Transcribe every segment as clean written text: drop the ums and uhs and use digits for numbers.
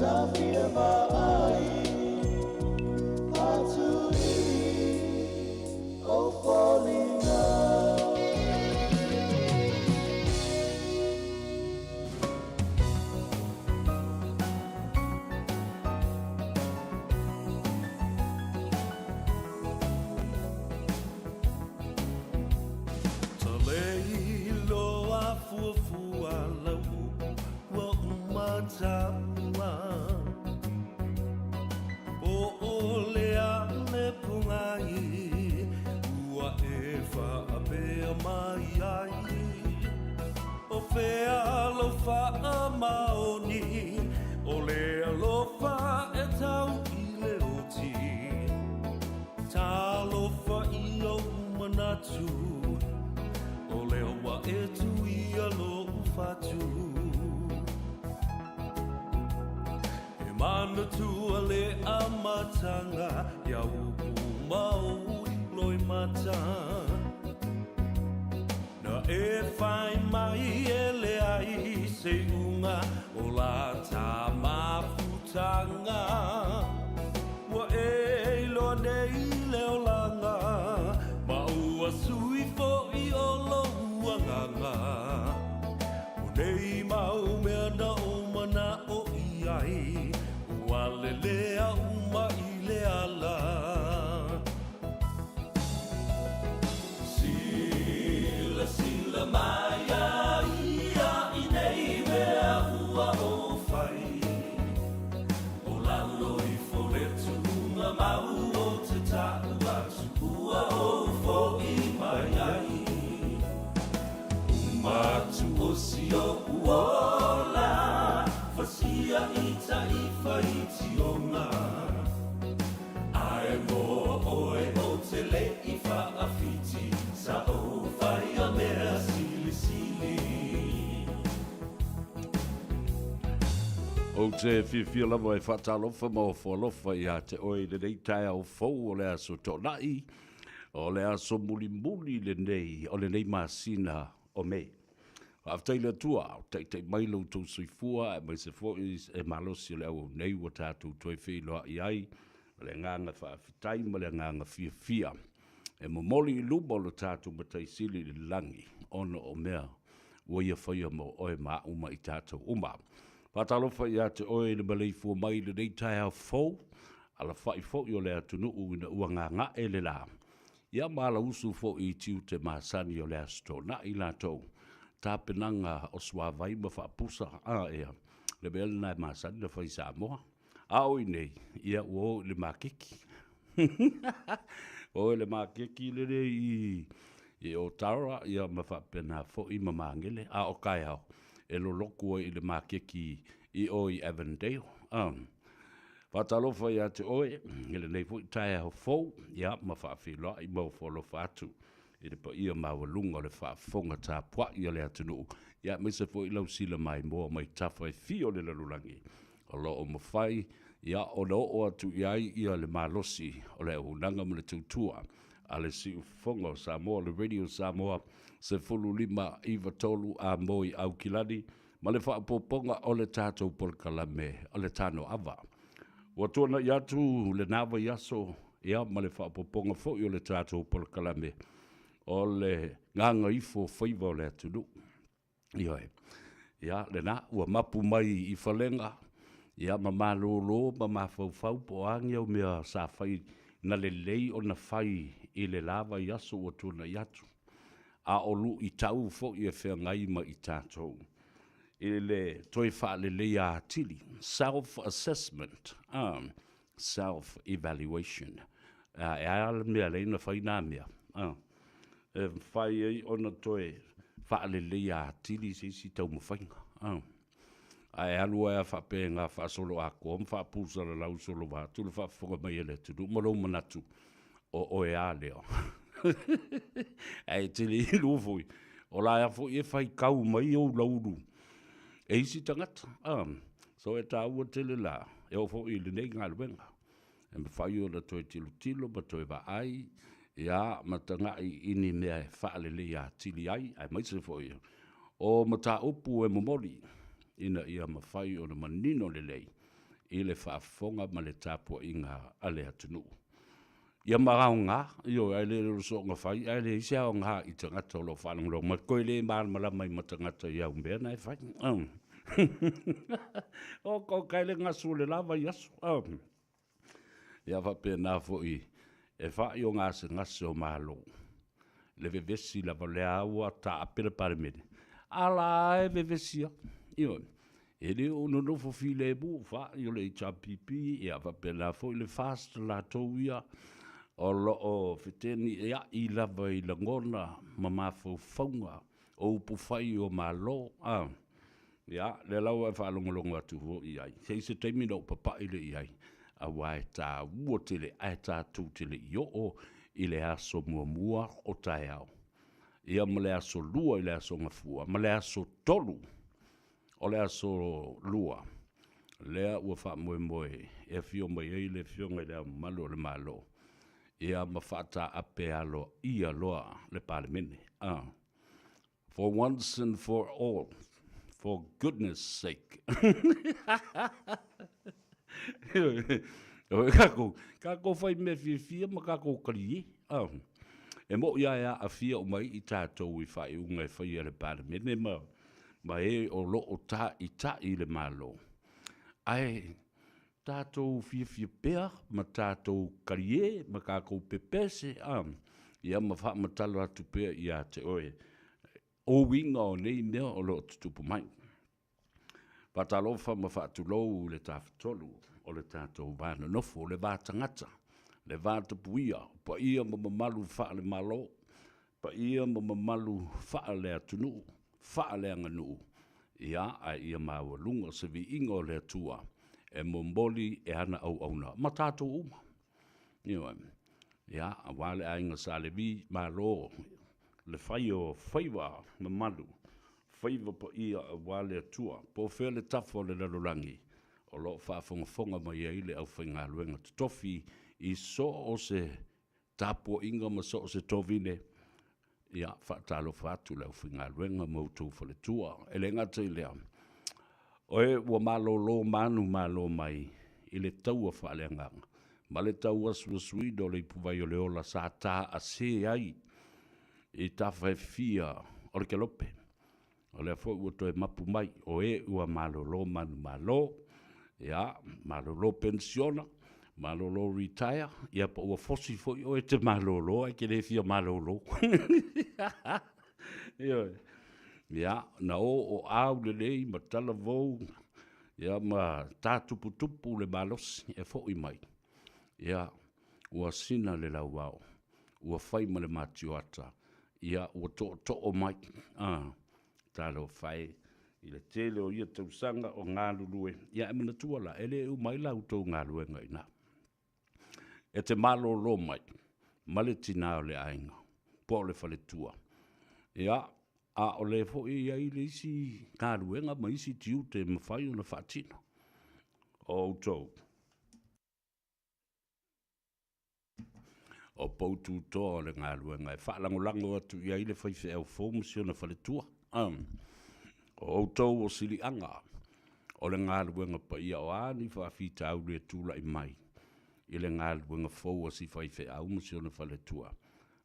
Tawhia mai atu i o foliga. Talei loa fuafua lau upu ua uma taua Po o le a le pogai ua e faapea mai ai O fea lou faamaoni o le alofa e tau i le oti Talofa i ou manatu O lea ua e tuia lou fatu E manatua le amataga Ia upu ma ou loimata Na e fai mai e leai se iuga o la ta mafutaga Ua e iloa nei le olaga Ma ua sui foi o lou agaga O nei mau mea na ou mana'o i ai Ua lelea uma i le ala Silasila mai a ia i nei mea ua ou fai O lalo ifo le tuuga mau o te ta'u atu ua ou fo'i mai ai Uma atu o si o'u ola Fasia i ta'i faitioga Ae mo oe ou te le i fa'afiti Sa ou faia mea silisili. Ou te fiafia lava e faatalofa ma ofo alofa ia te oe i lenei taeao fou o le Aso Toonai, o le aso mulimuli lenei o lenei masina o Me. Faafetai i le Atua o taitai mai lo outou soifua aemaise foi e malosi o le auau nei ua tatou toe feiloai ai ma le agaga faafetai ma le agaga fiafia e momoli i luma o lo tatou Matai Sili i le lagi ona o mea ua ia faia mo oe ma a'u ma i tatou uma. Faatalofa ia te oe i le maleifua mai i lenei taeao fou, alafa'i foi o le atunuu ina ua gaga'e le la, ia ma alausu foi i tiute masani o le Aso Toonai latou tapenaga o suavai ma faapusa, a ea, le mea lena e masani ona fai i Samoa. A o i inei, ia ua o i le makeki. Ua o i le makeki lenei i i Otara ia ma faapena foi ma Magele, a o taeao e lolotu ai i le makeki i o i Avondale. Faatalofa ia te oe i lenei foi taeao fou, ia ma faafeiloai ma ofo alofa atu i le paia maualuga o le faafofoga tapuai a le atunuu, ia aemaise foi lau sila maimoa mai tafa e fia o le lalolagi o lo o mafai ia ona oo atu i ai ia le malosi o le auaunaga ma le tautua a le Siufofoga o Samoa, le Radio Samoa 15 93 a moi Aukilani ma le faaopoopoga o le tatou polokalame o le Tano Ava. Ua tuanai atu lena vaiaso ia ma le faaopoopoga foi o le tatou polokalame o le Gagaifo Faiva o le Atunuu. Ioe. Ia, lena, ua mapu mai i falega, ia ma malolo ma mafaufau po o a ni au mea sa fai na lelei ona fai i le la vaiaso ua tuanai atu. A o luitau foi e feagai ma i tatou i le toe faaleleia atili, self assessment, self evaluation. E a le mea lea na fai na mea? E mafai ai ona toe faaleleia atili se isi taumafaiga. Ae alu ai a faapena faasoloatoa ma faapusalalau solo atu le faafofoga mai a le atunuu ma lou manatu o oe a lea. Ae te le iloa foi, o la foi e faitau mai ou laulu e isi tagata. So e taua tele la, e oo foi i lenei galuega. E mafai ona toe tilotilo ma toe vaai, ia, ma tagai i ni mea e faaleleia atili ai, aemaise foi o mataupu e momoli ina ia mafai ona manino lelei. i le faafofoga ma le tapuaiga a le atunuu. Ia ma aoga, ioe, ae le o le soona fai ae leai se aoga i tagata o lo o faalogologo mai, toe le malamalama ai ma tagata i au mea na e fai. Oka oka e le gasu o le la vaiaso. Ia faapena foi e fai o gasegase o Malo, le vevesi lava o lea ua taape le Palemene, a la e vevesi lava. Ioe. E le o nonofo filemu fai o le HRPP, ia faapena foi le FAST latou ia o lo o feteniai lava i lagona ma mafaufauga o upufai o Malo. A, ia, lea la ua e faalogologo atu foi i ai, se i ai se taimi ona ou papai lea i ai, aua e taua tele, ae tatou te le i oo i le aso muamua o taeao, ia ma le aso lua i le aso Gafua, ma le aso tolu o le aso lua, lea ua faamoemoe e afio mai ai le Afioga i Le Ao Mamalu o le Malo, ia ma faataape aloaia loa le Palemene. For once and for all, for goodness sake. Oi, kākou fai mea fiafia ma kākou kalie. E moʻi lava e aafia uma ai i tatou i faaiuga e faia e le Palemene ma, ma e o lo o tāitaʻi i le Malo. Ae tatou fiafia pea ma tatou kalie ma tatou pepese, a, ia ma faamatala atu pea ia te oe o uiga o nei mea o lo o tutupu mai. Faatalofa ma faatulou i le Tafatolu o le tatou va nonofo, le va tagata, le va tapuia, o paia ma mamalu faale-Malo, paia ma mamalu faale-atunuu, faaleaganuu, ia, a ia maualuga se viiga o le Atua e momoli e ana auauna ma tatou uma. Ioe. Ia, aua le aiga Sa Levi, malo le fai o faiva mamalu, faiva paia aua le Atua. Po o fea le tafa o le lalolagi o lo o faafogafoga mai ai le aufaigaluega totofi i so o se tapuaiga ma so o se tovine, ia, faatalofa atu le aufaigaluega ma outou faletua. E le gata i lea, o e ua malolo manumalo mai i le taua faaleagaga ma le tauasuasuina o le ipuvai o le ola sa taase ai i tafa e fia o le kelope. O lea foi ua toe mapu mai o e ua malolo manumalo, ia, malolo penisiona, malolo retire, ia po ua fosi foi oe e te malolo ae e te le fia malolo. Ioe. Ia, na o o aulelei ma talavou, ia ma tatuputupu le malosi e foi mai, ia, ua sina le lauao, ua fai ma le matioata, ia ua tootoo mai. Talofa e i le tele o ia tausaga o galulue, ia ae manatua la, e le uma ai la outou galuega i ina. E te malolo mai ma le tina o le aiga po o le faletua, ia, a o lea foi e i ai le isi galuega ma isi tiute e mafai ona faatino. O outou, o poututoa o le galuega e faalagolago atu i ai le faifeau fou ma si ona faletua. O outou o siliaga o le galuega paia o a ni faafitauli e tulai mai i le galuega fou a si faifeau ma si ona faletua,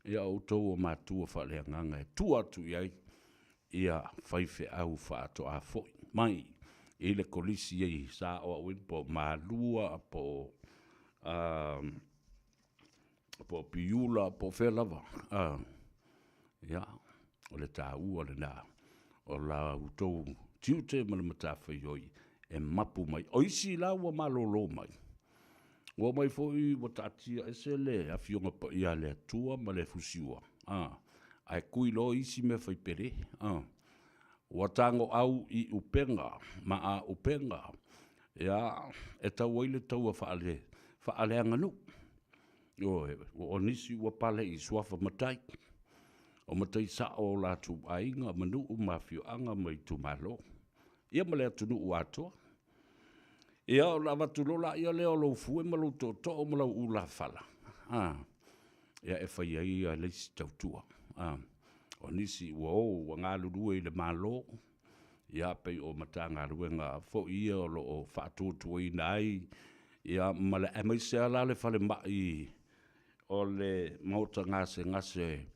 ia o outou o matua faaleagaga e tua atu i ai ia faifeau faatoa foi mai i le kolisi ei sa aoaoina po o Malua po o Piula po o fea lava. Ia, o le taua lena o la outou tiute ma le matafaioi e mapu mai. O isi la ua malolo mai, ua omai foi ua taatia ese le Afioga Paia a le Atua ma le Fusiua, ae tui loa isi mea fai pele. Ua tagoau i upega ma aupega, ia, e tau ai le taua faaleaganuu. Ioe, o nisi ua pale i suafa matai, o matai sao o latou aiga ma nuu ma afioaga ma itumalo, ia ma le atunuu atoa. Ia ona avatu loa lea o lou fue ma lou tootoo ma lau ulafala, ia e fai ai le isi tautua. O nisi ua o ua galulue i le Malo, Ia, pei o Matagaluega foi ia o lo o faatuatuaina ai, ia, ma le aemaise lava la le falemai o le maota gasegase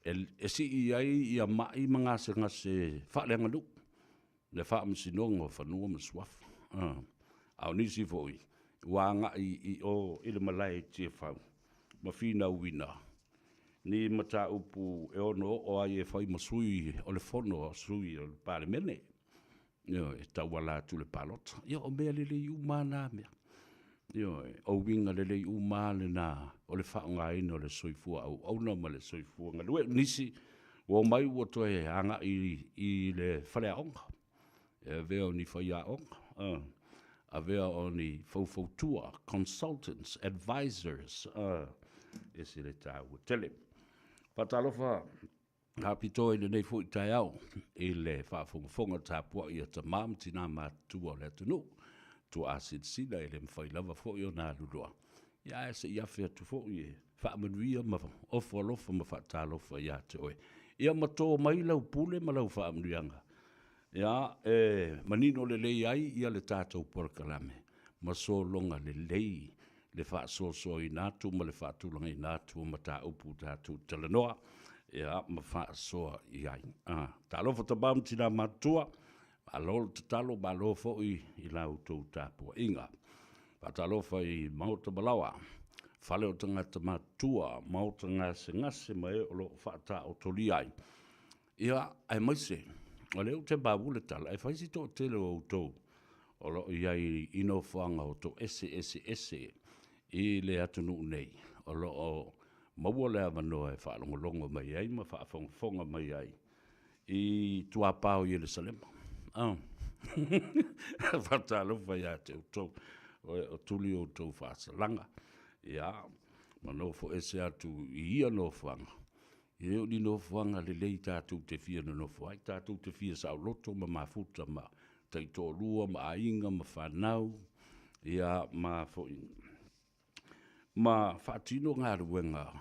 e sii ai ia mai ma gasegase faaleaganuu, le Faamasinoga o Fanua ma Suafa. A o nisi foi ua agai i o i le malae i Tiafau ma finauina ni mataupu e ono oo ai e fai ma sui o le Fono a Sui o le Palemene, ioe, e tauala atu i le palota. Ia, o mea lelei uma lava na mea, ioe, o uiga lelei uma lava na o le faaaogaina o le soifua auauna ma le soifua galue. O nisi ua omai ua toe agai i le faleaoga e avea o ni faiaoga, avea o ni faufautua, consultants, advisors, e ese le taua tele. Faatalofa faapitoa i lenei foi taeao i le faafogafoga tapuai a tama ma tina matutua o le atunuu. Tuaa silasila e le mafai lava foi ona aluloa, ae se i afe atu foi e faamanuia ma ofo alofa ma faatalofa ia te oe. Ia ma to mai lau pule ma lau faamanuiaga, ia, e manino lelei ai le tatou polokalame ma sologa lelei le faasoasoaina atu ma le faatulagaina atu o mataupu tatou talanoa, ia, ma faasoa i ai. Talofa tama ma tina matutua, malo le tatalo, malo foi i la outou tapuaiga. Faatalofa i maota ma laoa, fale o tagata matutua, maota gasegase ma e o lo o faataotolia ai, ia, aemaise o lea ou te maua le tala, e fai si toatele o outou o lo o i ai i nofoaga o toese eseese i le atunuu nei, o lo o maua le avanoa e faalogologo mai ai ma faafogafoga mai ai i tuapa o Ierusalema. Faatalofa ia te outou, o tuli outou faasalaga, ia, ma nofo ese atu i ia nofoaga, e le o ni nofoaga lelei tatou te fia nonofo ai, tatou te fia saoloto ma mafuta ma taitoalua ma aiga ma fanau, ia, ma foi ma faatino galuega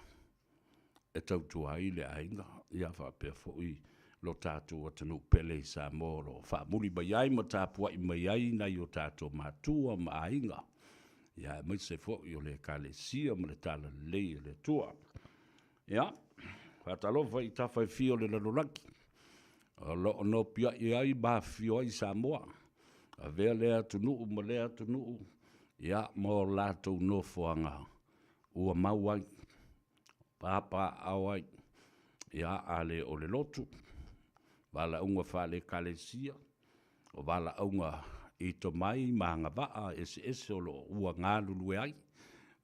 e tautua ai le aiga, ia faapea foi lo tatou atunuu pele i Samoa o lo o faamuli mai ai ma tapuai mai ai nai o tatou matua ma aiga, ia aemaise foi o le Ekalesia ma le Talalelei a le Atua. Ia, faatalofa i tafa e fia o le lalolagi o lo o nopiai ai ma afifio ai Samoa, avea lea atunuu ma lea atunuu, ia, ma o latou nofoaga ua mau ai, papaaao ai, ia, a le o le lotu, valaauga faale-Ekalesia, o valaauga i tomai ma agavaa eseese o lo o ua galulue ai.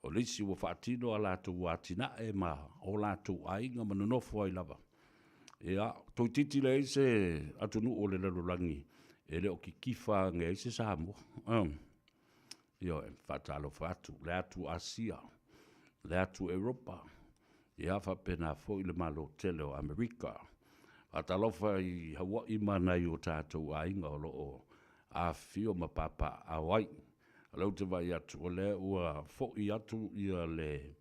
O le isi ua faatino a latou atinae ma o latou aiga ma nonofo ai lava. Ia, toeitiiti leai se atunuu o le lalolagi e le o kitifa ane ai se Samoa. Ioe, e faatalofa atu, le atu Asia, le atu Europa, ia faapena foi le Malo tele o Amerika. Faatalofa i Hawaii ma nai o tatou aiga o lo o afifio ma papaaao ai. O lea ou te vaai atu o lea ua foi atu le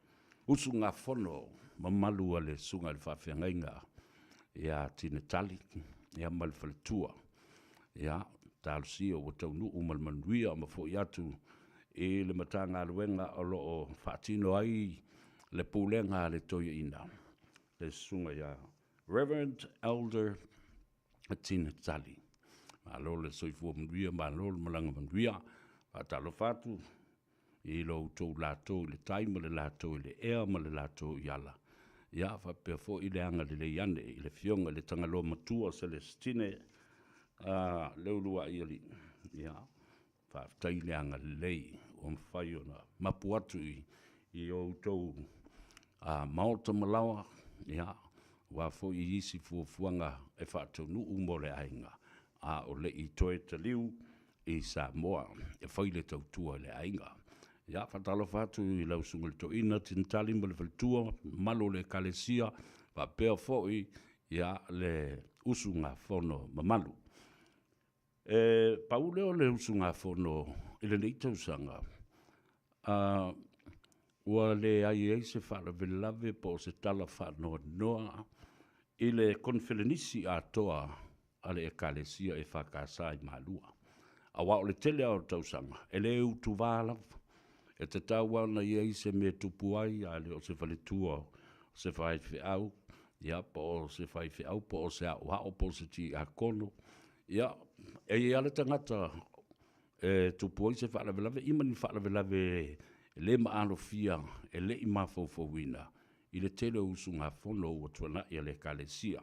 usugafono mamalu a le Susuga i le Faafeagaiga ia Tinetali, ia, ma le faletua. Ia, talosia ua taunuu ma le manuia ma foi atu i le Matagaluega o lo o faatino ai le pulega a le Toeaina, le susuga ia Reverend Elder Tinetali. Malo le soifua manuia, malo le malaga manuia. Faatalofa atu i lo outou latou i le tai ma le latou i le ea ma le latou i ala. Ia, faapea foi le agalelei ane i le Afioga i le Tagaloa Matua Celestine Leuluai Alii. Ia, faafetai le agalelei ua mafai ona mapu atu i outou maota ma laoa, ia, aua foi isi fuafuaga e faataunuu mo le aiga, a o le i toe taliu i Samoa e fai le tautua i le aiga. Ia, faatalofa atu i lau Susuga i le Toeaina Tinitali ma le faletua, mamalu o le Ekalesia, faapea foi, ia, le usugafono mamalu. E pau lea o le usugafono i lenei tausaga, ua leai ai se faalavelave po o se tala faanoanoa i le Koneferenisi atoa. a le Ekalesia EFKS i Malua. Aua o le tele lava o tausaga, e le utuvā lava. E tatau lava ona i ai se mea e tupu ai, a le o se faletua o se faifeau, ia po o se faifeau po o se aoao po o se tiakono. Ia, e i ai lava le tagata e tupu ai se faalavelave, ia ma ni faalavelave le maalofia e le i mafaufauina i le tele o usugafono ua tuanai a le Ekalesia.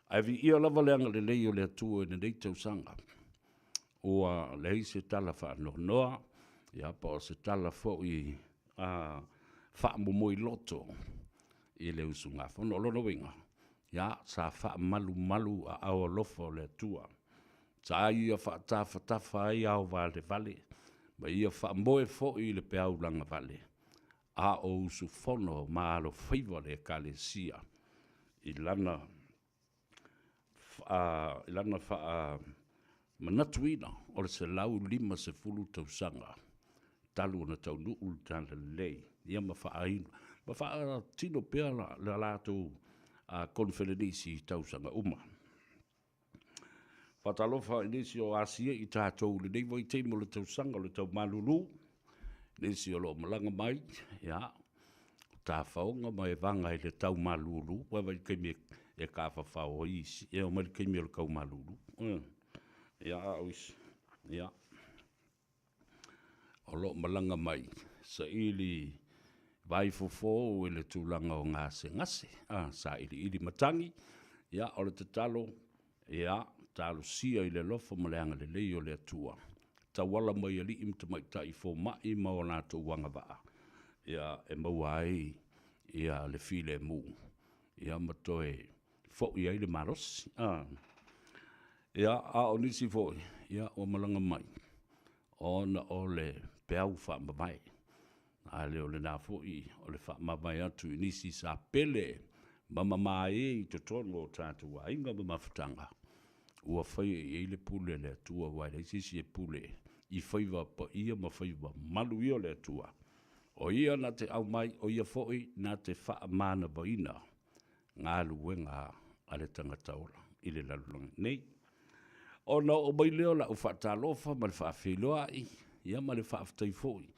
Ae viia lava le agalelei o le Atua i lenei tausaga, ua leai se tala faanoanoa, ia po o se tala foi faamomoiloto i le usugafono. O lona uiga, ia, sa faamalumalu aao alofa o le Atua, sa ia faatafatafa ai aovalevale ma ia faamoe foi i le peau lagavale a o usufono ma alofaiva le Ekalesia i lana faamanatuina o le 150 tausaga talu ona taunuu le Talalelei, ia ma faatino pea le latou koneferenisi i tausaga uma. Faatalofa i nisi o asia i tatou i lenei vaitaimi o le tausaga o le tau malulu, nisi o lo o malaga mai, ia, tafaoga ma e vaga i le tau malulu, vaai i le taimi e tafafao ai isi, e omai i le taimi o le tau malulu. Ia, a o isi, ia, o lo o malaga mai saili vaifofo i le tulaga o gasegase, sailiili matagi, ia, o le tatalo, ia, talosia i le alofa ma le agalelei o le Atua, tauala mai alii ma tamaitai fomai ma o latou agavaa, ia, e maua ai ia le filemu, ia ma toe foi ai le malosi. Ia, a o nisi foi, ia, ua malaga mai ona o le peau faamavae. A le o lena foi o le faamavae atu i nisi sa pele ma mamae i totonu o tatou aiga ma mafutaga, ua faia i ai le pule a le Atua, aua e leai se isi e pule i faiva paia ma faiva malu ia o le Atua. O ia na te aumai, o ia foi na te faamanavaina galuega a le tagata ola i le lalolagi nei. Ona oo mai lea o lau faatalofa ma le faafeiloai, ia ma le faafetai foi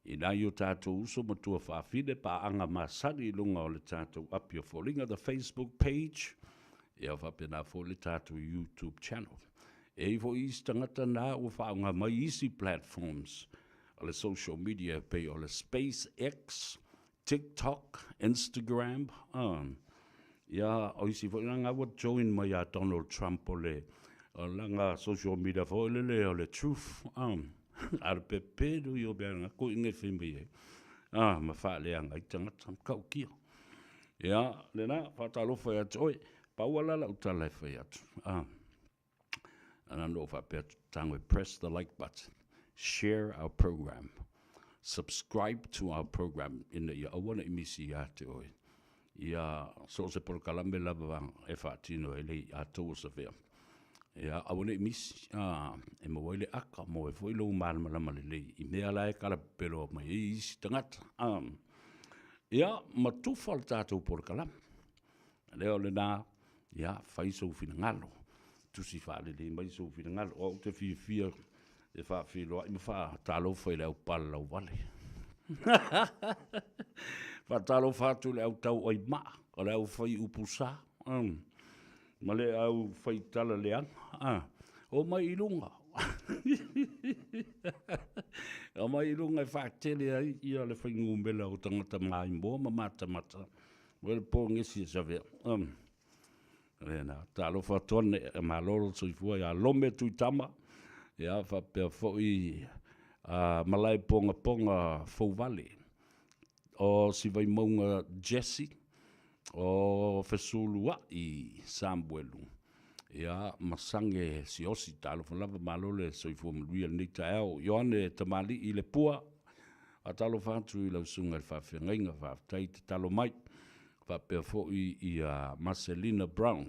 i nai o tatou uso ma tuafafine paaga masani i luga o le tatou api o foliga, the Facebook page, ia faapena foi le tatou YouTube channel. E i ai foi isi tagata na ua faaaoga mai isi platforms o le social media e pei o le SpaceX, TikTok, Instagram, ia, o isi foi lana ua join mai ia Donald Trump o le lana social media foi lele o le Truth, a le pepe nui o mea na ko inge fai mai ai, ma faaleaga ai tagata matautia. Ia, lena, faatalofa ia te oe. Pau lava la lau tala e fai atu, ana na ou faapea atu, tago e press the like button, share our program, subscribe to our program, ina ia aua ne i misi ia te oe ia so o se polokalame lava e faatino ai le i'a tou o Savea. Ia, aua ne i misi, e maua ai le aka, maua ai foi lou malamalama lelei i mea la e kalapepeloa mai ai isi tagata. Ia, ma tufa le tatou polokalame. Lea o lena, ia, fai sou finagalo, tusi faalelei mai sou finagalo. O au ou te fiafia e faafeiloai ma faatalofa i le au palalauvale. Faatalofa atu i le au tauai maa, o le au fai upu sa, ma le au fai tala leaga. O mai i luga. O mai i luga e faatele ai ia le fuainumera o tagata maimoa ma matamata o le pogesi e Savea. Lena, talofa atu ane, malo le soifua ia Lome Tuitama, ia faapea foi Malae Pogapoga Fouvale, o Sivaimauga Jesse, o Fesuluai Samuelu, ia ma Sage Siosi. Talofa lava, malo le soifua manuia i lenei taeao. Ioane Tamalii Lepua, faatalofa atu i lau susuga i le faafeagaiga, faafetai tatalo mai. Faapea foi ia Marcelina Brown.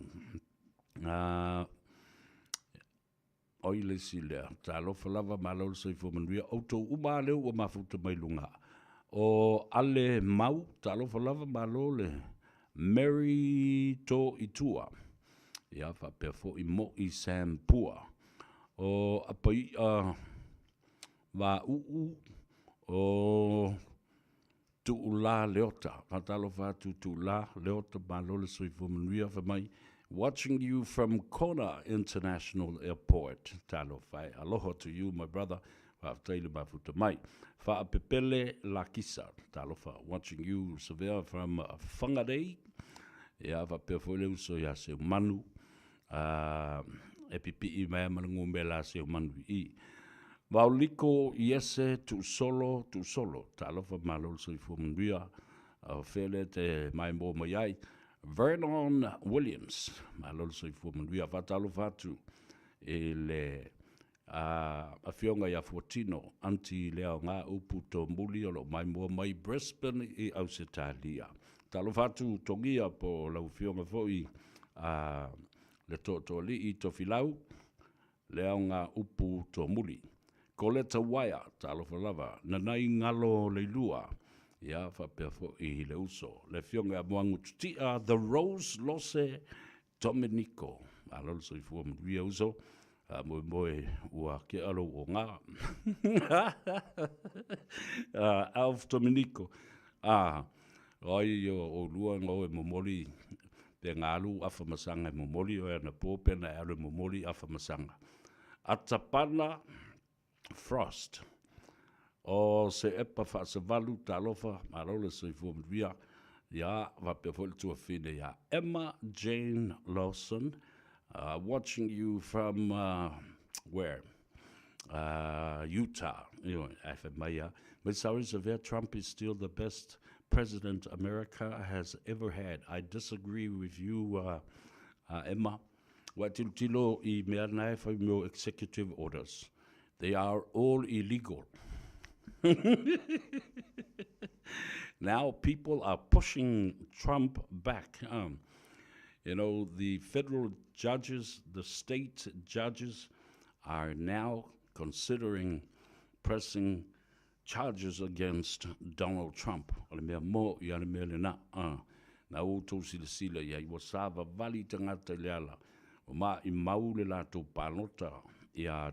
Oi le isi lea, talofa lava, malo le soifua manuia. Outou uma lava lea ua mafuta mai luga. O Ale Mau, talofa lava, malo le Mary To Itua. Ia, faapea foi Mo'i Sam Pua. O Apai'a Vaauu, o Tuulā Leota. Faatalofa atu Tuulā Leota, malo le soifua manuia, fai mai, watching you from Kona International Airport. Talofa e, aloha to you, my brother. Faafetai le mafuta mai. Faapepele Lakisa, talofa, watching you, Savea, from Whangarei. Ia, faapea foi le uso ia Seumanu, e pipii mai ma le gumela a Seumanu i i. Vaoliko Iese Tuusolo Tuusolo, talofa, malo le soifua manuia, o fea lea te maimoa mai ai. Vernon Williams, malo le soifua manuia. Faatalofa atu i le afioga ia Fuatino Anti Leaoga Upu Tomuli o lo o maimoa mai Brisbane i Ausetalia. Talofa atu Togia po o lau afioga foi a le Tootooalii Tofilau Leaoga Upu Tomuli. Koleta Waia, talofa lava, Nanai Galo Leilua, ia faapea foi le uso, le afioga ia Moagu Tutia, The Rose Lose Dominico. Malo le soifua manuia uso, faamoemoe ua kea lou oga. Alf Dominico, a o ai o oulua na o e momoli pe na alu afa masaga e momoli oe anapo pe na e alu e momoli afa masaga. Atapana Frost, o se epa faasavalu, talofa, malo le soifua manuia, ia faapea foi le tuafine ia Emma Jane Lawson, watching you from where? Utah. Ioe, ae fai mai a, mai sorry Savea, Trump is still the best president America has ever had. I disagree with you, Emma. Ua e tilotilo i mea na e fai mea o executive orders. They are all illegal. Now people are pushing Trump back. The federal judges, the state judges are now considering pressing charges against Donald Trump. O le mea mo i a le mea lena. Na outou silasila i ai, ua savavali tagata i le ala, ua maimau le latou palota ia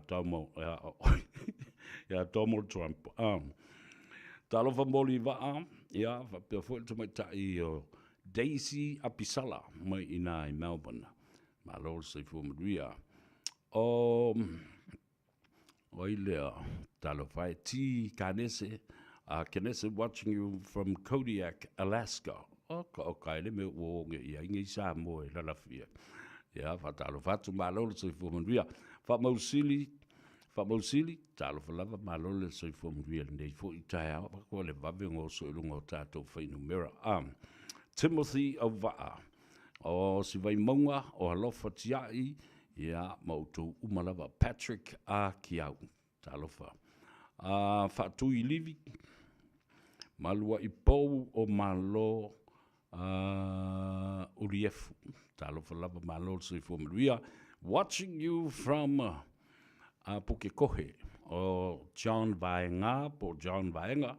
Donald Trump. Talofa moli vaa, ia, faapea foi le tamaitai o Daisy Apisala mai i ina i Melbourne. Malo le soifua manuia. O ai lea, talofa e T. Kanese, Kanese watching you from Kodiak, Alaska. O ka o ka ele me ua oge i ai ngei Samoa e lalafia. Ia, faatalofa atu, malo le soifua manuia. Faamausili, Faamausili, talofa lava, malo le soifua manuia lenei foi taeao, ko le vave goso i luga o tatou fuainumera. Timothy Auvaa, o si Vaimauga o Alofa Tiai, ia, ma outou uma lava. Patrick A. Kiau, talofa. Faatui Livi, Malua'i Pou o Malo Uliefu, talofa lava, malo le soifua manuia. Watching you from Pukekohe, o John Vaega po o John Vaega,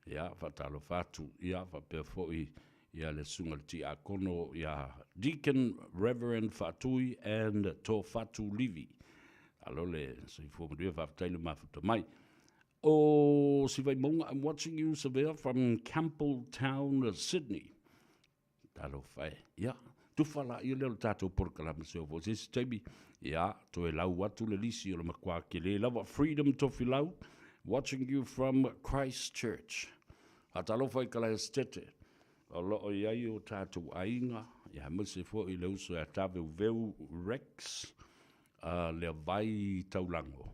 ia, faatalofa atu, ia, faapea foi ia le susuga i le Tiakono ia Deacon Reverend Faatui and Tofatu Livi. Alo le soifua manuia, faafetai le mafuta mai. O si Vaimauga, I'm watching you Savea from Campbelltown, Sydney. Talofa e. Ia, tufa la ia lea o le tatou polokalame se oo foi se isi taimi. Ia, toe lau atu le lisi o le matua kele lava. Freedom Tofilau, watching you from Christchurch. Faatalofa i Kalaesetete, o lo o i ai o tatou aiga, ia aemaise foi le uso ia Taveuveu Rex, a le Vai Taulago,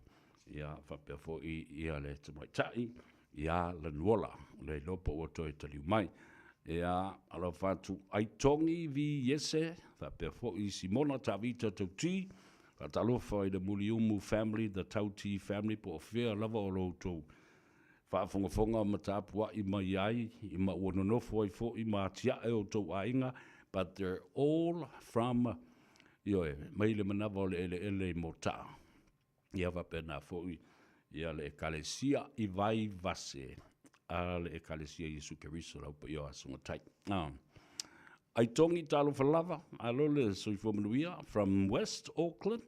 ia faapea foi ia le tamaitai ia Lanuola, le iloa po ua toe taliu mai. Ia, alofa atu Aitogi Vi Iese, faapea foi Simona Tavita Tauti, faatalofa i le Muliumu family, the Tauti family, po o fea lava o lo outou faafogafoga ma tapuai mai ai, ma ua nonofo ai foi ma atiae o outou aiga, but they're all from, ioe, mai le manava o le eleele i Motaa. Ia faapena foi ia le Ekalesia i Vaivase a le Ekalesia Iesu Keriso lau paia o Aso Matai. Aitogi talofa lava, alo le soifua manuia from West Auckland,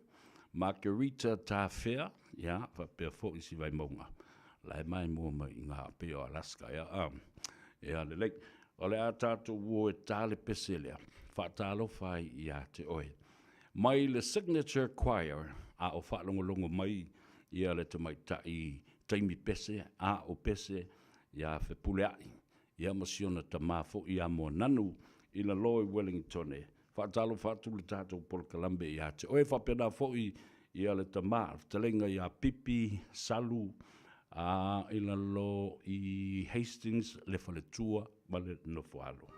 Margarita Tafea, ia, faapea foi si Vaimauga, la e maimoa mai i ngā pei o Alaska, ia, a, ia, lelei. O le a tātou o e tā le pese lea, faatalofa ai ia te oe. Mai le Signature Choir, a o faalogologo mai ia le tamaitai taimi pese, a o pese, ia Fepuleai, ia ma si ona tamā foi ia Moananu i lalo i Wellingtone. Faatalofa atu le tatou polokalame ia te oe, faapena foi ia le tamā, le fetalaiga ia Pipi Salu a i lalo i Hastings le faletua ma le nofoalo.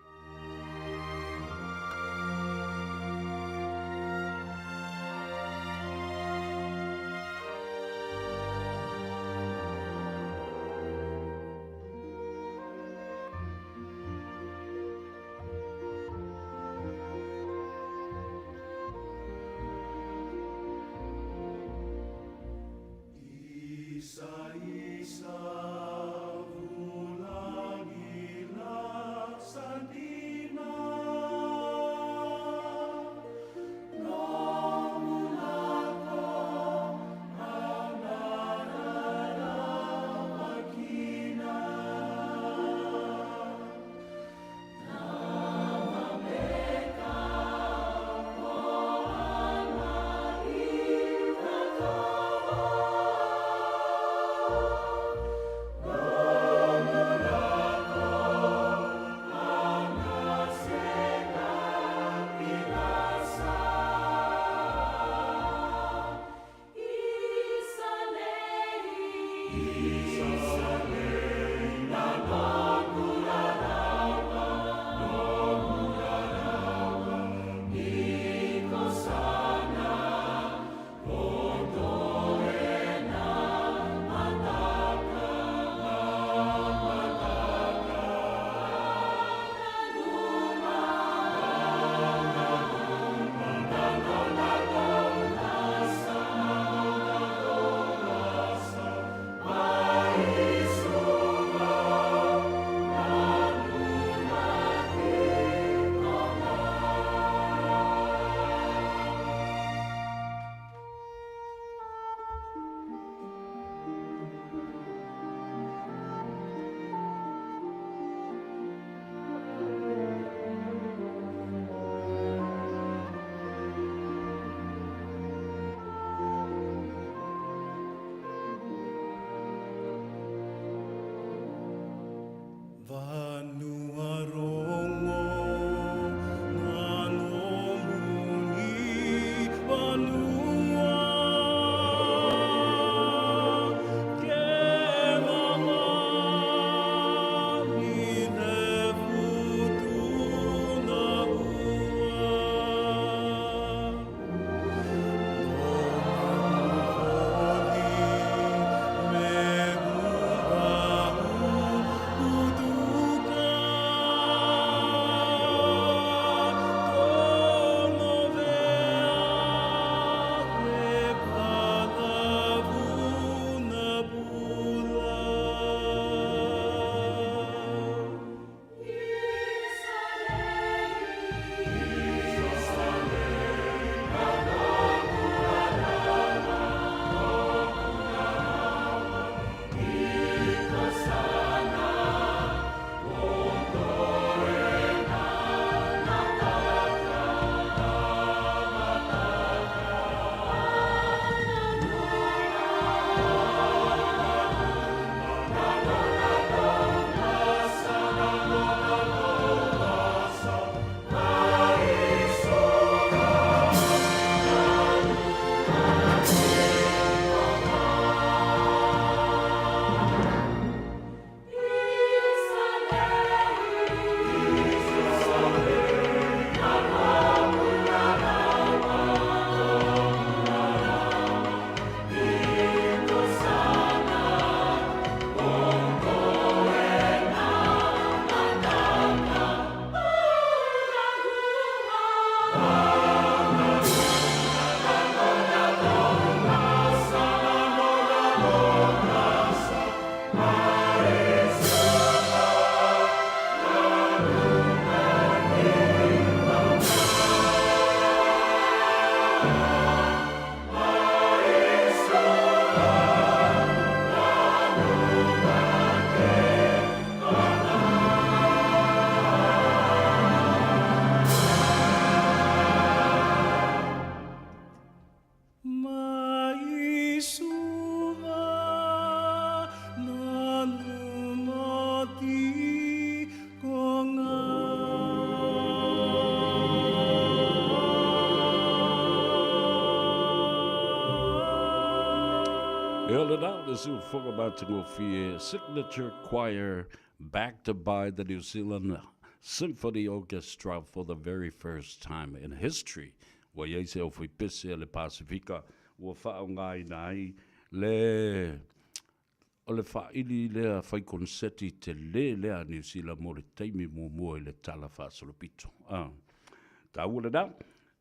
Isa isa vulagi la sandi. Ia, le siufofoga matagofie, Signature Choir backed by the New Zealand Symphony Orchestra for the very first time in history. Ua i ai se aufaipese a le Pasefika ua faaaogaina ai le o le faaili lea fai koneseti tele lea a Niu Sila mo le taimi muamua i le Tala Faasolopito. Ah, taua lena.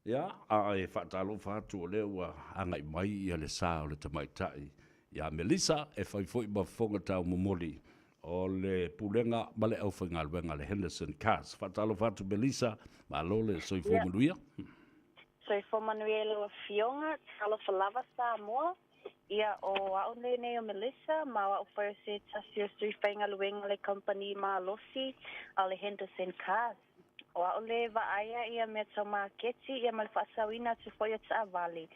Ia, a e faatalofa atu o lea ua agai mai ia le sa o le tamaitai ia Melissa e fai foi ma fofoga taumomoli o le Pulega ma le aufaigaluega a le Henderson Cars. Faatalofa atu Melissa, malo le soifua manuia. Soifua manuia i lau Afioga, talofa lava Samoa. Ia, o a'u lenei o Melissa, ma o a'u foi o se tasi o sui faigaluega o le kamupani malosi a le Henderson Cars. O a'u le vaaia ia mea tau maketi ia ma le faasaoina atu foi o taavale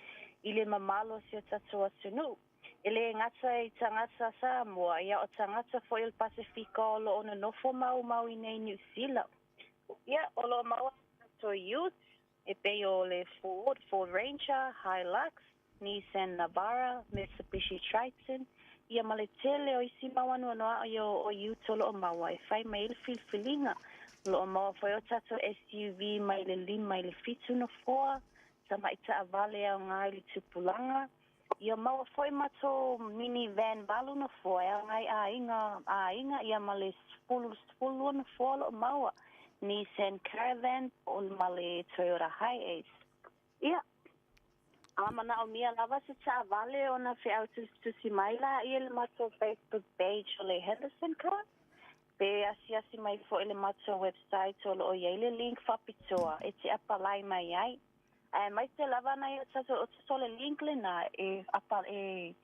i le mamalo o si o tatou atunuu. E le gata i tagata Samoa, ia o tagata foi o le Pasefika o loo nonofo maumau i nei Niu Sila. Ia, o loo maua tatou utes e pei o le Ford, Ford Ranger, Hilux, Nissan Navara, Mitsubishi Triton, ia ma le tele o isi mau anoanoaʻi o ute o loo maua e fai mai ai le filifiliga. O loo maua foi o tatou SUV mai le 5 i le 7 nofoa, tamaʻi taavale e aoga i le tupulaga. Ia maua foi matou mini van 8 nofoa e aoga i aiga, aiga ia ma le 10 12 nofoa o loo maua. Nissan Caravan po o ma le Toyota Hiace. Ia, a manaomia lava se taavale ona feau tusitusi mai laia i le matou Facebook page o le Henderson Car, pe asiasi mai foi i le matou website o loo i ai le link faapitoa e te apalai mai ai. Aemaise lava nai o tatou o tusa o le link lena e apa e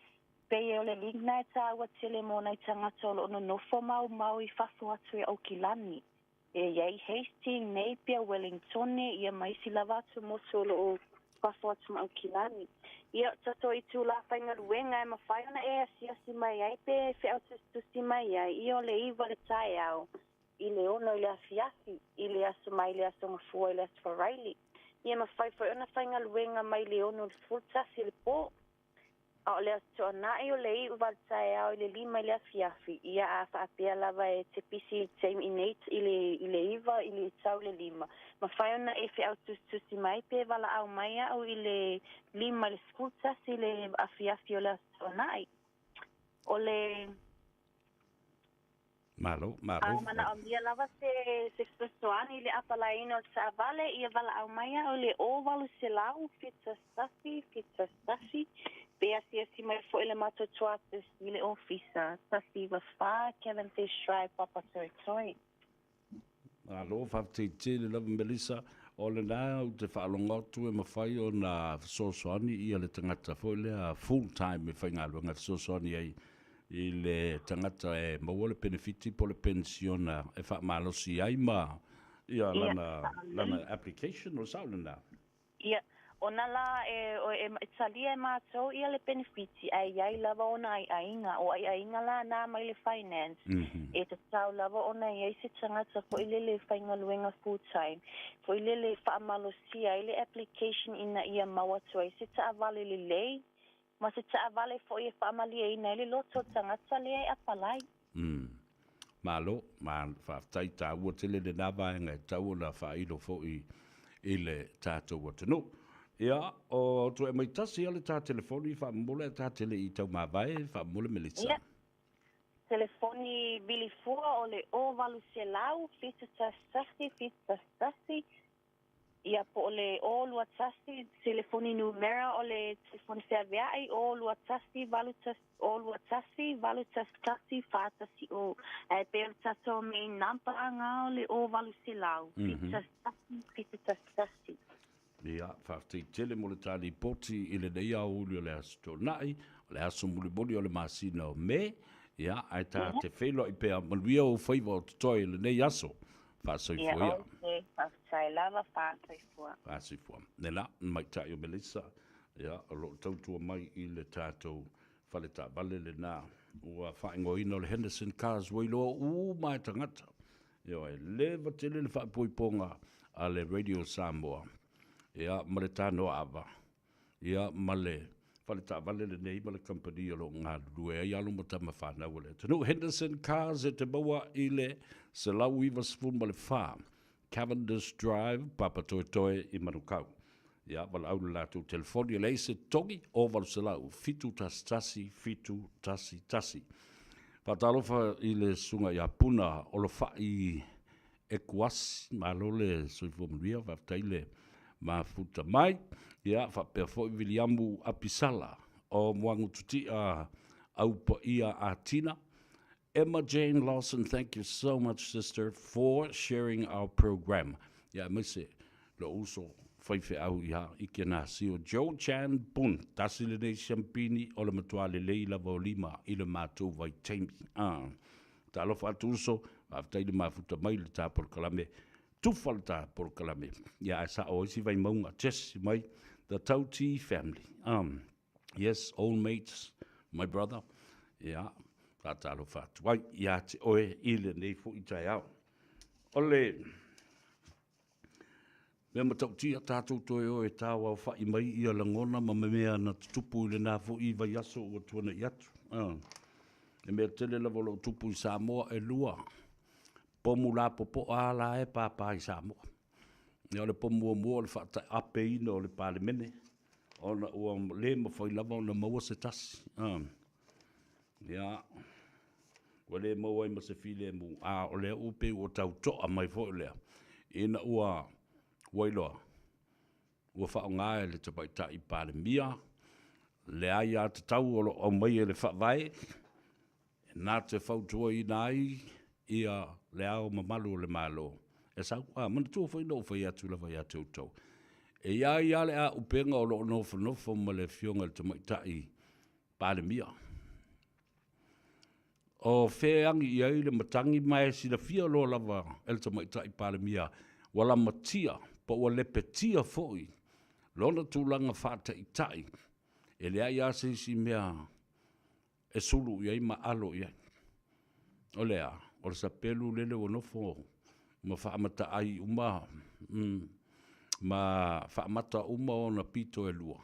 pei o le link na e tāua tele mō nai tagata o loo nonofo maumau i fafo atu e Aukilani. E i ai Hastings, Napier, Wellingtone, ia ma isi lava atu motu o loo fafo atu ma Aukilani. Ia o tatou itulā faigaluega e mafai ona e asiasi mai ai pe feautusitusi mai ai, ia o le 9 le taeao i le 6 i le afiafi, i le aso mai le aso Gafua i le aso Faraile. Ia mafai foi ona faigaluega mai le 6 i le 11 i le po. A o le Aso Toonai o le 9 le taeao i le 5 i le afiafi, ia a faapea lava e te pisi i le taimi nei i le i le 9 i le tau i le 5, mafai ona e feautusitusi mai pe valaau mai au i le 5 i le 11 i le afiafi o le Aso Toonai. O le. Malo, malo. A manaomia lava se se fesoasoani i le apalaiina o le taavale, ia valaau mai au i le 0800 71 71, pe asiasi mai foi le matou tuatasi i le ofisa, 194 Cavendish Drive, Papatoetoe. Malo, faafetai tele lava Melissa. O lena ou te faalogo atu e mafai ona fesoasoani ia le tagata foi lea full time e faigaluega e fesoasoani ai i le tagata e maua le penefiti po o le penisiona e faamalosi ai ma ia lana, lana application, o le sao lena? Ia, ona la e, e, e talia e matou ia le penefiti, ae i ai lava ona aiaiga. O aiaiga la na mai le finance, e tatau lava ona i ai se tagata foi lele e faigaluega full time, foi lele e faamalosia ai le application ina ia maua atu ai se taavale lelei, ma se taavale foi e faamalieina ai le loto o le tagata lea e apalai. Umm. Malo, ma faafetai taua tele lena vaega e tatau ona faailo foi i le tatou atunuu. Ia, o toe aumai tasi lava le ta telefoni faamomole a ta te le i taumavae faamomole Melissa. Ia, telefoni vili fua o le 0800 711 711 Ia, po o le 0 21, telefoni numera o le telefoni feaveaʻi, 0 21 8 0 21 811 410. Ae pei o le tatou main number aga o le 0800 711 711. Ia, faafetai tele mo le ta lipoti i lenei aoauli o le Aso Toonai, o le aso mulimuli o le masina o Me, ia, ae ta te feiloai pea, manuia ou faiva o totoe i lenei aso. Ia, Faasoifua ia. ok, faafetai lava, faasoifua. Faasoifua. Lena, maitaʻi o Melissa, ia, o lo o tautua mai i le tatou fale taavale lena ua faaigoaina o le Henderson Cars ua iloa uma e tagata. Ioe, leva tele le faapoipoga a le Radio Samoa, ia, ma le Tanoa Ava, ia, ma le. Fale taavale lenei ma le kamupani o lo o galulue ai alo ma tama fanau a le atunuu. Henderson Cars e te maua i le 194 Cavendish Drive, Papatoetoe i Manukau. Ia, valaau i le latou telefoni e leai se togi, 0800 711 711. Faatalofa i le Susuga ia Puna Olofai Ekuasi, malo le soifua manuia, faafetai le mafuta mai. Ia, faapea foi Viliamu Apisala o Muagututia Aupaia Atina. Emma Jane Lawson, thank you so much sister for sharing our program. Ia, aemaise lou uso faifeau ia i Kenasi o Joe Chan Bun, tasi lenei siampini o le matua lelei lava o lima i le matou vaitaimi. Ah. Talofa atu uso, faafetai le mafuta mai i le ta polokalame, tufa le ta polokalame. Ia ae sao ai si Vaimauga, Jesse mai, the Tauti family. Yes, old mates, my brother. Ia, faatalofa atu ai ia te oe i lenei foi taeao. O le mea matautia tatou toe o e tauaofa'i mai ia lagona ma mea na tutupu i lena foi vaiaso ua tuana'i atu. Le mea tele lava o lo o tupu i Samoa, e lua pomu lapopoa a la e pāpā i Samoa. Ia, o le pomu muamua o le faataapeina o le Palemene, ona ua le mafai lava ona maua se tasi. Ia, ua le maua ai ma se filemu, a o lea ua pei ua tau to'a mai foi lea, ina ua ua iloa, ua faaaoga e le Tamaitai Palemia le aiatatau o lo o aumaia i le Faavae, na te fautuaina ai ia Le Ao Mamalu o le Malo e sau. A, manatua foi na ou fai atu lava ia te outou, e i ai lava le auupega o lo o nofonofo ma le Afioga i le Tamaitai Palemia. O fea e agi i ai le matagi ma e silafia loa lava e le Tamaitai Palemia ua lamatia po ua lepetia foi lona tulaga faataitai, e leai lava se isi mea e sulu i ai ma alo i ai. O le a? O le sapelu lele ua nofo ma faamataai uma ma faamata uma ona pito e lua.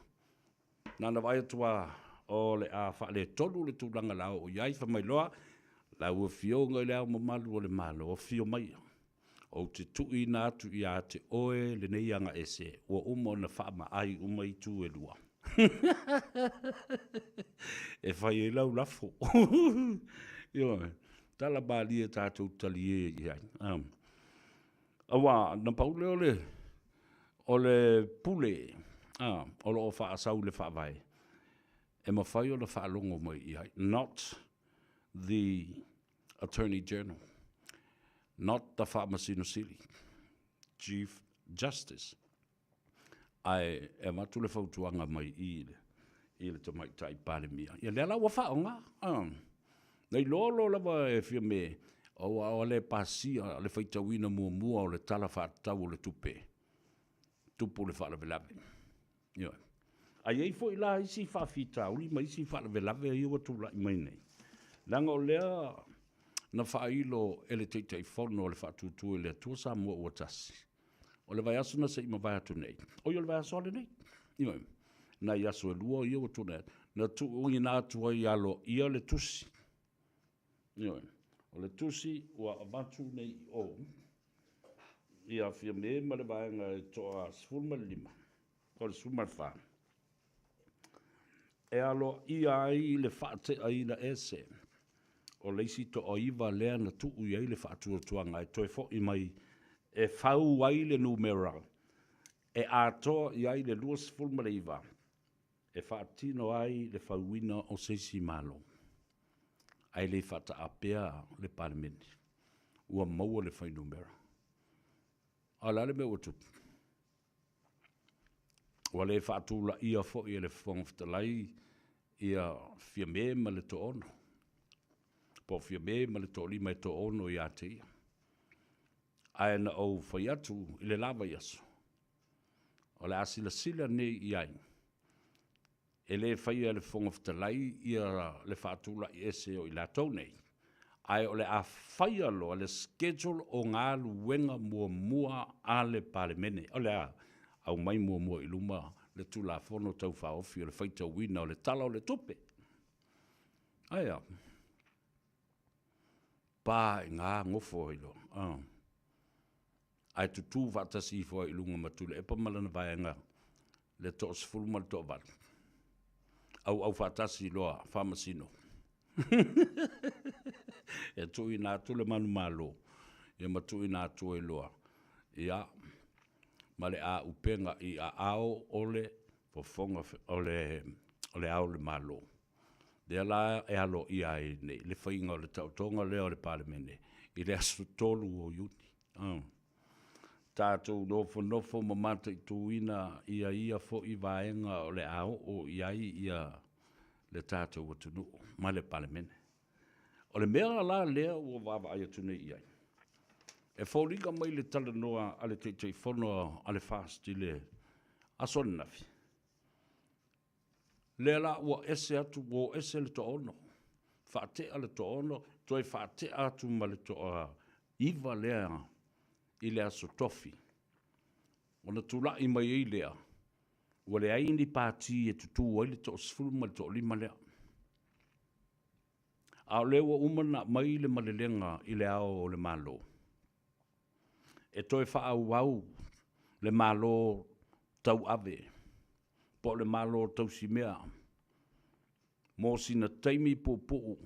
Na ona vaai atu lava o le a faaletonu le tulaga o le a oo i ai, fai mai loa, Lau Afioga i Le Ao Mamalu o le Malo, afio maia, ou te tuuina atu ia te oe lenei agaese ua uma ona faamaai uma itu e lua. E fai ai lau lafo. Ioe, tala malie tatou talie i ai. Aua, na pau lea o le, o le pule a, o lo o faasau i le Faavae, e mafai ona faalogo mai i ai, not the Attorney General, not the Faamasino Sili, Chief Justice, ae e avatu le fautuaga mai i i i le Tamaitai Palemia. Ia lea la ua faaaoga. Na iloa loa lava e Fiame, aua o le pasia le faitauina muamua o le Tala Faatatau o le Tupe, tupu le faalavelave. Ioe. A i ai foi la isi faafitauli ma isi faalavelave ia ua tulai mai nei, leaga o lea na faailo e le Taitaifono o le Faatuatua i le Atua Samoa ua Tasi, o le vaiaso na se i mavae atu nei, oi o le vaiaso lava lenei, ioe, nai aso e lua ia ua tuanai atu, na tuuina atu ai aloaia le tusi, ioe, o le tusi ua avatu nei i o ia Fiame ma le vaega e toa 15, o le 14, e aloaia ai le faateaina ese o le isi toaiva lea na tuu i ai le faatuatuaga e toe foi mai e fau ai le numera e atoa i ai le 29 e faatino ai le fauina o se isi Malo, ae le faataapea le Palemene ua maua le fuainumera. A o le a le mea ua tupu? Ua le faatulaia foi e le Fofoga Fetalai ia Fiame ma le toaono, po o Fiame ma le toalima e toaono ia te ia. Ae na ou fai atu i le la vaiaso, o le a silasila nei i ai, e le faia e le Fofoga Fetalai ia le faatulai ese o i latou nei, ae o le a faia loa le schedule o galuega muamua a le Palemene. O le a aumai muamua i luma Le Tulafono Tau Faaofi o le Faitauina o le Tala o le Tupe. Ae a? Pa i ngā gofo ai loa. Ah. Ae tutū faatasi ifo ai i luga ma Tuilaepa ma lana vaega le toasefulu ma le toavalu. Auau faatasi loa faamasino. E tuuina atu le manumalo, ia ma tuuina atu ai loa, ia, ma le auupega i aao o le fofoga o le, o le Ao o le Malo. Lea la e aloaia ai nei le faiga o le taotoga lea o le Palemene i le aso 3 o Iuni. Tatou nofonofo ma mataituina ia ia foi vaega o le a oo i ai ia le tatou atunuu ma le Palemene. O le mea la lea ua vaavaai atu nei i ai, e foliga mai le talanoa a le Taitaifono a le FAST i le aso ananafi, lea la ua ese atu, ua o ese le toaono, faatea le toaono, toe faatea atu ma le toaiva lea i le aso Tofi, ona tulai mai ai lea, ua leai ni pati e tutū ai le toasefulu ma le toalima lea. A o lea ua uma ona aumai le malelega i le Ao o le Malo, e toe faaauau le Malo tauave po o le Malo tausimea mo sina taimi puupuu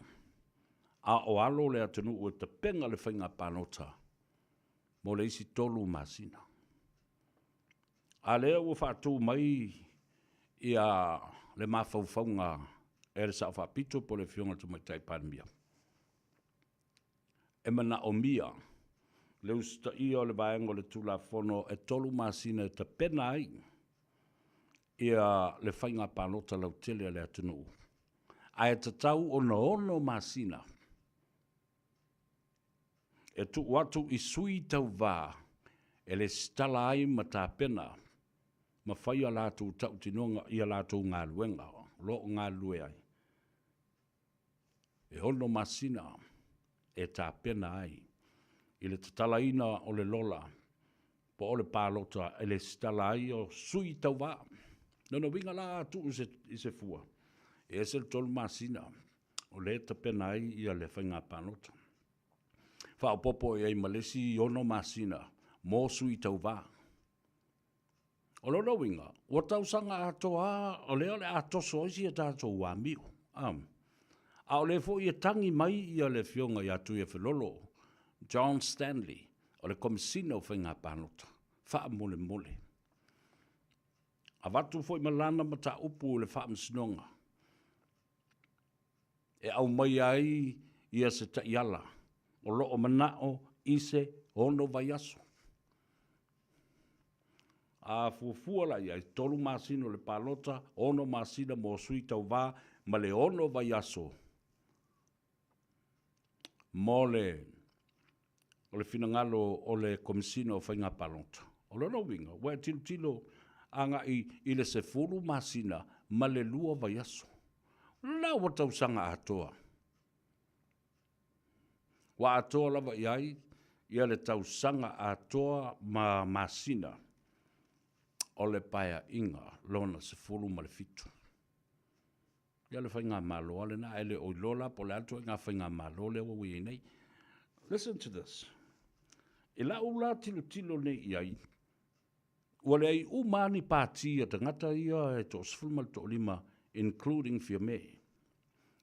a o alo le atunuu e tapena le faiga palota mo le isi 3 masina. A lea ua faatu mai ia le mafaufauga e le Sao Faapito po o le Afioga i le Tamaitai Palemia, e manaomia le usitaia o le vaega o le Tulafono e 3 masina e tapena ai ia le faiga palota lautele a le atunuu, ae tatau ona 6 masina e tuu atu i sui tauva e lesitala ai ma tapena ma fai a latou tautinoga i a latou galuega o lo o galulue ai, e 6 masina e tapena ai i le tatalaina o le lola po o le palota e lesitala ai o sui tauva. Lona uiga la a tuu i se fua, e ese le 3 masina o lea e tapena ai ia le faiga palota. Faaopoopo i ai ma le isi 6 masina mo sui tauva. O lona uiga, ua tausaga atoa lava o lea o le a toso ai si a tatou amio. A o lea foi e tagi mai ia le Afioga ia Tuiafelolo John Stanley, o le Komesina o Faiga Palota, faamolemole. Avatu foi ma lana mataupu i le Faamasinoga e aumaia ai ia se taiala o lo o manao i se 6 vaiaso. A fuafua la i ai, 3 masina o le palota, 6 masina mo sui tauva ma le 6 vaiaso mo le o le finagalo o le Komesina o Faiga Palota. O lona uiga, ua e tilotilo agai i le 10 masina ma le 2 vaiaso. La ua tausaga atoa. Ua atoa lava i ai ia le tausaga atoa ma masina o le Paeaiga lona 17. Ia le faigamalo lava lena, ae le o iloa la po o le a le ituaiga faigamalo lea ua i ai nei. Listen to this. I lau la tilotilo nei i ai, ua leai uma lava ni pati a tagata ia e 15, including Fiame.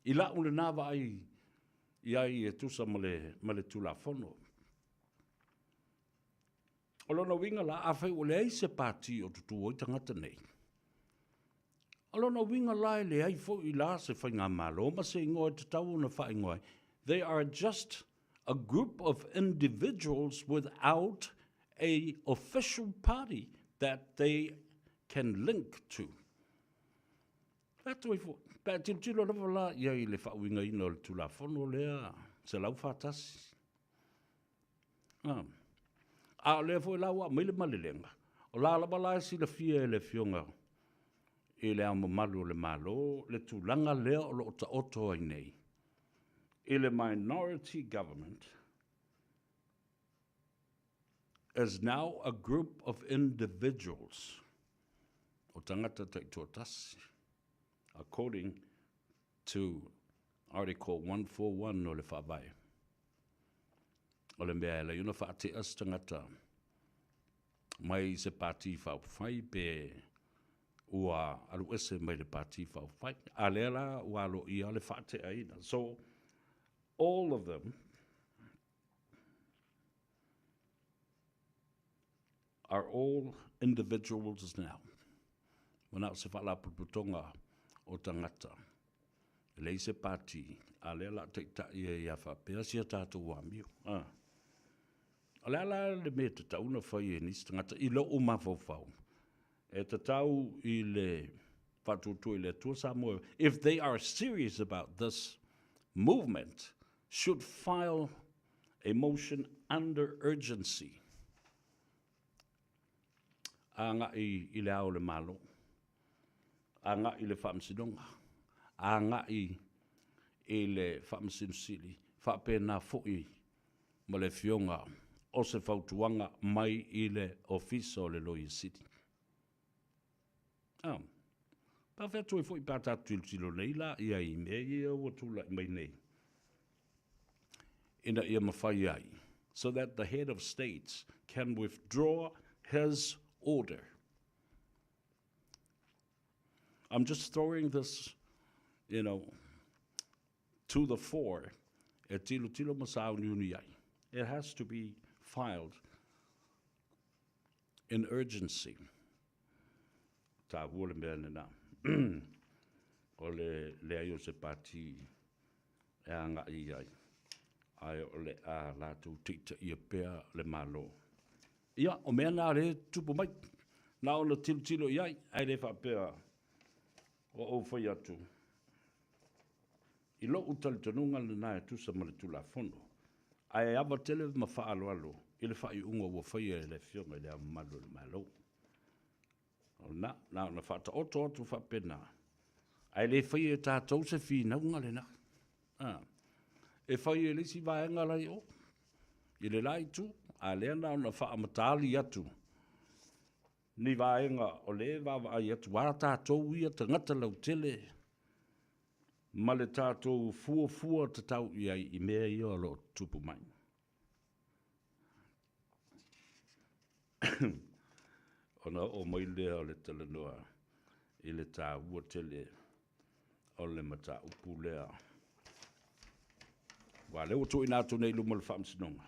I lau lena vaai i ai e tusa ma le, ma le Tulafono. O lona uiga la, afai ua leai se pati o tutū ai tagata nei, o lona uiga la e leai foi la se faigamalo ma se igoa e tatau ona faaigoa ai. They are just a group of individuals without a official party that they can link to. Atu ai foi, pe a tilotilo lava la i ai i le faauigaina o le Tulafono lea 141. Ah. A o lea foi la ua aumai le malelega, o la lava la e silafia e le Afioga i le Ao Mamalu o le Malo le tulaga lea o lo o taoto ai nei i le minority government is now a group of individuals. o tagata taitoatasi, according to Article 141 o le Faavae. O le mea e ala ai ona faatea se tagata mai se Pati Faaupufai pe ua aluese mai le Pati Faaupufai, a lea la ua aloaia le faateaina. So, all of them are all individuals now. Ua na o se faalapotopotoga o tagata, e leai se pati, a lea la taitai ai a faapea si a tatou amio. Ah. O le a la le mea tatau ona fai e nisi tagata i lou mafaufau, e tatau i le faatuatua i le Atua Samoa, if they are serious about this movement, should file a motion under urgency agai i le Ao o le Malo, agai i le Faamasinoga, agai i le Faamasino Sili, faapena foi ma le Afioga o se fautuaga mai i le Ofisa o le Loia Sili. Ah, faafetai atu ai foi pe a tatou tilotilo nei la ia i mea ia ua tulai mai nei ina ia mafai ai, so that the head of states can withdraw his order. I'm just throwing this, you know, to the fore e tilotilo ma sauniuni ai. It has to be filed in urgency. Taua le mea lena. O le leai o se pati e agai i ai, ae o le a latou teitaia pea le Malo. Ia, o mea na le tupu mai, na ona tilotilo i ai, ae le faapea o ou fai atu. I lou talitonuga lena e tusa ma le Tulafono, ae ava tele ma faaaloalo i le faaiuga ua faia e le Afioga i Le Ao Mamalu o le Malo. O lena, na ona faataoto atu faapena, ae le faia e tatou se finauga lena. A, e fai e le isi vaega la i o, i le la itu, a lea na ona faamatali atu ni vaega o lea e vaavaai atu a tatou ia tagata lautele ma le tatou fuafua tatau i ai i mea ia o lo o tutupu mai. Ona oo mai lea o le talanoa i le taua tele o le mataupu lea. Aua o lea ua tuuina atu nei i luma o le Faamasinoga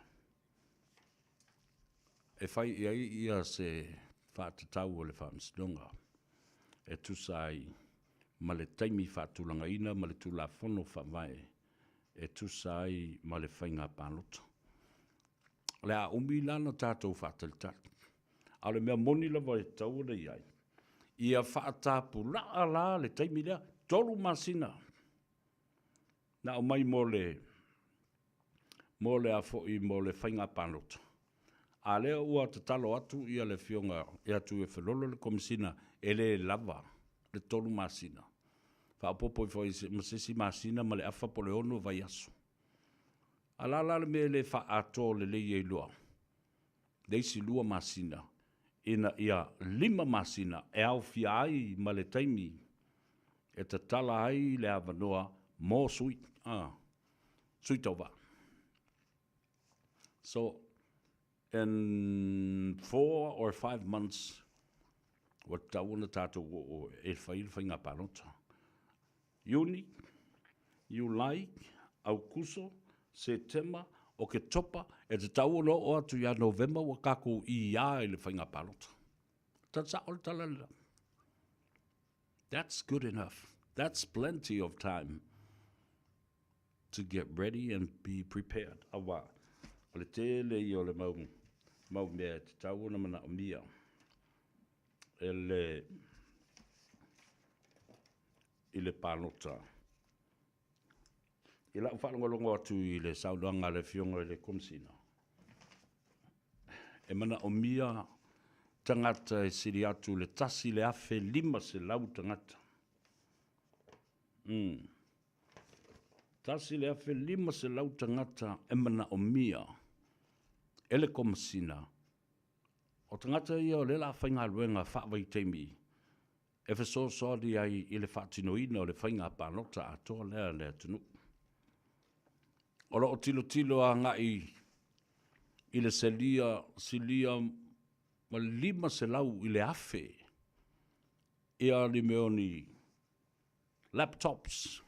e fai i ai ia se faatatau o le Faamasinoga e tusa ai ma le taimi faatulagaina ma le Tulafono Faavae e tusa ai ma le faiga palota. O le a umi la ona tatou faatalitali. A o le mea moni lava e tatau ona i ai, ia faatapulaa la le taimi lea, 3 masina na aumai mo le mo le a foi mo le faiga palota. A lea ua tatalo atu ia le Afioga ia Tuiafelolo le Komesina e le lava le 3 masina. Faaopoopo ifo ai ma se isi masina ma le afa po o le 6 vaiaso. A la la le mea e le faaatoa lelei ai loa le isi 2 masina ina ia 5 masina e aofia ai ma le taimi e tatala ai le avanoa mo sui, sui tauva. So, in 4 or 5 months, ua tatau ona tatou oo e fai le faiga palota. Iuni, Iulai, Aukuso, Setema, Oketopa, e tatau ona oo atu ia Novema ua tatou ia i le faiga palota. Tala sao le tala lena. That's good enough. That's plenty of time to get ready and be prepared. Aua, o le tele ia o le mau, mau mea e tatau ona manaomia e le, i le palota. I lau faalogologo atu i le saunoaga a le Afioga i le Komesina, e manaomia tagata e sili atu le 1,500 tagata. 1,500 tagata e manaomia e le Komesina. O tagata ia o lea o le a faigaluega faavaitaimi. e fesoasoani ai i le faatinoina o le faiga palota atoa lea a le atunuu. O lo o tilotilo agai i le selia silia ma 500 i le 1,000 ia ni mea o ni laptops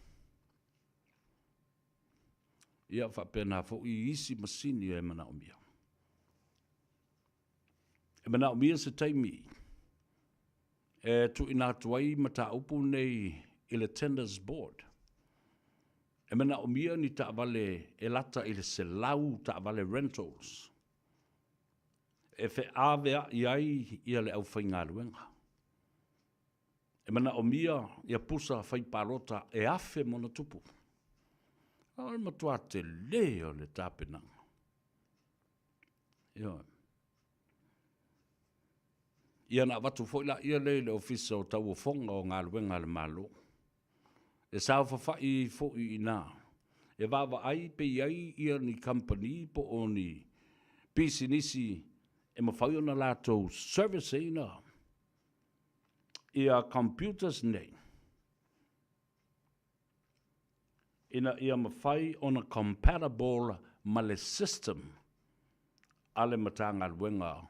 ia faapena foi isi masini e manaomia. E manaomia se taimi e tuuina atu ai mataupu nei i le Tenders Board. E manaomia ni taavale e lata i le 100 taavale rentals e feaveai ai ia le aufaigaluega. E manaomia ia pusa fai palota e 1,000 ma ona tupu. O le matua tele o le tapenaga. Ioe. Ia na avatu foi laia lea i le Ofisa o Tauofoga o Galuega a le Malo. E saofafai ai foi i ina e vaavaai pe i ai ia ni kamupani po o ni pisinisi e mafai ona latou service ina ia computers nei ina ia mafai ona compatible ma le system a le Matagaluega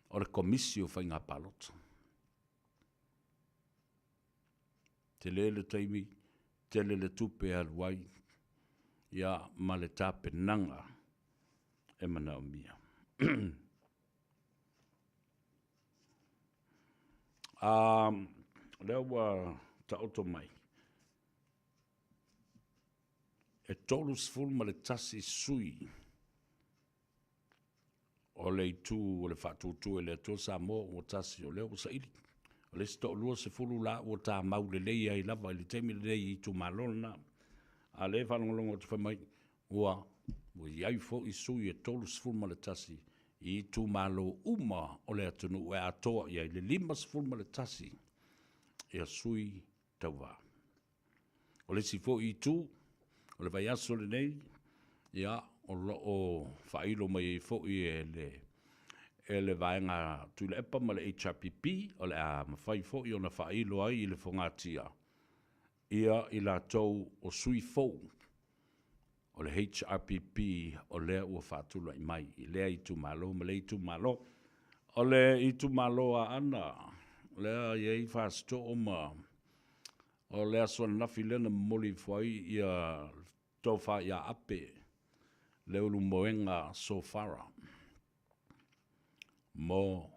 o le Komisi o Faiga Palota. Tele le taimi, tele le tupe e alu ai, ia ma le tapenaga e manaomia. Lea ua taoto mai, e 31 sui o le itu o le Faatuatua i le Atua Samoa ua tasi, o lea ua saili. O le isi toa-20 la ua tamau lelei ai lava i le taimi lenei i itumalo lena. A o lea e faalogologo atu fai mai, ua i ai foi sui e 31 i itumalo uma o le atunuu e atoa i ai le 51 ia sui tauva. O le isi foi itu, o le vaiaso lenei, ia, o lo o faailo mai ai foi e le e le vaega Tuilaepa ma le HRPP, o le a mafai foi ona faailo ai i le fogatia ia i latou o sui fou o le HRPP o lea ua faatulai mai i lea itumalo ma lea itumalo. O le itumalo Aana, lea e i ai Fasitoo ma o le aso ananafi lea na momoli ifo ai ia tofa ia Ape Leulumoega Sofara mo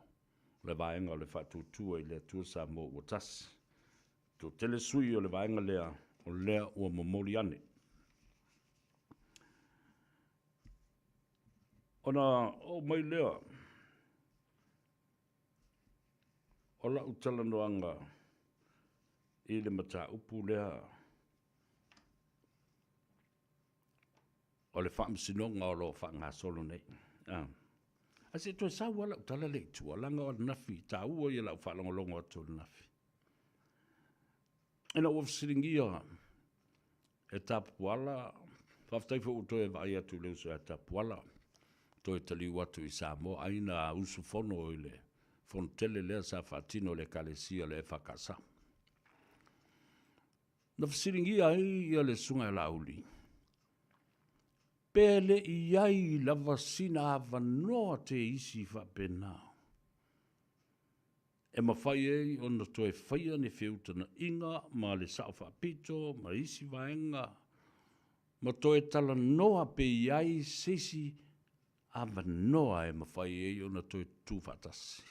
le vaega o le Faatuatua i le Atua Samoa ua tasi. Toatele sui o le vaega lea o lea ua momoli ane. Ona oo mai lea o lau talanoaga i le mataupu lea o le faamasinoga o lo o faagasolo nei. Ae se i toe sau lava lau tala lea i tua, leaga o ananafi, taua ia lau faalogologo atu ananafi. Ina ua fesiligia e Tapuala, faafetai foi ua toe vaai atu i le uso ia Tapuala, toe taliu atu i Samoa, ai na usufono i le fonotele lea sa faatino e le Ekalesia o le EFKS. Na fesiligia ai ia le Susuga ia Laauli, pe le i i ai lava sina avanoa te isi faapena e mafai ai ona toe faia ni feutagaiga ma le Sao Faapito ma isi vaega ma toe talanoa pe i ai se isi avanoa e mafai ai ona toe tutu faatasi.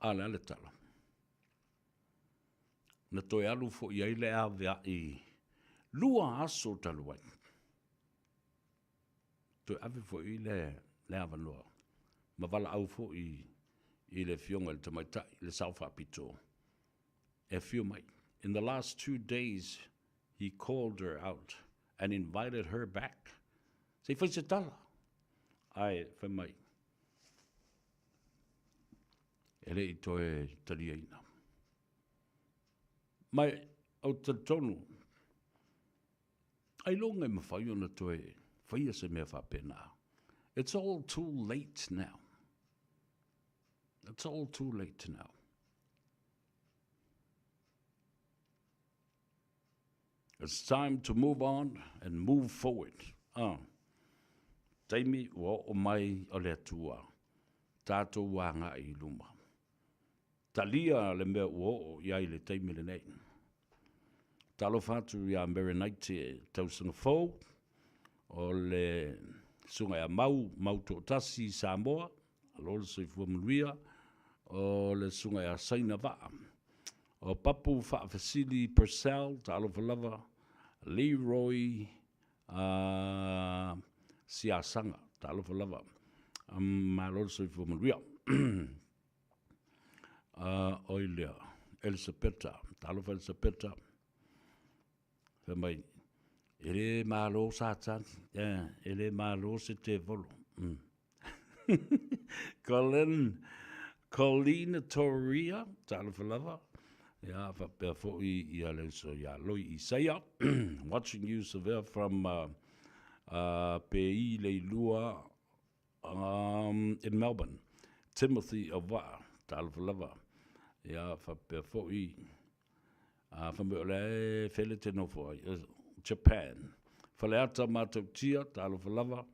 A o le a le tala? Na toe alu foi ai le aveai 2 aso talu ai. Toe ave foi le avanoa ma valaau foi i le afioga i le tamaitai, le Sao Faapito, e afio mai. In the last 2 days, he called her out and invited her back. Se i fai se tala. Ae fai mai, e le i toe taliaina. Ma ou te talitonu, ailoga e mafai ona toe faia se mea faapena. It's all too late now. It's all too late now. It's time to move on and move forward. Ah. Taimi ua oo mai o le Atua, tatou agai i luma. Talia le mea ua oo i ai le taimi lenei. Talofa atu iā Merenaite tausaga fou, o le Susuga ia Mau, Mau Toatasi i Samoa, alo le soifua manuia, o le Susuga ia Saina Vaa, o Papu Faafesili Purcell, talofa lava, Leroy uh, Siasaga, talofa lava, malo le soifua manuia. Uh, oi lea, Elisapeta, talofa Elisapeta, fai mai, e le malo Satani, eh, e le malo se tevolo. Mm. Colin, Colleen Toria, talofa lava, ia, faapea foi ia le uso ia Loi Isaia, watching you Severe from uh, uh, PI Leilua um, in Melbourne, Timothy Awa, talofa lava, ia, faapea foi, uh, fai mai o le fele te nofo ai, Japan, Faleata Matautia, talofa lava,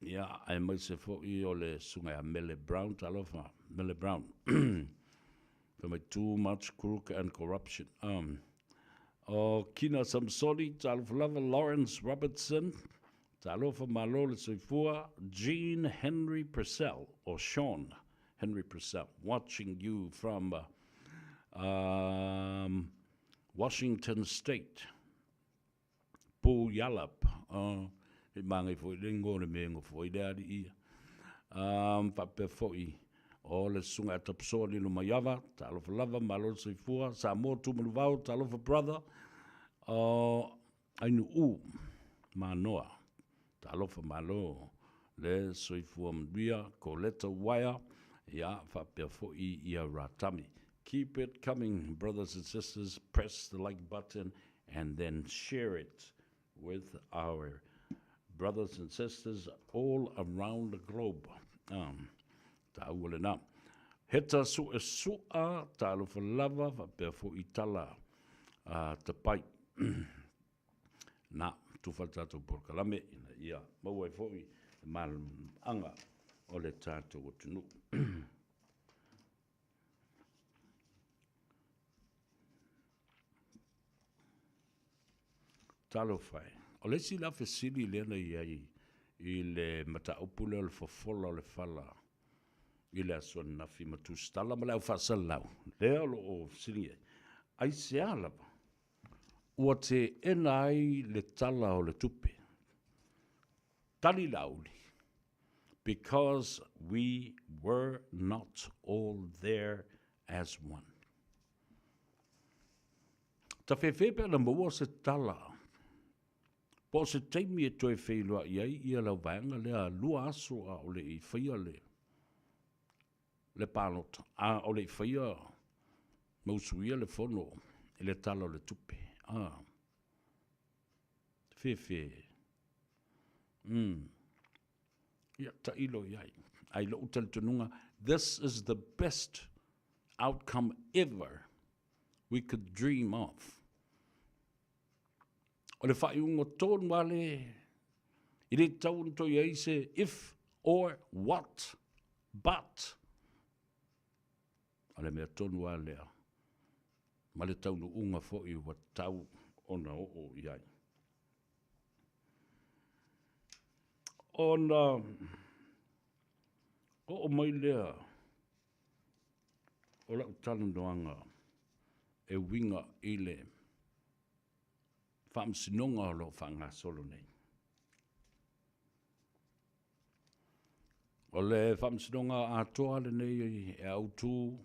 Ia, aemaise foi o le Susuga ia Mele Brown, talofa, Mele Brown. Fai mai, too much crook and corruption. Um, o Kina Samsoni, talofa lava, Lawrence Robertson, talofa malo le soifua, Jean Henry Purcell, or Sean Henry Purcell, watching you from uh, um, Washington State. Puyallup, oh, he māngai foi le ingoa o le mea e nofo ai le alii ia. Um, faapea foi, o le susuga ia Tapusoa Lilo Maiava, talofa lava, malo le soifua, Samoa Tumanuvao, talofa brother, o Ainu'u, Manoa, talofa malo le soifua manuia, Coletta Waia, ia, faapea foi ia Ratami. Keep it coming, brothers and sisters, press the like button and then share it with our brothers and sisters all around the globe. Um, tāua lena. Heta suʻesuʻa, talofa lava, faapea foi tala uh, tapai. Na, tufa le tātou polokalame, ina ia maua ai foi le malamalamaaga o le tātou atunuu. Talofa e. O le isi la fesili lea na i ai i le mataupu lea o le fofola o le fala i le aso ananafi ma Tusitala ma le au faasalalau, lea o lo o fesiligia ai, aisea lava ua teena ai le Tala o le Tupe? Tali Laauli, Because we were not all there as one. Tafefe pe ana maua se tala po o se taimi e toe feiloai ai ia lau vaega lea lua aso a o le i faia le le palota, a o le i faia ma usuia le fono i le Tala o le Tupe. A. Fefe. Mm. Ia, tailo i ai. Ai lo'u talitonuga, this is the best outcome ever we could dream of. O le faaiuga tonu lava le, e le tatau ona toe i ai se if or what, but. O le mea tonu lava lea, ma le taunuuga foi ua tatau ona oo i ai. Ona oo mai lea o lau talanoaga e uiga i le Faamasinoga o lo o faagasolo nei. O le Faamasinoga atoa lenei e autu.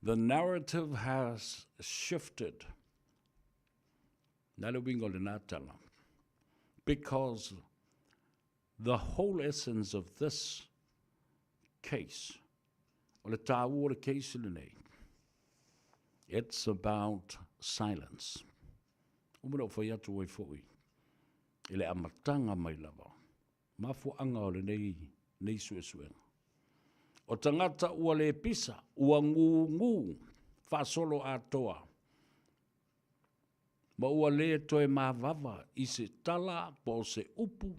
The narrative has shifted. Na le uiga o lena tala. Because the whole essence of this case, o le tāua o le case lenei, it's about silence. Uma na ou fai atu ai foi. I le amataga mai lava, mafuaaga o lenei nei suesuega. O tagata ua le pisa, ua gugu faasoloatoa, ma ua le toe mavava i se tala po o se upu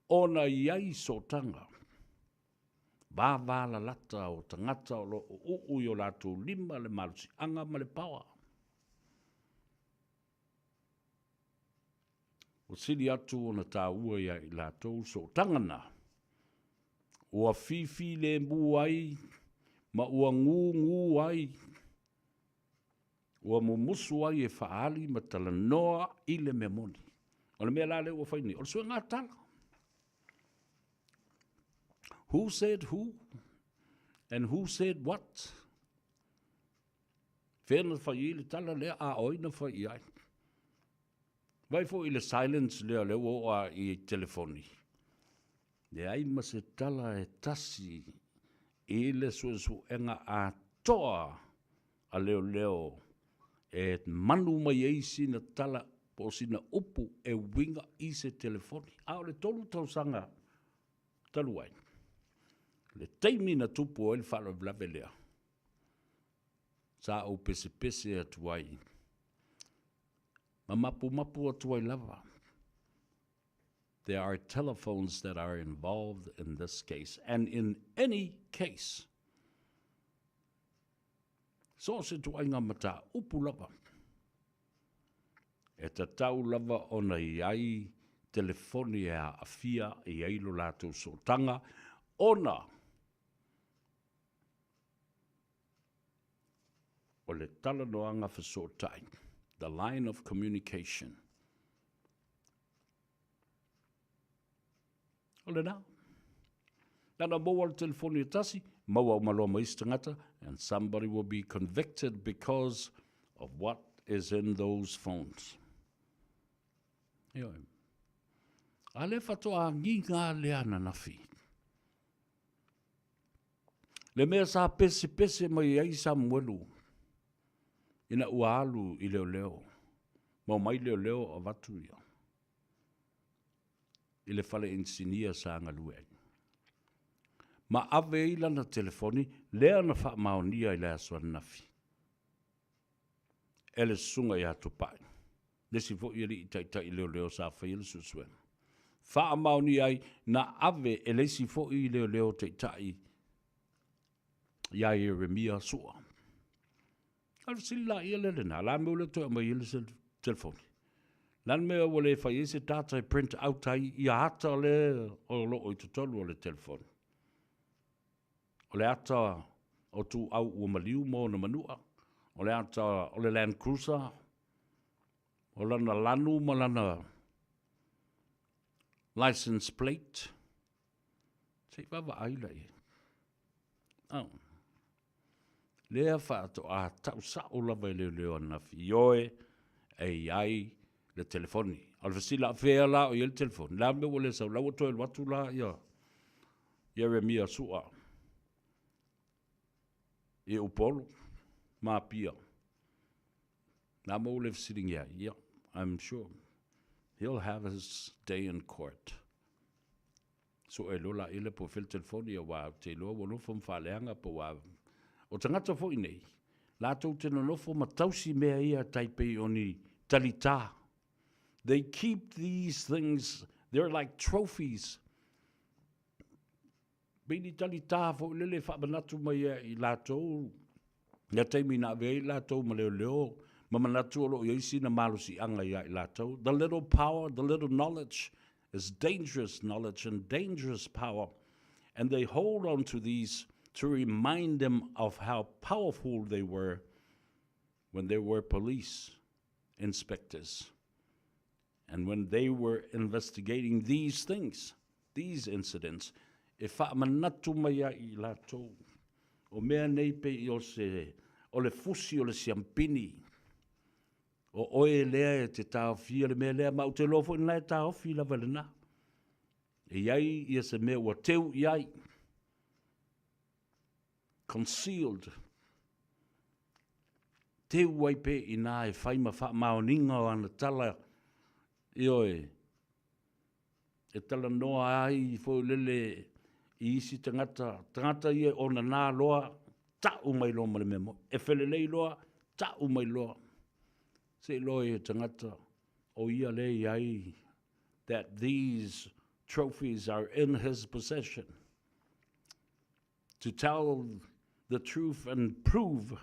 ona i ai sootaga vavalalata o tagata o lo o uu i o latou lima le malosiaga ma le paoa. Ua sili atu ona taua ia i latou sootaga na ua fifilemu ai ma ua gugu ai, ua mumusu ai e faaali ma talanoa i le mea moni. O le mea la lea ua fai nei, o le suega tala. Who said who and who said what? Fea na fai ai le tala lea, a o ai na fai i ai? Vaai foi i le silence lea o lea ua oo lava i telefoni. Leai ma se tala e tasi i le suesuega atoa a leoleo e manu mai ai sina tala po o sina upu e uiga i se telefoni. A o le 3 tausaga talu ai, le taimi na tupu ai le faalavelave lea, sa ou pesepese atu ai ma mapumapu atu ai lava. There are telephones that are involved in this case and in any case. So o se ituaiga mataupu lava, e tatau lava ona i ai telefoni e aafia i ai lo latou sootaga ona o le talanoaga fesootai, the line of communication. O lena. Na na maua le telefoni e tasi, maua uma loa ma isi tagata, and somebody will be convicted because of what is in those phones. Ioe. A le faatoa agiga lea ananafi. Le mea sa pesepese mai ai Samuelu ina ua alu i leoleo, ma omai leoleo avatu ia i le fale inisinia sa galue ai. Ma ave ai lana telefoni lea na faamaonia i le aso ananafi e le susuga ia Tupai, le isi foi alii taitai leoleo sa faia le suesuega. Faamaonia ai na ave e le isi foi leoleo taitai ia Ieremia Sua. A o le fesili laia lea lena, la mea ua le toe aumai ai le telefoni? Le a le mea ua le fai ai se data e print out ai ia ata lea o lo o i totonu o le telefoni? O le ata o Tuuau ua maliu ma ona manua, o le ata o le Land Cruiser, o lana lanu ma lana license plate. Se i vaavaai la i ai. Oh. Lea faatoa tau sao lava e leoleo ananafi, ioe, e i ai le telefoni. A o le fesili la, fea la o i ai le telefoni? Le a le mea ua le sau? La ua toe alu atu la ia Ieremia Sua i Upolu ma Apia. Na mo ua le fesiligia ai? Ia, I'm sure he'll have his day in court. Sue loa laia lea po o fea le telefoni aua ou te iloa ua nofo ma faaleaga po ua... O tagata foi nei, latou te nonofo ma tausi mea ia tai pei o ni talitā. They keep these things, they're like trophies. Pei ni talitā foi lele e faamanatu mai ia i latou ia taimi na ave ai latou ma leoleo ma manatu o lo o i ai sina malosiaga ia i latou. The little power, the little knowledge is dangerous knowledge and dangerous power and they hold on to these to remind them of how powerful they were when they were police inspectors and when they were investigating these things, these incidents, e faamanatu mai ai i latou, o mea nei pei o se, o le fusi o le siampini, o oe lea e te taofia le mea lea, ma ou te iloa foi lena e taofi lava e lena. E i ai ia se mea ua teu i ai, concealed, teu ai pea i inā e fai ma faamaoniga o ana tala. Ioe, e talanoa ai foi lele i isi tagata, tagata ia o nana loa, ta'u mai loa ma le mea moni. E felelei loa, ta'u mai loa. Se i loa i tagata o ia lea i ai that these trophies are in his possession to tell the truth and prove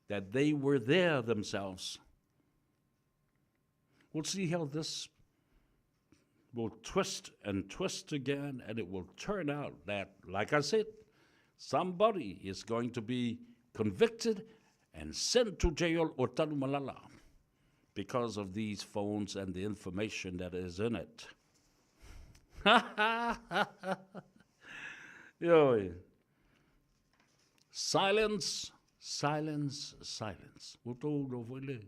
that they were there themselves. We'll see how this will twist and twist again, and it will turn out that, like I said, somebody is going to be convicted and sent to jail or tanumalala because of these phones and the information that is in it. Silence, silence, silence. Ua tou iloa foi le,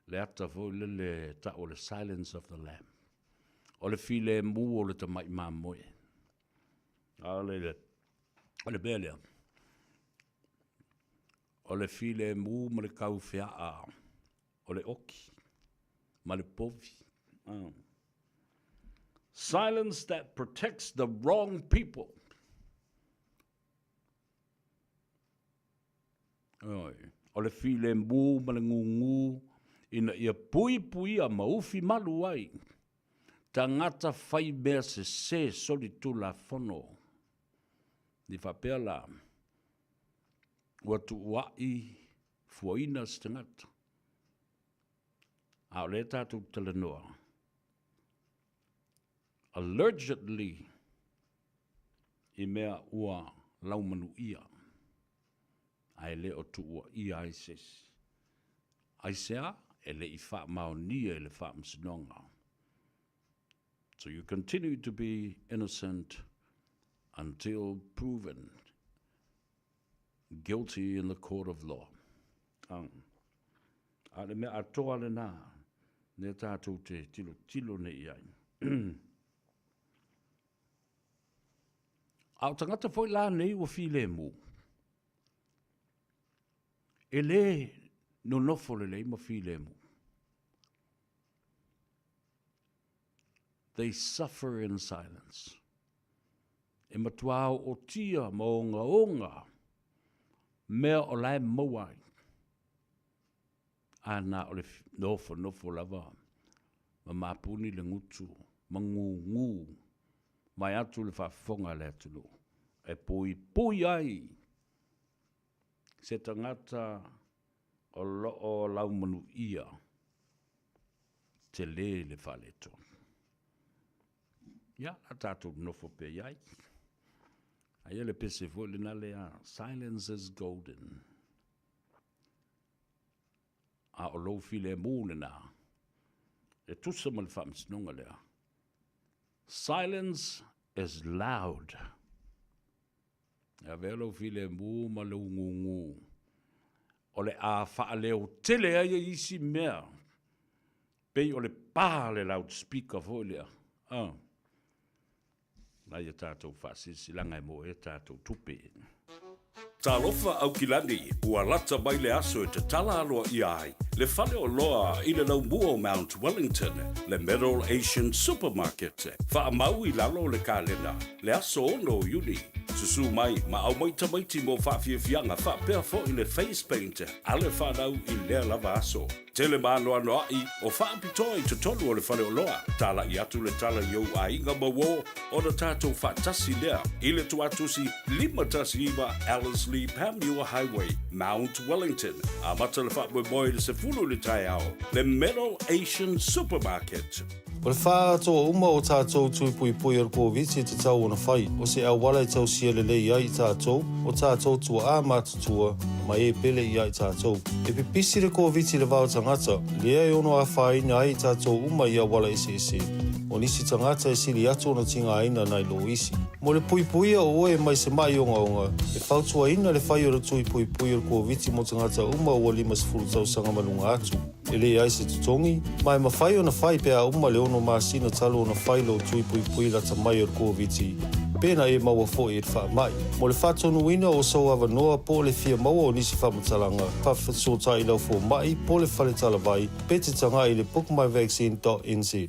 le ata foi lele ta'u o le silence of the lamb. O le filemu o le tamai mamoe. A o le, o le mea lea, o le filemu ma le kaufea'a o le oki ma le povi. Silence that protects the wrong people. Oi. O le filemu ma le gūgū ina ia puipuia ma ufi malu ai tagata fai mea sesē solitulafono. Ni faapea la, ua tuua'i fuaina se tagata. A o lea tatou talanoa, allegedly, i mea ua laumanuia, ae le o tuuaia ai se isi. Aisea? E le i faamaonia i le Faamasinoga. So you continue to be innocent until proven guilty in the court of law. A o le mea atoa lena, lea tatou te tilotilo nei i ai. A o tagata foi la nei ua filemu, e lē nonofo lelei ma filemu. They suffer in silence. E matuā ootia ma ogaoga mea o la e maua ai. A na o le nofonofo lava ma mapuni le gutu ma gūgū vaeatu le faafofoga a le atunuu e puipui ai se tagata o lo o laumanuia tele le faaletonu. Ia, a tatou nofo pea i ai. Aia le pese foi lena lea, silence is golden. A o lou filemu lena, e tusa ma le faamasinoga lea. Silence is loud. E avea lou filemu ma lou gūgū, o le a faaleo tele ai e isi mea, pei o le pā le loudspeaker foi lea. Ah. Nai a tatou faasilasilaga e maua ai a tatou tupe. Talofa Aukilani, ua lata mai le aso e tatala aloaia ai le fale oloa i le laumua o Mount Wellington, le Middle Asian Supermarket. Faamau i lalo o le kalena, le aso 6 o Iuni. Susu mai ma aumai tamaiti mo faafiafiaga faapea foi le face paint a le fanau i lea lava aso. Tele maanoanoaʻi o faapitoa i totonu o le faleoloa. Talaʻi atu le tala i ou aiga ma uō ona tatou faatasi lea i le tuatusi 519 Ellerslie Panmure Highway, Mount Wellington. Amata le faamoemoe i le 10 i le taeao, le Middle Asian Supermarket. O le faaatoa uma o tatou tui puipui o le Koviti e tatau ona fai, o se auala e tausia lelei ai i tatou, o tatou tua'a matutua, ma e pele i a i tatou. E pipisi le Koviti i le va o tagata, lea e ono afaina ai i tatou uma i auala eseese. O nisi tagata e sili atu ona tigaina nai lo isi. Mo le puipuia o oe mai se maʻi ogaoga, e fautuaina le fai o le tui puipui o le Koviti mo tagata uma ua 50 tausaga ma luga atu. E leai se totogi, ma e mafai ona fai pe a uma le ono masina talu ona fai lou tui puipui lata mai o le Koviti. Pe na e maua foi i le faamai. Mo le faatonuina o sou avanoa po o le fia maua o nisi faamatalaga, faafesootai i lau fomai po o le fale talavai pe te tagai i le bookmyvaccine.nz.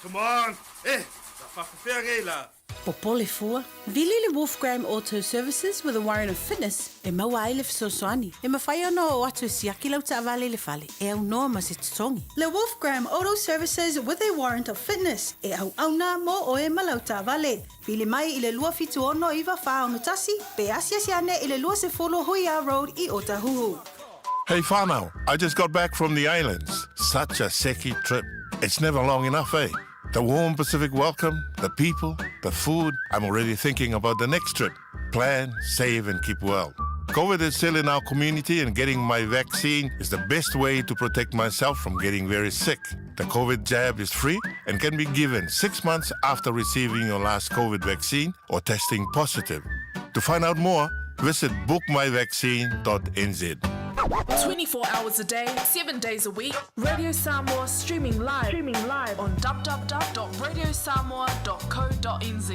Come on! Eh, la faafefea nei la? Popole fua, vili le Wolfgram Auto Services with a warrant of fitness e maua ai le fesoasoani. E mafai ona oo atu e siaki lau taavale i le fale e aunoa ma se totogi. Le Wolfgram Auto Services with a warrant of fitness e auauna mo oe ma lau taavale. Vili mai i le 276 94 61 pe asiasi ane i le 20 Huia Road i Otahuhu. Hey whānau, I just got back from the islands. Such a seki trip. It's never long enough, eh? The warm Pacific welcome, the people, the food. I'm already thinking about the next trip. Plan, save and keep well. COVID is still in our community and getting my vaccine is the best way to protect myself from getting very sick. The COVID jab is free and can be given six months after receiving your last COVID vaccine or testing positive. To find out more, visit bookmyvaccine.nz. 24 hours a day, 7 days a week. Radio Samoa streaming live, streaming live on www.radiosamoa.co.nz.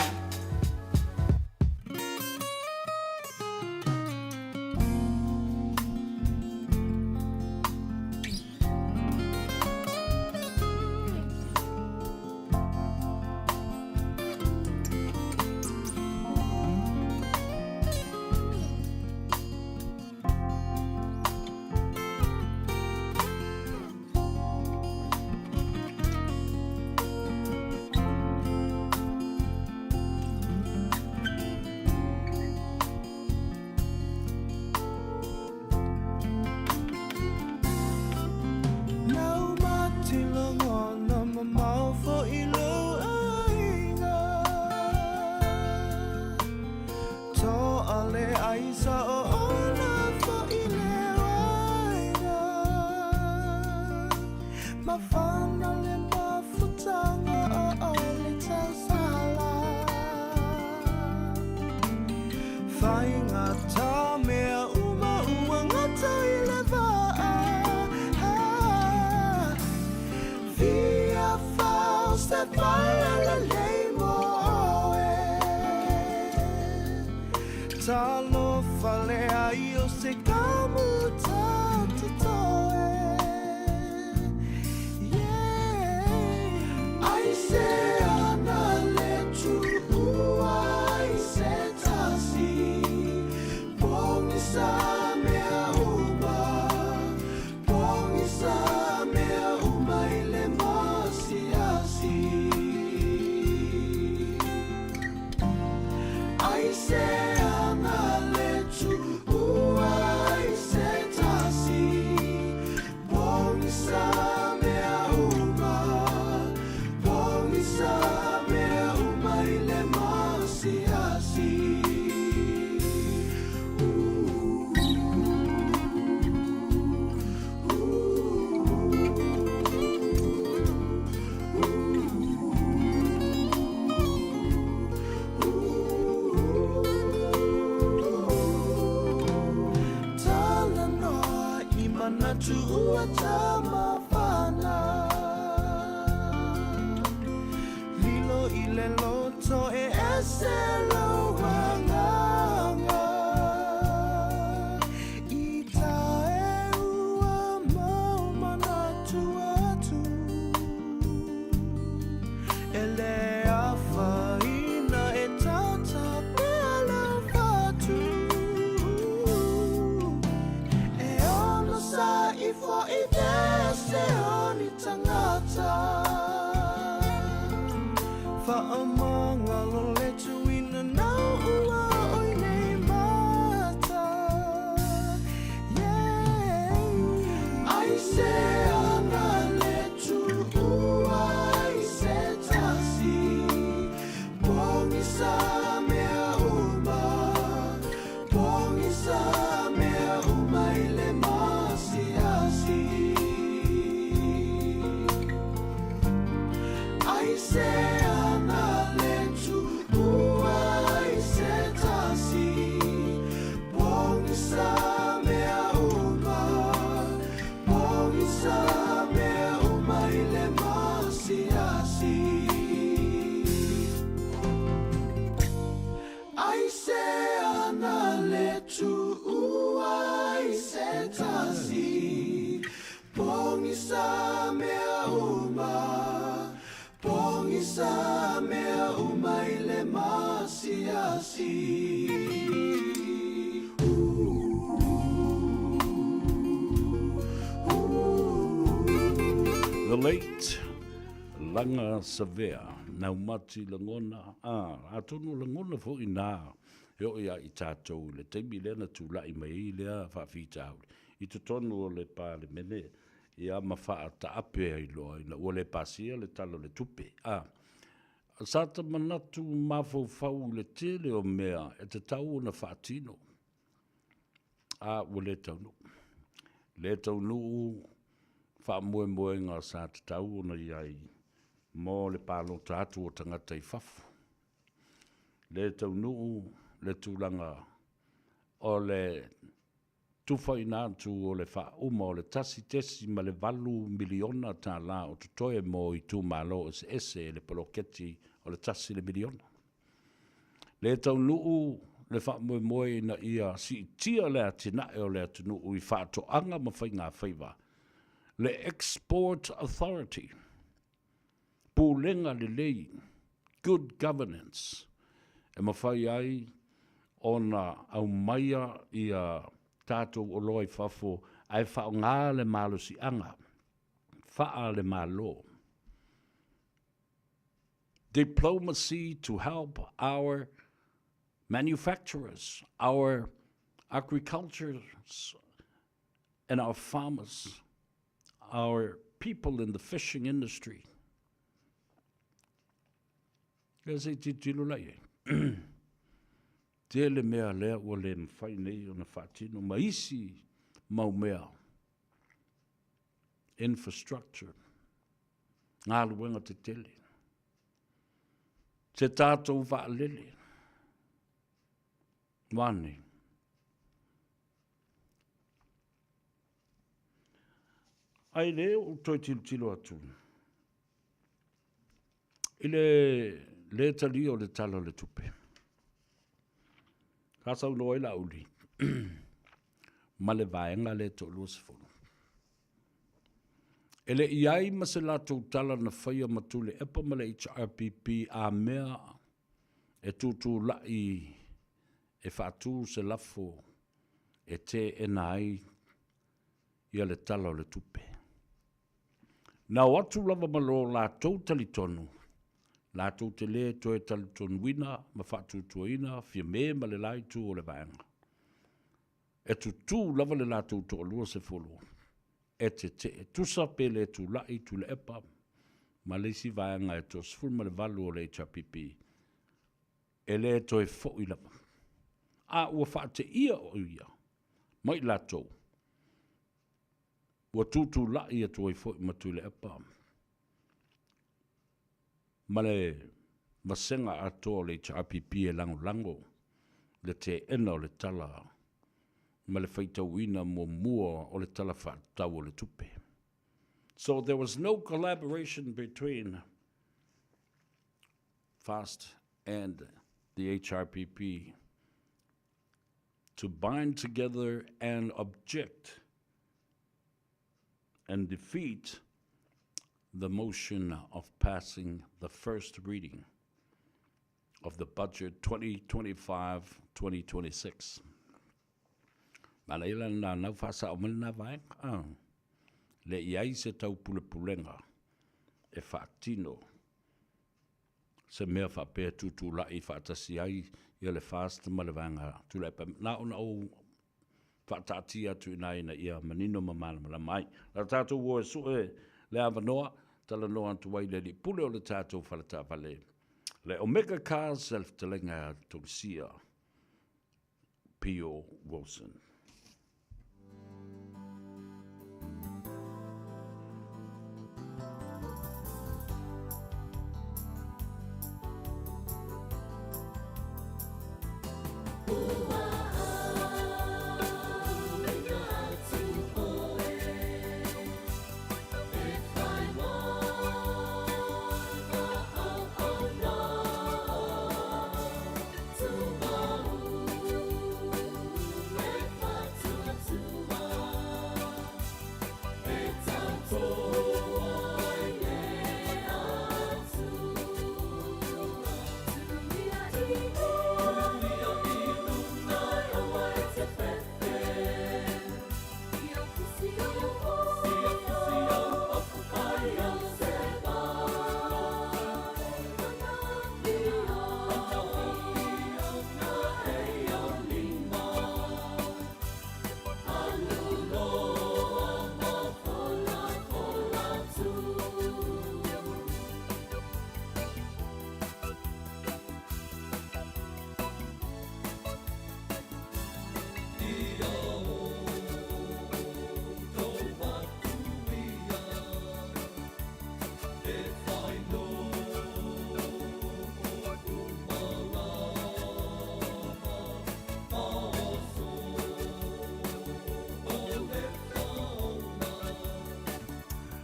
Pogisa mea uma, pogisa mea uma i le masiasi. The late Laga Savea, Naumati Lagona, ā, atonu o lagona foi nā e oo ia i tātou i le taimi lea na tula'i mai ai lea faafitauli i totonu o le Palemene, ia ma faataape ai loa ina ua le pasia le Tala o le Tupe. Ā, sa ta manatu mafaufau i le tele o mea e tatau ona faatino, a ua le taunuu. Le taunuu faamoemoega sa tatau ona i ai mo le palota atu o tagata i fafo. Le taunuu le tulaga o le tufaina atu o le faauma o le $1.8 miliona tala o totoe mo itumalo eseese i le poloketi o le $1 le miliona. Le taunuu le faamoemoe ina ia siitia le atinae o le atunuu i faatoaga ma faigafaiva, le Export Authority, pulega lelei, good governance, e mafai ai ona aumaia ia tatou oloa i fafo ae faaaoga le malosiaga faale-Malo. Diplomacy to help our manufacturers, our agricultures and our farmers, our people in the fishing industry. Ia se i tilotilo la i ai. Tele mea lea ua le mafai nei ona faatino ma isi mau mea. Infrastructure, galuega tetele, se tatou vaalele, ua nei. Ae le ou toe tilotilo atu i le le talia o le Tala o le Tupe. Sa saunoa ai Laauli ma le vaega lea e toa-20. E le i ai ma se latou tala na faia ma Tuilaepa ma le HRPP a mea e tutulai e faatu se lafo e teena ai ia le Tala o le Tupe. Na o atu lava ma lo latou talitonu, latou te le toe talitonuina ma faatuatuaina Fiame ma le la itu o le Vaega. E tutū lava le latou toalua sefulu e tetee, tusa pe le tula'i Tuilaepa ma le isi vaega e toa-18 o le HRPP, e le toe fo'i lava. A ua faateia o ia ma i latou, ua tutula'i atu ai foi ma Tuilaepa ma le vasega atoa o le HRPP e lagolago le teena o le Tala ma le faitauina muamua o le Tala Faatatau o le Tupe. So there was no collaboration between FAST and the HRPP to bind together and object and defeat the motion of passing the first reading of the budget 2025-2026. Manaia la na nau faasao mai lena vaega. Ah. Le i ai se taupulepulega e faatino se mea faapea e tutulai faatasi ai ia le FAST ma le Vaega Tuilaepa. Na ona ou faataatia atu i ina ina ia manino ma malamalama ai. La tatou o e sue le avanoa, talanoa atu ai le alii pule o le tatou fale taavale, le Omega Cars, le fetalaiga Tonusia Pio Wilson.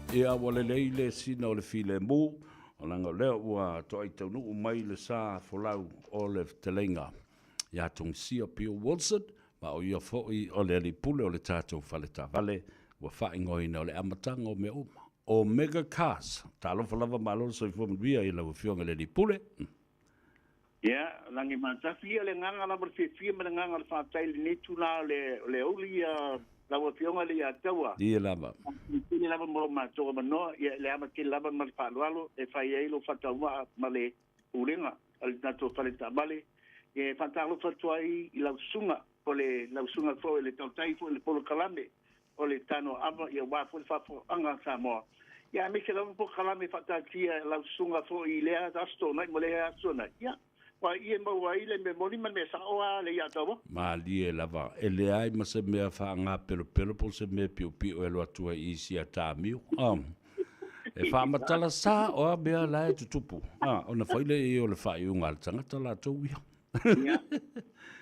Ia, ua lelei le sina o le filemu, leaga o lea ua toai taunuu mai le sa folau o le fetalaiga ia Togisia Pio Wilson, ma o ia foi o le alii pule o le tatou fale taavale ua faaigoaina o le amataga o mea uma, Omega Cars. Talofa lava, malo le soifua manuia i lau Afioga i le alii pule. Ia, lagi matasi ia le agaga lava o le fiafia ma le agaga o le faafetai i lenei itula o le, o le aoauli ia lau Afioga le ia Taua. Ia lava. Tele lava mo lo matou avanoa, ia le ava tele lava ma le faaaloalo e fai ai lou faatauvaa ma le pulega a le tatou fale taavale. Ia e faatalofa atu ai i lau susuga, o le lau susuga foi o le tautai foi o le polokalame o le Tano Ava, ia aua foi le faafofoga a Samoa. Ia aemaise lava polokalame faataatia e lau susuga foi i lea Aso Toonai ma lea Aso Toonai. Ia, aua i i e maua ai le mea moni ma le mea sao a le ia Taua. Malie lava, e leai ma se mea faagapelopelo po o se mea piopio e alu atu ai i isi atamio. E faamatala sa o a mea la e tutupu, ona fai lea i ai o le faaiuga a le tagata latou ia. Ia,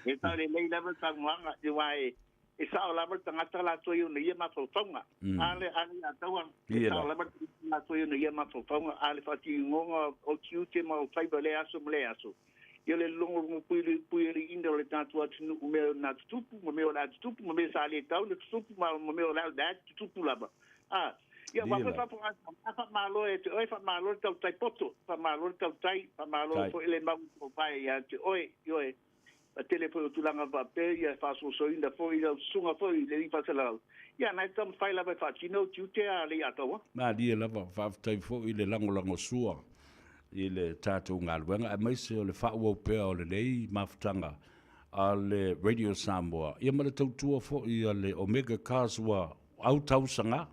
e tau lelei lava le saunoaga, aua e E sao lava le tagata latou i ona ia mafaufauga. A le a le ataua, e sao lava le tagata latou i ona ia mafaufauga, a le faatinoga o tiute ma o faiva i lea aso ma lea aso. Ia le logologo puipuialiina o le tatou atunuu mea na tutupu ma mea o le a tutupu ma mea sa le tau na tutupu ma mea o le a tutupu lava. A, ia aua foi faafofoga a faamalo e te oe, faamalo le tautai poto, faamalo le tautai, faamalo foi le mau pae ia te oe, ioe. A tele foi o tulaga faapea ia e faasoasoaina foi lau susuga foi i le alii faasalalau, ia na e taumafai lava e faatino ou tiute a Leiataua. Malie lava, faafetai foi i le lagolagosua i le tatou galuega aemaise o le faaauau pea o lenei mafutaga a le Radio Samoa, ia ma le tautua foi a le Omega Cars ua au tausaga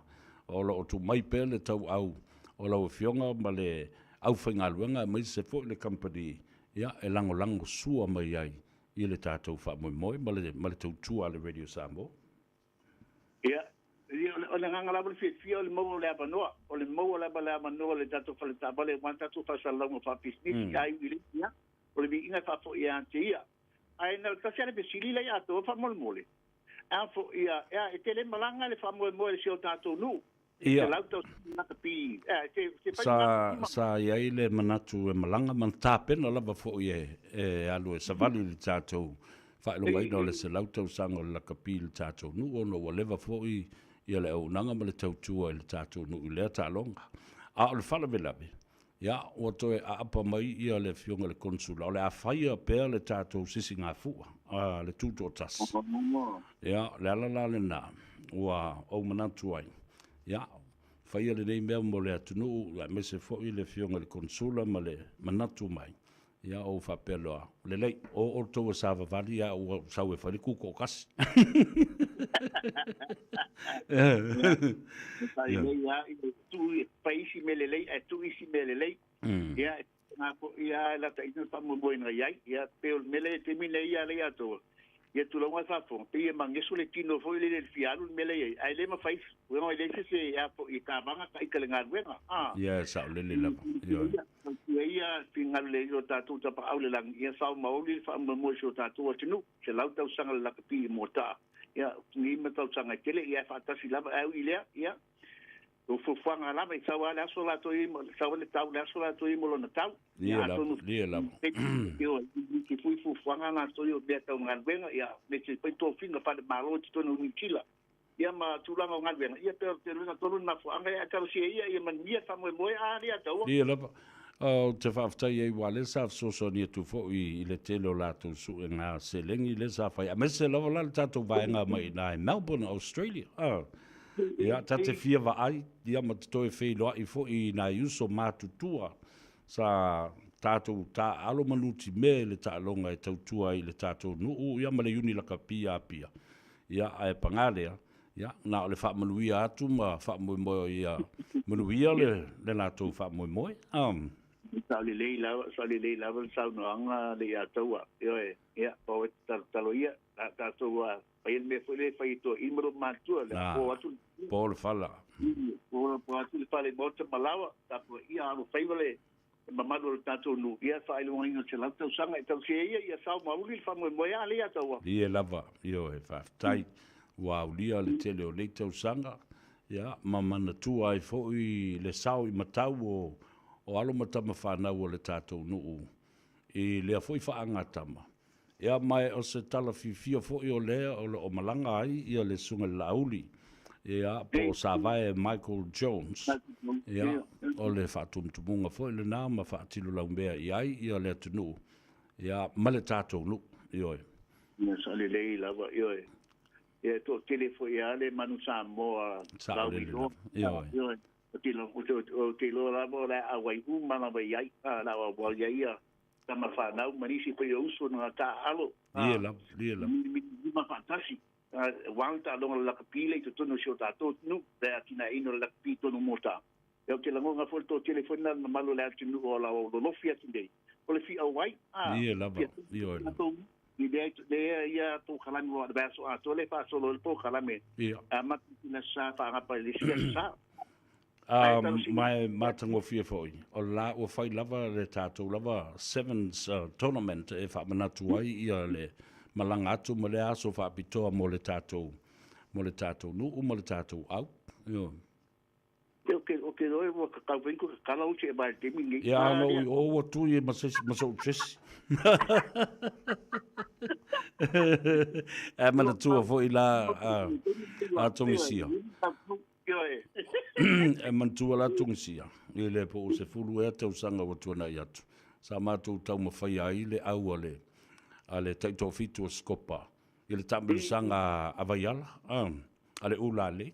o lo o tuu mai pea le tauau o lau Afioga ma le aufaigaluega aemaise foi le kamupani ia, e lagolago sua mai ai i le tatou faamoemoe ma le, ma le tautua a le Radio Samoa. Ia, o le agaga lava o le fiafia o le maua o le avanoa, o le maua lava o le avanoa o le tatou fale taavale aua le tatou faasalalauga faapisinisi, a iu i le ia, o le viiga e faafoi ia te ia. Ae na o le tasi lava le fesili la ia atoa faamolemole, a foi ia, e tele malaga le faamoemoe i si o tatou nuu, Ia. Sa, sa i ai le manatu e malaga ma tapena lava foi e, e alu e savali i le tatou faailogaina o le 100 tausaga o le lakapi i le tatou nuu ona ua leva foi ia le auaunaga ma le tautua i le tatou nuu i lea taaloga. A o le faalavelave, ia, ua toe aapa mai ia le Afioga i le Konesula, o le a faia pea le tatou sisigafua, a, le tutoatasi. Ia, o le ala la lena ua ou manatu ai, ia, faia lenei mea mo le atunuu, aemaise foi le Afioga i le Konesula ma le manatu mai, Ia, ou faapea loa, Lelei, o outou e savavali, a ua ou sau e fai le tutoatasi. Ia, ia, fai isi mea lelei ae tuu isi mea lelei. Ia, na foi ia la ta ina faamoemoeina i ai. Ia, pei o le mea lea i le taimi nei ia lea atoa. Ia tulaga e faafofoga, pei e mageso le tino foi lele i le fia alu le mea lea i ai, ae le mafai, uiga e leai se se a foi e kavaga ta ita i le galuega, a. Ia, e saolele lava, ioe. Tautua ia finagalo le o tatou tapaau i le lagi, ia sao maoli le faamoemoe i si o tatou atunuu, 100 tausaga le lakapi i Moataa, ia, 5 tausaga e tele, ia ae faatasi lava, ae ui i lea, ia, O fuafuaga lava i sau lava le aso latou i sau le tau le aso latou i mo lona tau. Ia lava, ia lava. Ki fui fuafuaga latou i o mea tau galuega ia me te fai tofiga faale-Malo i totonu o Niu Sila. Ia ma tulaga o galuega, ia pe o te lona tolu le mafuaaga ae talosia ia ia manuia le faamoemoe a le Ataua. Ia lava. Ou te faafetai ai aua o lea sa fesoasoani atu foi i le tele o latou suega seleni lea sa fai, aemaise lava la le tatou vaega mai i ina i Melbourne, Australia. Ia, ta te fia vaai, ia ma te toe feiloai foi i nai uso matutua sa tatou taaalo ma nutimea i le taaloga e tautua ai i le tatou nuu, ia ma le Iuni Lakapi i Apia. Ia, ae paga lea, ia, na o le faamanuia atu ma faamoemoe ia manuia le, le latou faamoemoe. Um. Sao lelei lava, sao lelei lava le saunoaga le ia taua. Ioe, ia, pau e talotalo ia, a tatou a fai le mea foi le fai to i ma matua le po atu. Po le fala. Po atu le fale mota malawa, tapo ia alo faiva le le mamalu o le tatou nuu, ia faailogaina o le 100 tausaga e tausia ia, ia sao ma uli le faamoemoe a lea taua. Ie lava, ioe, faafetai, ua aulia le tele o nei tausaga, ia, ma manatua ai foi le sao i matau o, o alo ma tama fanau o le tatou nuu i lea foi faagatama. Ia, ma o se tala fiafia foi o lea o lo o malaga ai ia le Susuga i le Laauli, ia, po o Savae Michael Jones, ia, o le faatumutumuga foi lena ma faatilo laumea i ai ia le atunuu, ia, ma le tatou nuu, ioe. Ia, sa lelei lava, ioe. Ia, e toatele foi lava le manu Samoa Saolele lava, ioe. Ioe. Ou te iloa lava o le a auai uma lava i ai, o le a auai ai ia tama fanau ma nisi foi o uso na taaalo. Ia lava, ia lava. Lima faatasi. Aua le taaloga o le lakapi lea i totonu o si o tatou atunuu, le atinaeina o le lakapi i totonu o Mota. Ou te lagona foi le toatele foi lena o le mamalu o le atunuu o la lolofi atu nei, o le fiauai. Ia lava, ioe lava. I lea, lea ia polokalame ua o le vaiaso atoa lea e faasolo ai le polokalame. Ia. Amata i le Aso Sa faagapa i le isi Aso Sa. Ma e matagofie foi, o la ua fai lava le tatou lava Sevens Tournament e faamanatu ai ia le malaga atu ma lea aso faapitoa mo le tatou, mo le tatou nuu ma le tatou au. Ioe. Ou te iloa ua tatau foi ona tatala usi e vae i le taimi lenei. Ia, na ou ou atu ia ma se ma so'u tresi. Ae manatua foi la a Tongisia. E manatua la Tongisia i le po o 10 ea tausaga ua tuanai atu. Sa matou taumafaia ai le au a le a le taitoafitu o Sikopa i le taamilosaga a Vaiala, a le Ulalei.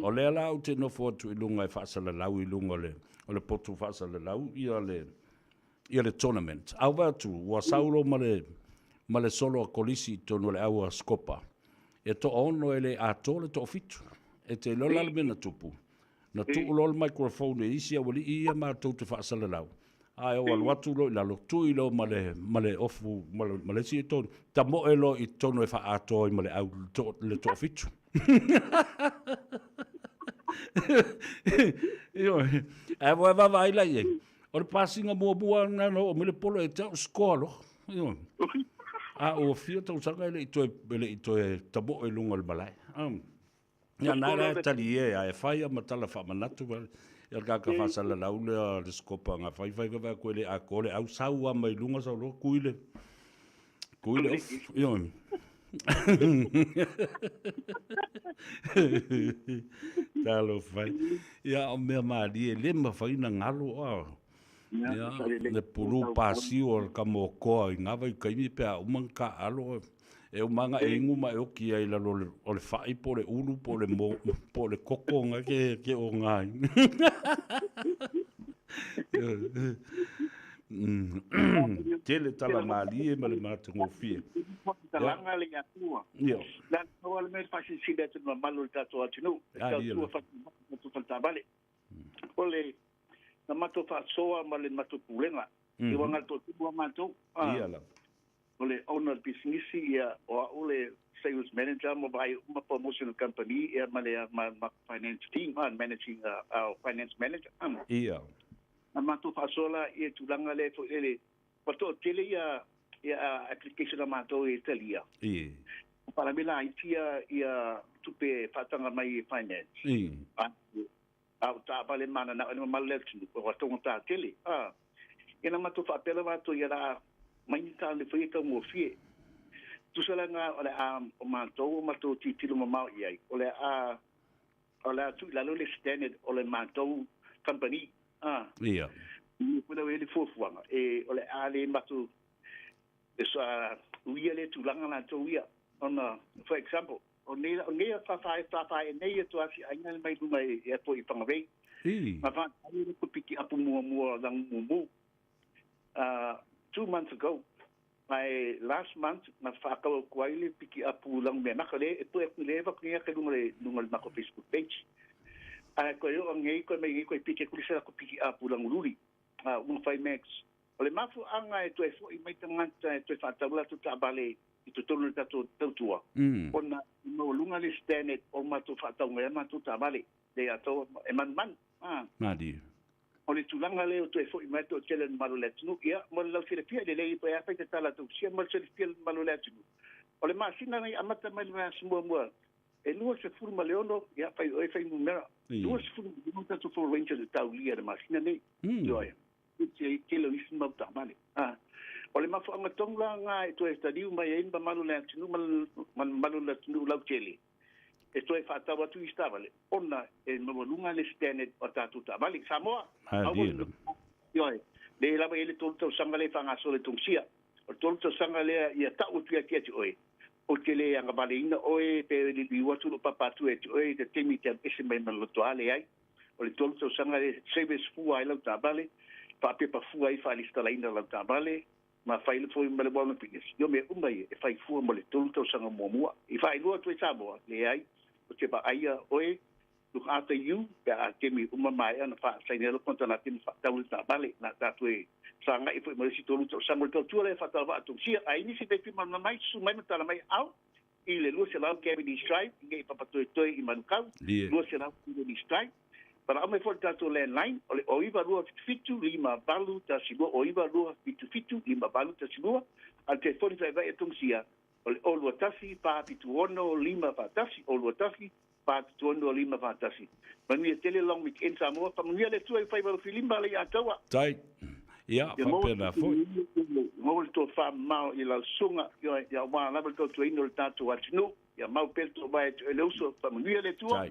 O lea la ou te nofo atu i luga e faasalalau i luga o le, o le potu faasalalau ia le, ia le tournament. A ou vaai atu, ua sau loa ma le, ma le solo a Kolisi i totonu o le au a Sikopa. E toaono e le atoa le toafitu. E te iloa la le mea na tupu? Na tuu loa le microphone e isi aualii ia matou te faasalalau, ae ou alu atu loa i lalo, tui loa ma le, ma le ofu, ma le, ma le isi i totonu, tamoe loa i totonu e faaatoa ai ma le au le toafitu. Ioe, ae ua e vaavaai la i ai, o le pasiga muamua lena na oo mai le polo e te au score loa. Ioe. A ua fia tausaga e le i toe, e le i toe tamoe i luga o le malae. Ia na la e tali e a e fai a ma tala faamanatu ia le kaka faasalalau lea le sikopa nga fai fai vaai atu e le atoa le au sau a mai luga sau loa kui le kui le off ioe. Talofa e. Ia o mea malie le mafai ona galo a. Ia, le pulu pasiu o le kamokoa i ngā vaitaimi pe a uma ona taaalo, e uma lava ona e inu ma e oti ai i lalo o le fai po o le ulu po o le mo, po o le koko na ke, ke oga ai. Tele tala malie ma le matagofie. Talaga le Atua. Ia. Le a le mea e faasilasila atu i le mamalu o le tatou atunuu, e tautua faatasi. O le na matou faasoa ma le matou pulega. I uaga le toatolu a matou. Ia lava. O le owner o le pisinisi, ia, o au le sales manager ma vaai uma promotion o le company, ia ma le ma finance team, managing our finance manager. Ia. Na matou faasoa la i le tulaga lea foi lele, ua toatele ia ia application a matou e talia. Ia. Palame laiti ia ia tupe faataga mai e finance. Ia. A o taavale mananao e le mamalu o le atunuu, ua taugata tele. A, ia na matou faapea lava atu ia la mai ni taavale foi e taugofie. Tusa la lena o le a o matou o matou tilotilo mamao i ai, o le a o le a tuu i lalo le standard o le matou company. A. Ia. I foi la ua i ai le fuafuaga, e o le a le matou e sa uia lea tulaga latou ia. Ona, for example, o nei o nei faafae nei e toasi aiga mai luga e apo i Whangarei. I. Ma whaatali le piki apu mua mua langu mumu. 2 months ago, my last month na whaakau aku ai le piki apu langu mea naka le e pue aku le wak ngia ke lunga le mako Facebook page. Ai ko yo ngei ko mai ko piki ku le ko piki apu langu luli. 15 max. O le mafuaaga e toe fo'i mai tagata e toe fa'atau latou taavale i totonu o le tatou tautua, ona e maualuga le standard o matou fa'atauga ai matou taavale le atau e manumanu a. Malie. O le tulaga lea o toe fo'i mai to'atele le mamalu o le atunuu, ia mo le lausilafia e lelei pe afai tatala tausia mo le silafia le mamalu o le atunuu. O le masina nei amata mai le vaiaso muamua e 26, ia fai oe fuainumera, 26 tatou Ford Ranger e taulia i le masina nei. Ioe, e tele o isi mau taavale. A o le mafuaaga tonu la lena e toe taliu mai ai le mamalu o le atunuu ma le mamalu o le atunuu lautele e toe fa'atau atu isi taavale, ona e maualuga le standard o tatou taavale Samoa. Malie. Ioe, le lava i le 3 tausaga le faagasolo e Togisia. O le 3 tausaga lea ia ta'u atu ia te oe o te le agavaleina oe pe liliu atu lo papa atu e te oe i te taimi te ese mai ma lotoa le ai. O le 3 tausaga le service fua ai lau taavale, faapepa fua ai faalistalaina lau taavale ma fai le foi ma le warrant fitness yo me uma ia e fai fua mo le 3 tausaga muamua i faailoa atu ai Samoa leai o te vaaia oe look after you pe a temi uma maea na faasaini lo kontana temi faatau le taavale na tatou e sagai foi mo le isi 3 tausaga. O le tautua lea faatauvaa Togisia ai nisi pe fia mai susu mai ma tala mai au i le 200 Cavendish Drive i nei Papatoetoe i Manukau. 200 Cavendish Drive. Para mai foi le tatou landline o le 09277 5812, 09277 5812. A le telefoni faivai e Togisia o le 021 476 541, 021 476 541. Manuia tele long weekend Samoa. Faamanuia le Atua i faiva o filima le ia taua. Tai. Ia, faapena foi. Maua le tofamamao i lau susuga ia aua lava le tautuaina o le tatou atunuu. Ia mau pea le toovae atu e le uso. Faamanuia le Atua.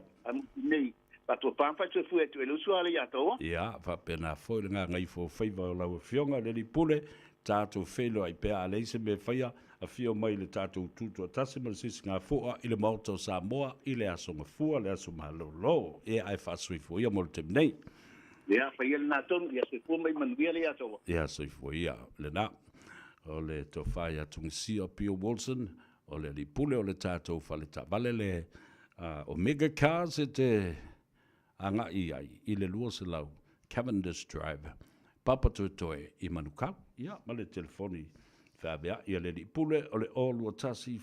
Nei faatofa faatuafua atu e le uso ale ia taua. Ia, faapena foi le gagaifo faiva o lau Afioga le alii pule, tatou feiloai pea a leai se mea faia, afio mai le tatou tutoatasi ma le sisigafua i le Maota o Samoa i le aso Gafua, le aso malolo. Ia, ae faasoifua ia mo le taimi nei. Ia, faia lena tonu, ia soifua mai manuia le ia taua. Ia, soifua ia lena. O le tofa ia Togisia Pio Wilson, o le alii pule o le tatou fale taavale le Omega Cars e te agai ai i le 200 Cavendish Drive, Papatoetoe i Manukau. Ia, ma le telefoni feaveai a le alii pule o le 021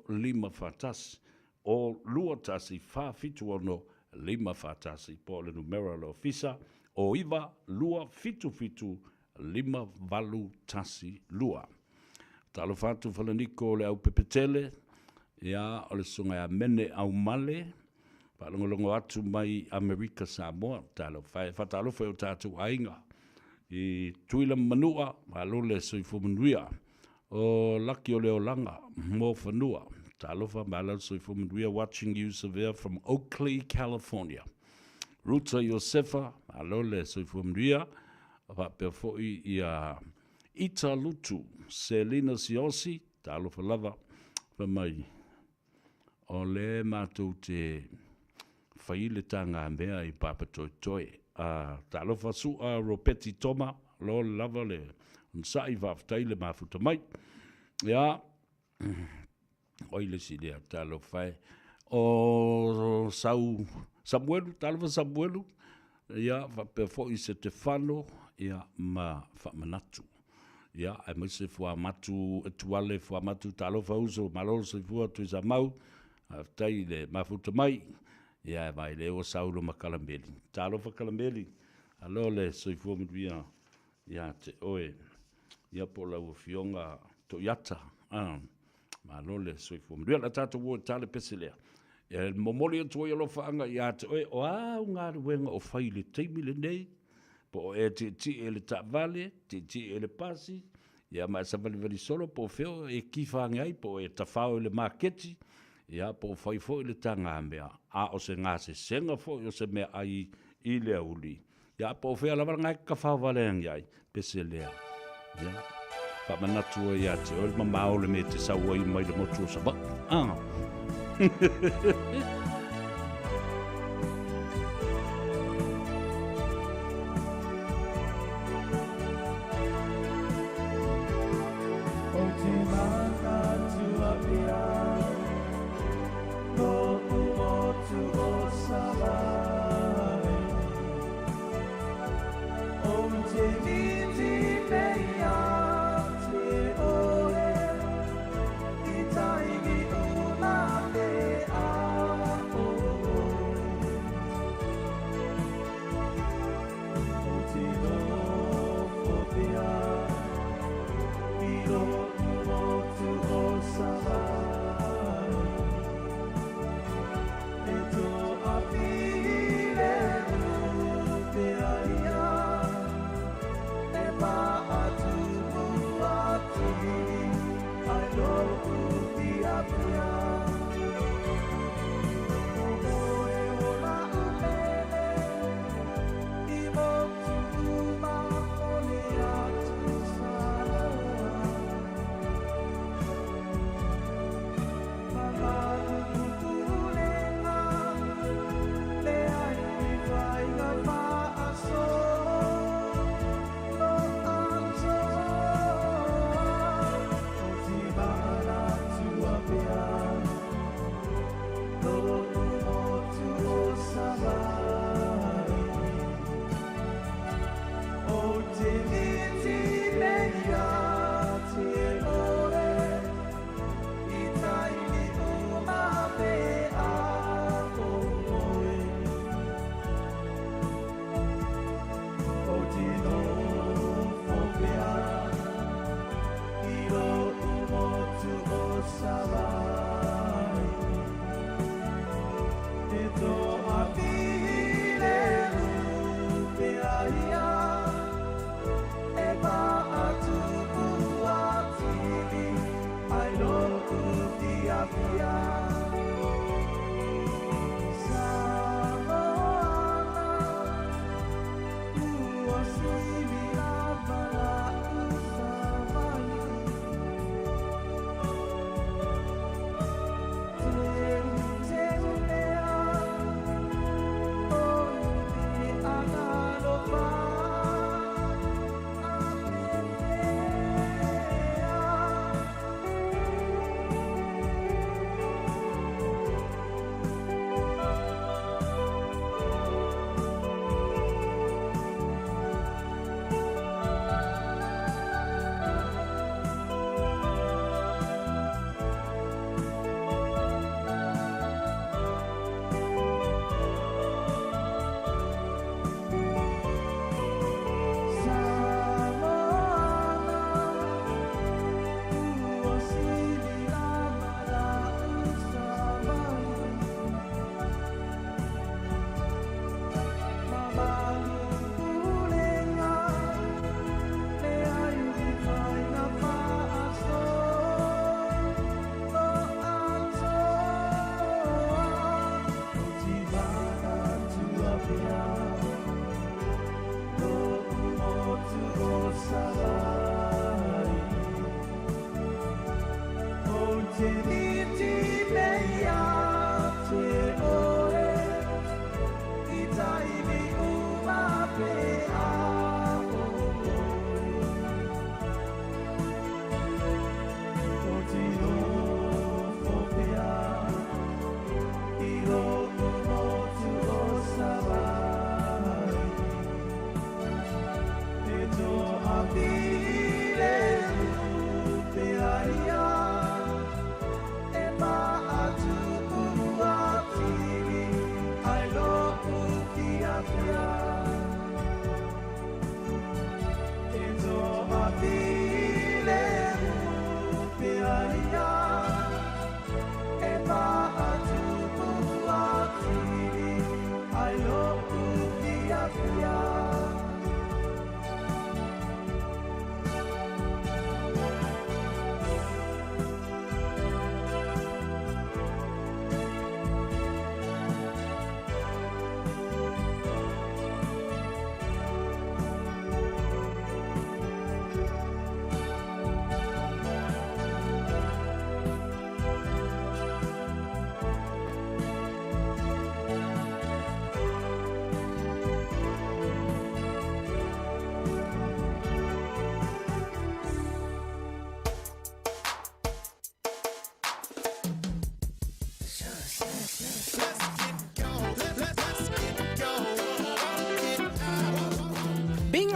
476 541, 021 476 541, po o le numera o le ofisa 09 277 5812. Talofa atu falaniko o le au pepetele, ia o le susuga ia Mene Aumale, faalogologo atu mai Amerika Samoa. Talofa e faatalofa i o tatou aiga i Tuila ma Manua, malo le soifua manuia. O laki o le olaga mo fanua. Talofa, malo le soifua manuia, watching you Savea from Oakley, California. Ruta Iosefa, malo le soifua manuia. Faapea foi ia Ita Lutu, Selina Siosi, talofa lava, fa mai o le matou te fai le tagamea i Papatoetoe. A talofa sua Ropeti Toma, lo lava le onosai, faafetai le mafuta mai. Ia, oi le isi lea, talofa e. O Sau Samuelu, talofa Samuelu, ia faapea foi Setefano, ia ma Faamanatu. Ia, aemaise Fuamatu, Etuale Fuamatu, talofa uso, malo le soifua Tuisamau, faafetai le mafuta mai. Ia, e vai le ua saulo ma Kalameli. Talofa Kalameli, alo le soifua manuia ia te oe. Ia po lau afioga Toiata, ah, malo le soifua manuia. La tatou o e tale pese lea. E momoli atu ai alofaaga ia te oe o au galuega o fai i le taimi lenei, po o e tietie i le taavale, tietie i le pasi, Ia, ma e savalivali solo po o fea o e kifa ane ai, po o e tafao i le maketi, ia, po o fai foi le tagamea, a o se gasesega foi o se meaai i le aoauli. Ia, po o fea lava lena e tafao vale ane ai, pese lea. Ia, faamanatu ai ia te oe le mamao o le mea e te sau ai mai le motu o Savaii. Ah.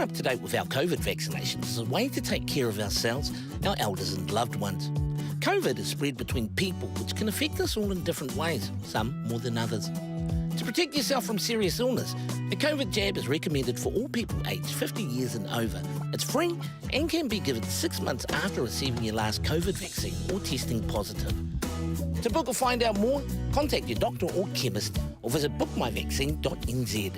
up to date with our COVID vaccinations is a way to take care of ourselves, our elders, and loved ones. COVID is spread between people, which can affect us all in different ways, some more than others. To protect yourself from serious illness, the COVID jab is recommended for all people aged 50 years and over. It's free and can be given six months after receiving your last COVID vaccine or testing positive. To book or find out more, contact your doctor or chemist or visit bookmyvaccine.nz.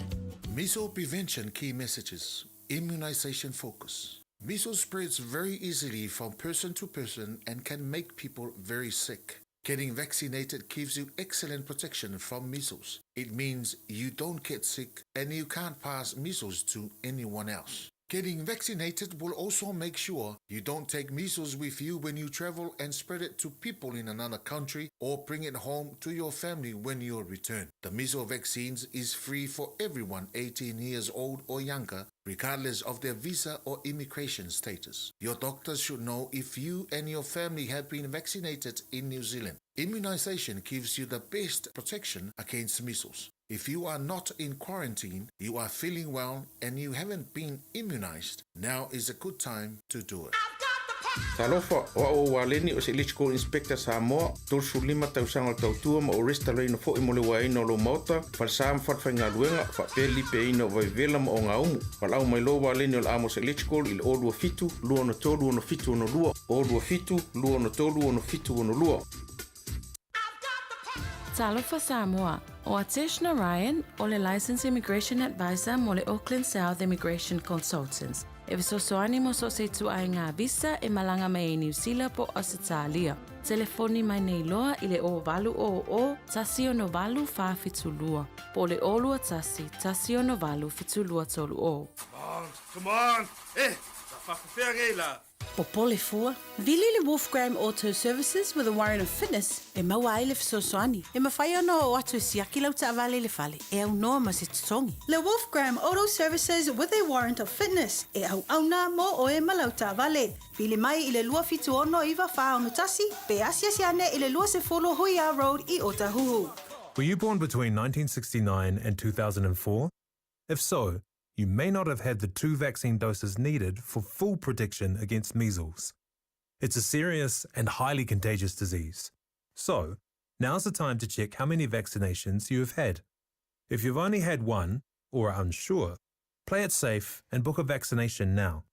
Measles prevention key messages, immunization focus. Measles spreads very easily from person to person and can make people very sick. Getting vaccinated gives you excellent protection from measles. It means you don't get sick and you can't pass measles to anyone else. Getting vaccinated will also make sure you don't take measles with you when you travel and spread it to people in another country or bring it home to your family when you return. The measles vaccines is free for everyone 18 years old or younger, regardless of their visa or immigration status. Your doctor should know if you and your family have been vaccinated in New Zealand. Immunization gives you the best protection against measles. If you are not in quarantine, you are feeling well, and you haven't been immunized, now is a good time to do it. Talofa, o au o Waleni o se Electrical Inspector Samoa, 35 tausaga o le tautua ma ou resitalaina fo'i mo le uaeina o lou maota, falesa ma falefaigaluega, fa'apea le lipeaina o vaivela ma ogaumu. Vala'au mai loa Waleni o le Amos Electrical i le 027 263 6762, 027 263 6762. Talofa Samoa, o Atesh Narayan o le Licensed Immigration Advisor mo le Auckland South Immigration Consultants. E fesoasoani mo so o se ituaiga visa e malaga mai ai Niu Sila po o Ausetalia. Telefoni mai nei loa i le 0800 168 472 po o le 021 168 7230. Come on, come on! Eh, sa faafefea nei la? Popole fua, vili le Wolfgram Auto Services with a warrant of fitness e maua ai le fesoasoani. E mafai ona oo atu e siaki lau taavale i le fale e aunoa ma se totogi. Le Wolfgram Auto Services with a warrant of fitness e auauna mō oe ma lau taavale. Vili mai i le 276 9461 pe asiasi ane i le 20 Huia Road i Otahuhu. Were you born between 1969 and 2004? If so, you may not have had the two vaccine doses needed for full protection against measles. It's a serious and highly contagious disease. So, now's the time to check how many vaccinations you have had. If you've only had one, or are unsure, play it safe and book a vaccination now.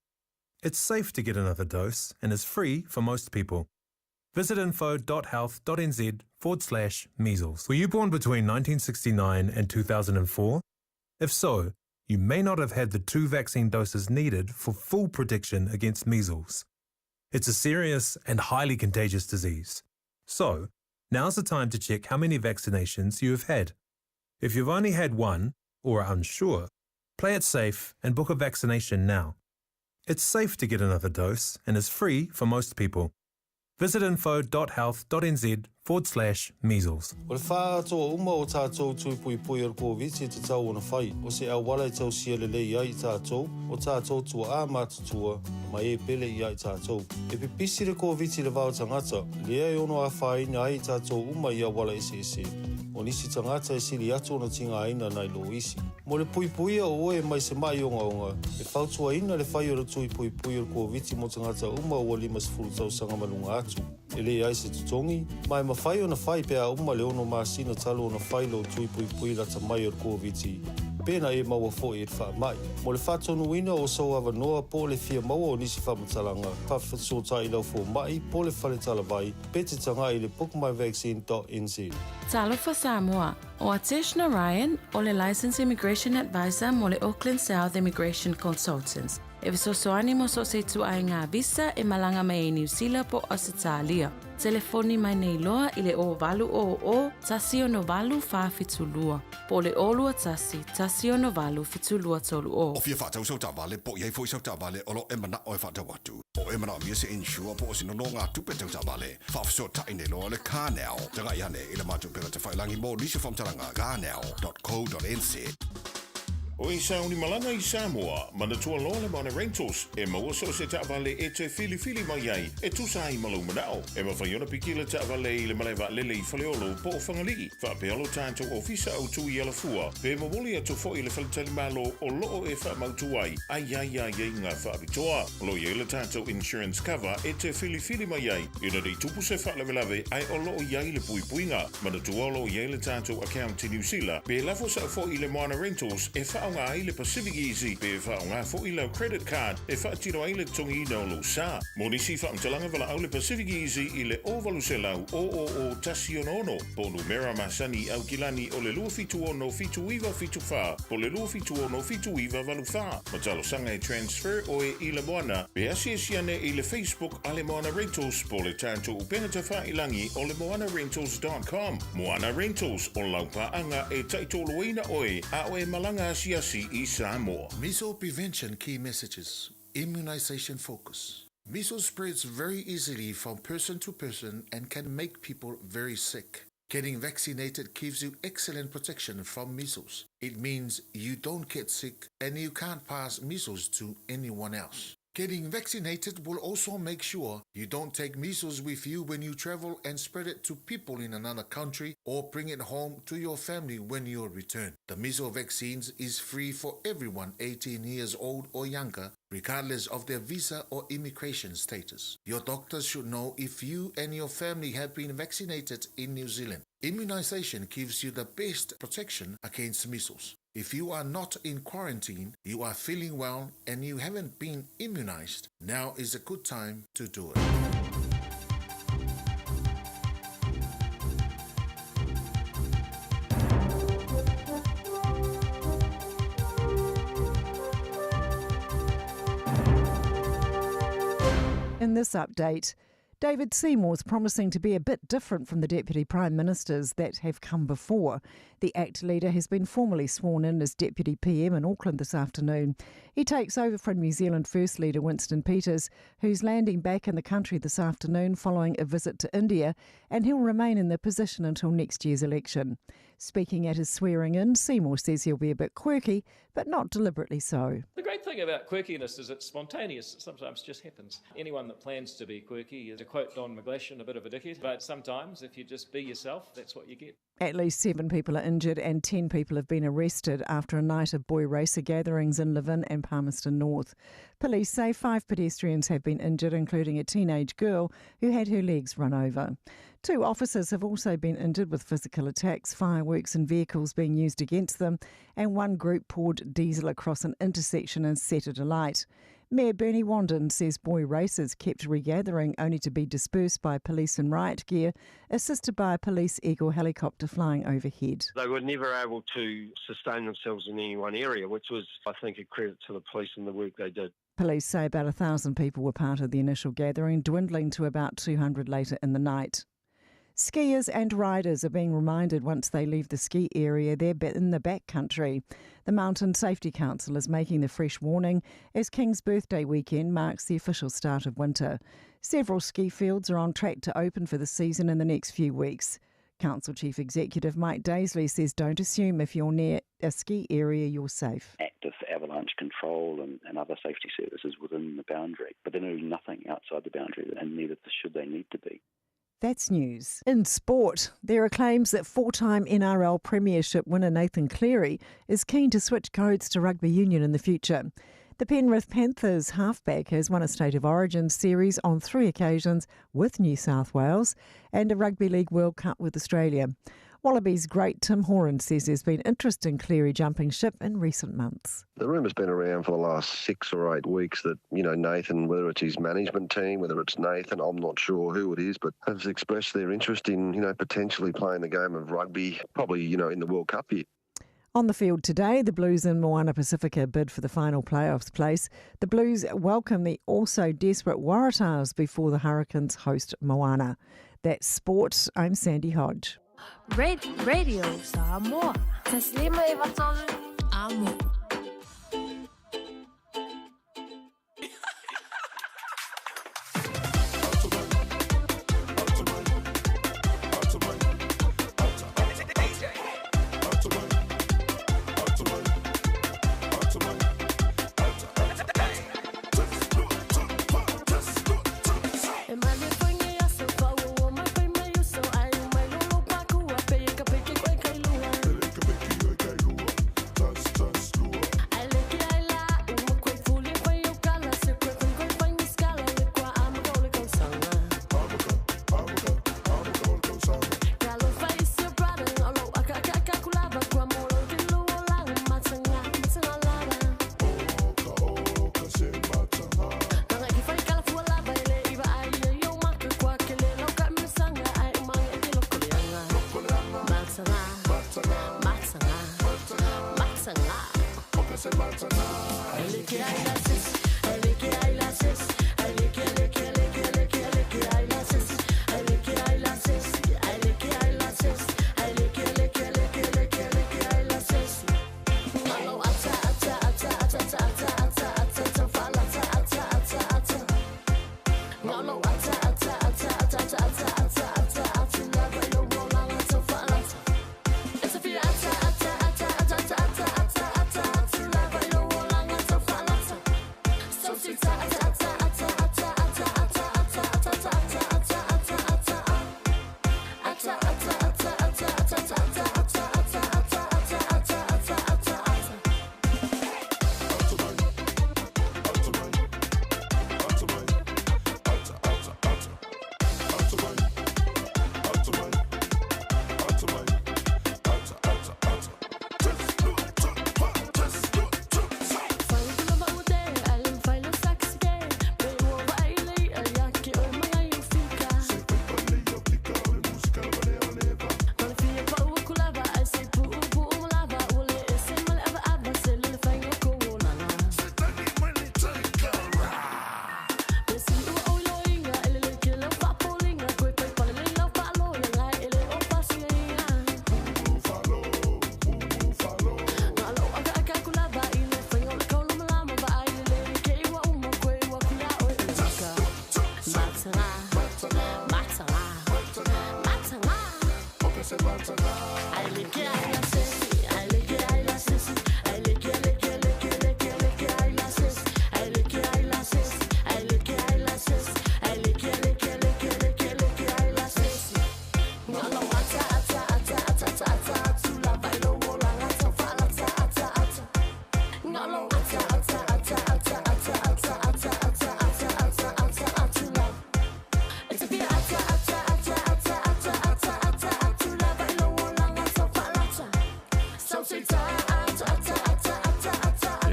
It's safe to get another dose and is free for most people. Visit info.health.nz forward slash measles. Were you born between 1969 and 2004? If so, you may not have had the two vaccine doses needed for full protection against measles. It's a serious and highly contagious disease. So, now's the time to check how many vaccinations you have had. If you've only had one, or are unsure, play it safe and book a vaccination now. It's safe to get another dose and is free for most people. Visit info.health.nz forward slash measles. O le faaatoa uma o tātou tui puipui o le Koviti e tatau ona fai, o se auala e tausia lelei ai i tātou, o tātou tuaā matutua, ma e pele i a i tātou. E pipisi le Koviti i le va o tagata, lea e ono afaina ai i tātou uma i auala eseese. O nisi tagata e sili atu ona tigaina nai lo isi. Mo le puipuia o oe mai se ma'i ogaoga, e fautuaina le fai o le tui puipui o le Koviti mo tagata uma ua 50 tausaga ma luga atu. E leai se totogi, ma e mafai ona fai pe a uma le ono masina talu ona fai lou tui puipui lata mai o le Koviti, pena e maua fo'i i le faama'i. Mo le faatonuina o sou avanoa po o le fia maua o nisi faamatalaga, faafesootai i lau foma'i po o le fale talavai pe te taga'i i le bookmyvaccine.nz. Talofa Samoa, o Atesh Narayan o le Licensed Immigration Advisor mo le Auckland South Immigration Consultants. E fesoasoani mo so o se ituaiga visa e malaga mai ai Niu Sila po o Ausetalia. Telefoni mai nei loa i le 0800 168 472 po o le 021 168 7230. O fia faatau sau taavale po o i ai foi sau taavale o lo o e manao e faatau atu. Po o e manaomia se insure po o se nonogatupe tau taavale. Faafesootai nei loa le CarNow. Tagai ane i le matou upega tafailagi mo nisi o faamatalaga carnow.co.nz. O e sauni malaga i Samoa, manatua loa le Moana Rentals, e maua so o se taavale e te filifili mai ai, e tusa ai ma lou manao. E mafai ona piki le taavale i le malae vaalele i Faleolo po o Fagalii, faapea lo tatou ofisa autu i Alafua, pe momoli atu foi i le faletalimalo o loo e faamautu ai, a i ai aiaiga faapitoa. O lo o i ai le tatou insurance cover e te filifili mai ai, ina nei tupu se faalavelave ae o lo o i ai le puipuiga. Manatua o lo o i ai le tatou account i Niu Sila, pe lafo sao foi i le Moana Rentals e faaaoga ai le Pacific Easy pe faaaoga foi lau credit card e faatino ai le totogiina o lou sa. Mo nisi faamatalaga valaau le Pacific Easy i le 0800 000 166 po o numera masani i Aukilani o le 276 7974 po o le 276 7984. Ma talosaga e transfer oe i le Moana pe asiasi ane i le Facebook a le Moana Rentals po o le tatou upega tafailagi o le moanarentals dot com. Moana Rentals, o lau paaga e taitoloina oe a o e malaga asiasi i Samoa. Measles prevention key messages, immunization focus. Measles spreads very easily from person to person and can make people very sick. Getting vaccinated gives you excellent protection from measles. It means you don't get sick and you can't pass measles to anyone else. Getting vaccinated will also make sure you don't take measles with you when you travel and spread it to people in another country or bring it home to your family when you return. The measles vaccines is free for everyone 18 years old or younger, regardless of their visa or immigration status. Your doctor should know if you and your family have been vaccinated in New Zealand. Immunization gives you the best protection against measles. If you are not in quarantine, you are feeling well, and you haven't been immunized, now is a good time to do it. In this update, David Seymour's promising to be a bit different from the Deputy Prime Ministers that have come before. The ACT leader has been formally sworn in as Deputy PM in Auckland this afternoon. He takes over from New Zealand First Leader Winston Peters, who's landing back in the country this afternoon following a visit to India, and he'll remain in the position until next year's election. Speaking at his swearing in, Seymour says he'll be a bit quirky, but not deliberately so. The great thing about quirkiness is it's spontaneous. It sometimes just happens. Anyone that plans to be quirky, to quote Don McGlashan, a bit of a dickhead, but sometimes if you just be yourself, that's what you get. At least 7 people are injured and 10 people have been arrested after a night of boy racer gatherings in Levin and Palmerston North. Police say 5 pedestrians have been injured, including a teenage girl who had her legs run over. 2 officers have also been injured with physical attacks, fireworks and vehicles being used against them, and one group poured diesel across an intersection and set it alight. Mayor Bernie Wanden says boy racers kept regathering only to be dispersed by police in riot gear, assisted by a police Eagle helicopter flying overhead. They were never able to sustain themselves in any one area, which was, I think, a credit to the police and the work they did. Police say about 1,000 people were part of the initial gathering, dwindling to about 200 later in the night. Skiers and riders are being reminded once they leave the ski area they're in the backcountry. The Mountain Safety Council is making the fresh warning as King's Birthday weekend marks the official start of winter. Several ski fields are on track to open for the season in the next few weeks. Council Chief Executive Mike Daisley says don't assume if you're near a ski area you're safe. Active avalanche control and other safety services within the boundary, but they do nothing outside the boundary, and neither should they need to be. That's news. In sport, there are claims that 4-time NRL Premiership winner Nathan Cleary is keen to switch codes to rugby union in the future. The Penrith Panthers halfback has won a State of Origin series on 3 occasions with New South Wales and a Rugby League World Cup with Australia. Wallabies great Tim Horan says there's been interest in Cleary jumping ship in recent months. The rumour's been around for the last 6 or 8 weeks that, you know, Nathan, whether it's his management team, whether it's Nathan, I'm not sure who it is, but has expressed their interest in, you know, potentially playing the game of rugby, probably, you know, in the World Cup year. On the field today, the Blues and Moana Pacifica bid for the final playoffs place. The Blues welcome the also desperate Waratahs before the Hurricanes host Moana. That's sport. I'm Sandy Hodge. Radio Samoa. Taslima Amo.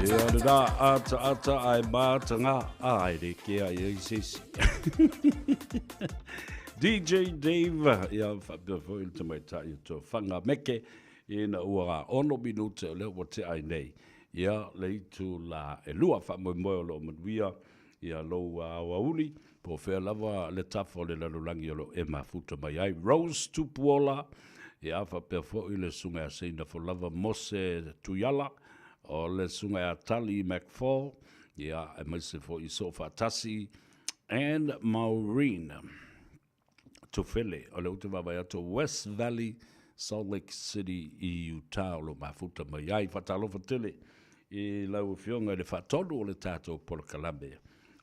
Ia le rā ata ata ai mātanga ai re ke ai ai se isi. DJ Dave, ia whapea foi le tamaitai o tō whanga meke, ina ua ono minute o lea ua te ai nei. Ia le itu la e lua whaamoemoe o loo manuia, ia lou aoauli, po o fea lava le tafa o le lalolagi o lo o e mafuta mai ai. Rose Tupuola, ia faapea foi le Susuga ia Seina Folava Mose Tuiala, o le Susuga ia Tali McFall, ia aemaise foi i Soofaatasi and Maureen. Tofele, o lea ou te vaavaai atu o West Valley, Salt Lake City i Utah o lo o mafuta mai ai. Faatalofa tele i lau Afioga i le faatonu o le tatou polokalame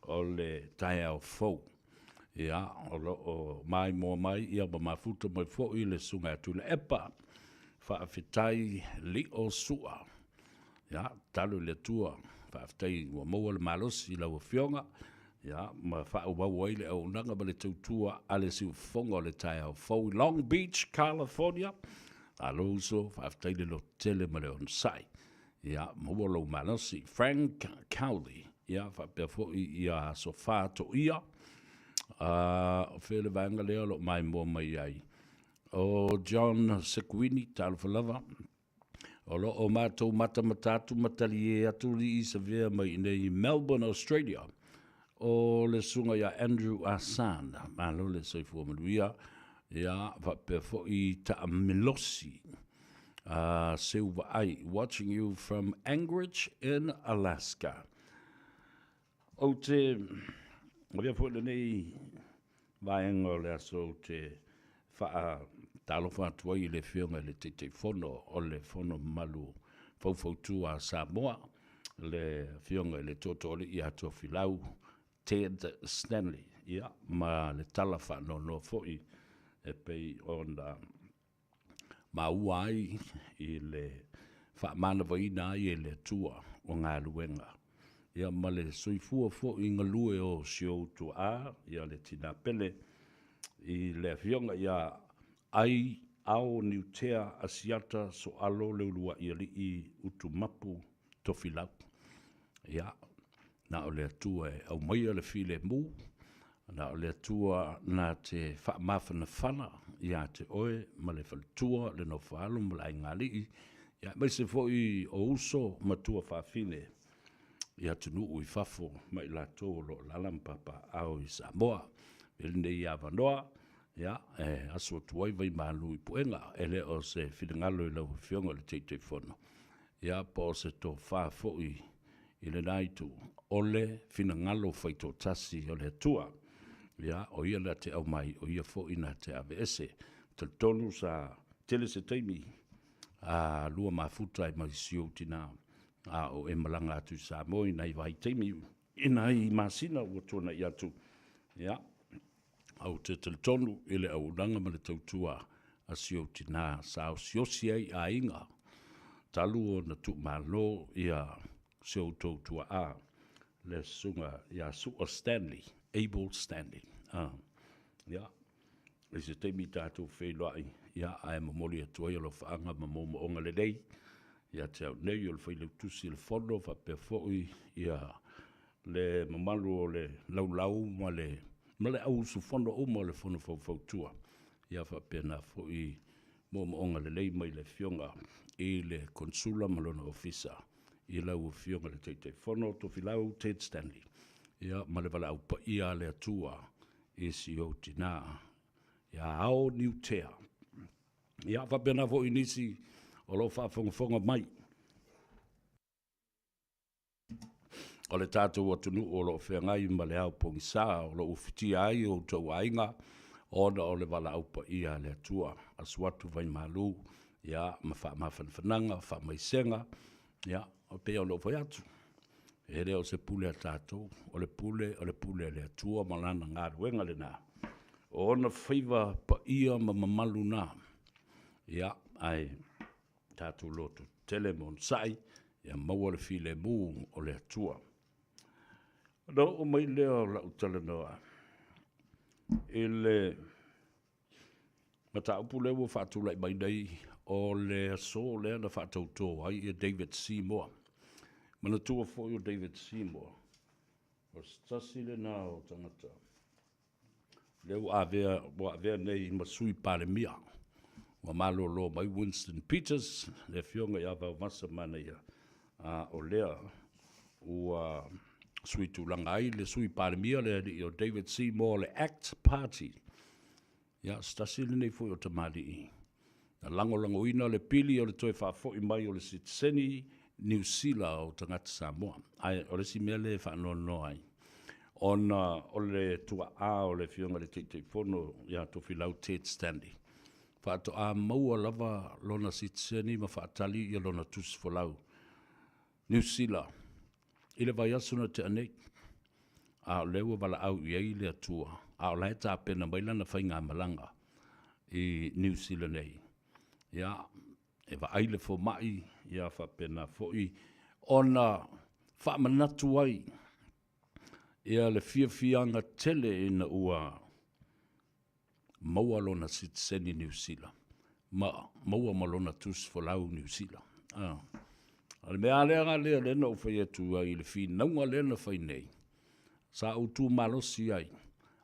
o le taeao fou. Ia, o lo o maimoa mai ia ma mafuta mai foi le Susuga ia Tuilaepa. Faafetai Lio Sua. Ia, tatalo i le Atua, faafetai ua maua le malosi i lau Afioga, ia, ma faaauau ai le auaunaga ma le tautua a le siufofoga o le taeao fou i Long Beach, California. Malo uso, faafetai le lototele ma le onosai. Ia, maua lou malosi. Frank Cowley, ia, faapea foi ia Sofa Toia, uh, o fea le vaega lea o lo o maimoa mai ai. O John Sekuini, talofa lava, O lo o matou matamata atu ma taliē atu lii savea mai inei i Melbourne, Australia. O le susuga ia Andrew Asan, malo le soifua manuia, ia faapea foi Taamelosi a Seuvaai, watching you from Anchorage in Alaska. Ou te avea foi lenei vaega o le aso ou te faatalofa atu ai i le Afioga i le Taitaifono o le Fono Mamalu Faufautua a Samoa, le Afioga i le Tootooalii ia Tofilau Ted Stanley, ia, ma le tala faanoanoa foi e pei ona maua ai i le faamanavaina ai e le Atua o galuega, ia ma le soifua foi galue o si ou tuaa, ia le tina pele i le Afioga ia Ai Ao Niutea Asiata Soalo Leulua'i Alii Utumapu Tofilau. Ia, na o le Atua e aumaia le filemu, na o le Atua na te faamafanafana ia te oe ma le faletua, le nofoalo ma le aigaalii, Ia, aemaise foi o uso ma tuafafine i atunuu i fafo ma i latou o lo o alaala ma papaaao i Samoa. I lenei avanoa, ia, e aso atu ai vaimalu i puega, e le o se finagalo i lau Afioga i le Taitaifono, ia, po o se tofa foi i lena itu, o le finagalo faitoatasi o le Atua. Ia, o Ia na te aumai, o Ia foi na te aveese. Talitonu sa tele se taimi a lua mafuta ai ma si ou tinā, a o e malaga atu i Samoa i nai vaitaimi, i nai masina ua tuanai atu. Ia, a ou te talitonu i le auaunaga ma le tautua a si ou tinā sa osiosi ai aiga talu ona tuumalo ia si outou tuaa le susuga ia Sua Stanley, Abel Stanley. Ah, ia, i se taimi tatou feiloai, ia, ae momoli atu ai alofaaga ma moomooga lelei ia te au nei o le Failautusi o le Fono, faapea foi ia le mamalu o le laulau ma le ma le au usufono uma o le Fono Faufautua, ia faapena foi moomooga lelei mai le Afioga i le Konsula ma lona Ofisa i lau Afioga i le Taitaifono Tofilau Ted Stanley, ia ma le valaau paia a le Atua i si ou tinā ia Ao Niutea. Ia faapena foi nisi o lo o faafogafoga mai o le tatou atunuu o lo o feagai ma le ao pogisa o lo o ufitia ai o outou aiga ona o le valaau paia a le Atua. Asu atu vaimalu, ia, ma faamafanafanaga, faamaisega, ia, e pei ona ou fai atu, e le o se pule a tatou, o le pule, o le pule a le Atua ma lana galuega lena. O ona faiva paia ma mamalu na, ia, ae tatou loto tele ma onosai, ia maua le filemu o le Atua. Ona oo mai lea o lau talanoa i le mataupu lea ua faatulai mai nei, o le aso lea na faatauto ai ia David Seymour. Manatua foi o David Seymour, o se tasi lena o tagata lea ua avea, ua avea nei ma sui Palemia. Ua malolo mai Winston Peters, le afioga ia Vaovasa Manaia, a o lea ua sui tulaga ai le sui Palemia le alii o David Seymour le ACT Party. Ia, se tasi lenei foi o tamalii na lagolagoina le pili o le toe faafoi mai o le sitiseni Niu Sila o tagata Samoa. Ae o le isi mea lea e faanoanoa ai, ona o le tuaa o le Afioga i le Taitaifono ia Tofilau Ted Stanley, faatoa maua lava lona sitiseni ma faatali ia lona tusi folau Niu Sila i le vaiaso na tea nei, a o lea ua valaau i ai le Atua, a o la e tapena mai lana faigamalaga i Niu Sila nei. Ia, e vaai le fomai, ia faapena foi ona faamanatu ai ia le fiafiaga tele ina ua maua lona sitiseni Niu Sila ma maua ma lona tusi folau Niu Sila. Ah. O le mea lea lea lea na ou fai atu ai i le finauga lea na fai nei, sa ou tu malosi ai,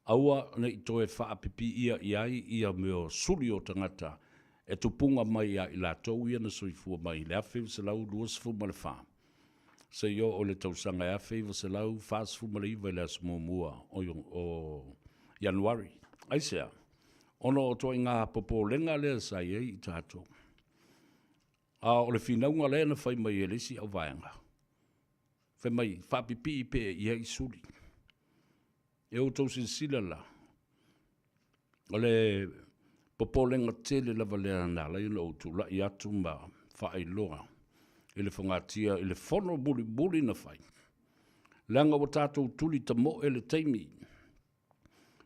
aua ne i toe faapipiia i ai ia mea o suli o tagata e tupuga mai ia i latou ia na soifua mai i le 1924 seia oo i le tausaga e 1949 i le aso muamua o Ianuari. Aisea? Ona o ituaiga popolega lea sa i ai i tatou. A o le finauga lea na fai mai e le isi auvaega, fai mai, faapipii pea i ai suli. E outou silasila la, o le popolega tele lava lea na ala ai ona ou tulai atu ma faailoa i le fogatia i le fono mulimuli na fai, leaga ua tatou tuli tamoe le taimi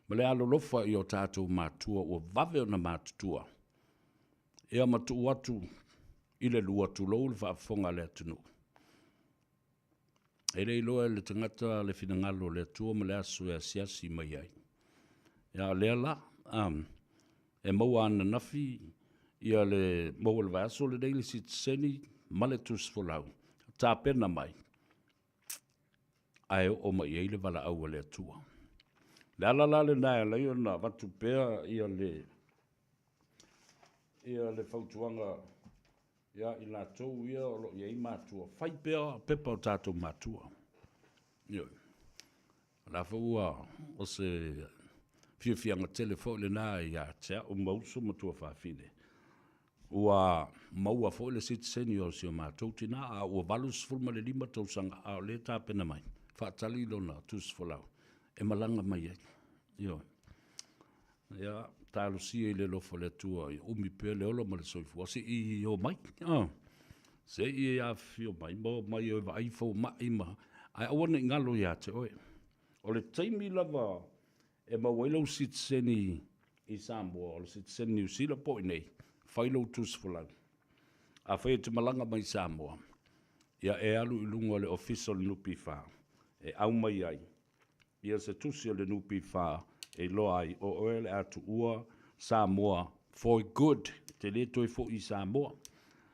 ma le alolofa i o tatou matua ua vave ona matutua, ia ma tuu atu i le lua, tulou le faafofoga a le atunuu. E le iloa e le tagata le finagalo o le Atua ma le aso e asiasi mai ai. Ia o lea la, um, e maua ananafi ia le maua le vaiaso lenei le sitiseni ma le tusi folau, tapena mai, ae oo mai i ai le valaau a le Atua. Le ala la lena e ala ai ona avatu pea ia le, ia le fautuaga. Ia, i latou ia o lo o i ai matua, fai pea pepa o tatou matua. Ioe. O la foi ua o se fiafiaga tele foi lena ia te au ma uso ma tuafafine. Ua maua foi le sitiseni o si o matou tina, a ua 85 tausaga, a o lea e tapena mai, faatali lona tusi folau e malaga mai ai. Ioe. Ia, talosia i le alofa o le Atua ia umi pea le ola ma le soifua, se i o mai, se i afifio mai ma o mai e vaai fomai ma, ae aua ne i galo ia te oe. O le taimi lava e maua ai lau sitiseni i Samoa, o le sitiseni Niu Sila po o i inei, fai lou tusi folau. Afai e te malaga mai i Samoa, ia e alu i luga o le Ofisa o le NPF e aumai ai ia se tusi o le NPF e iloa ai o oe le a tuua Samoa for good, e te le toe foi i Samoa.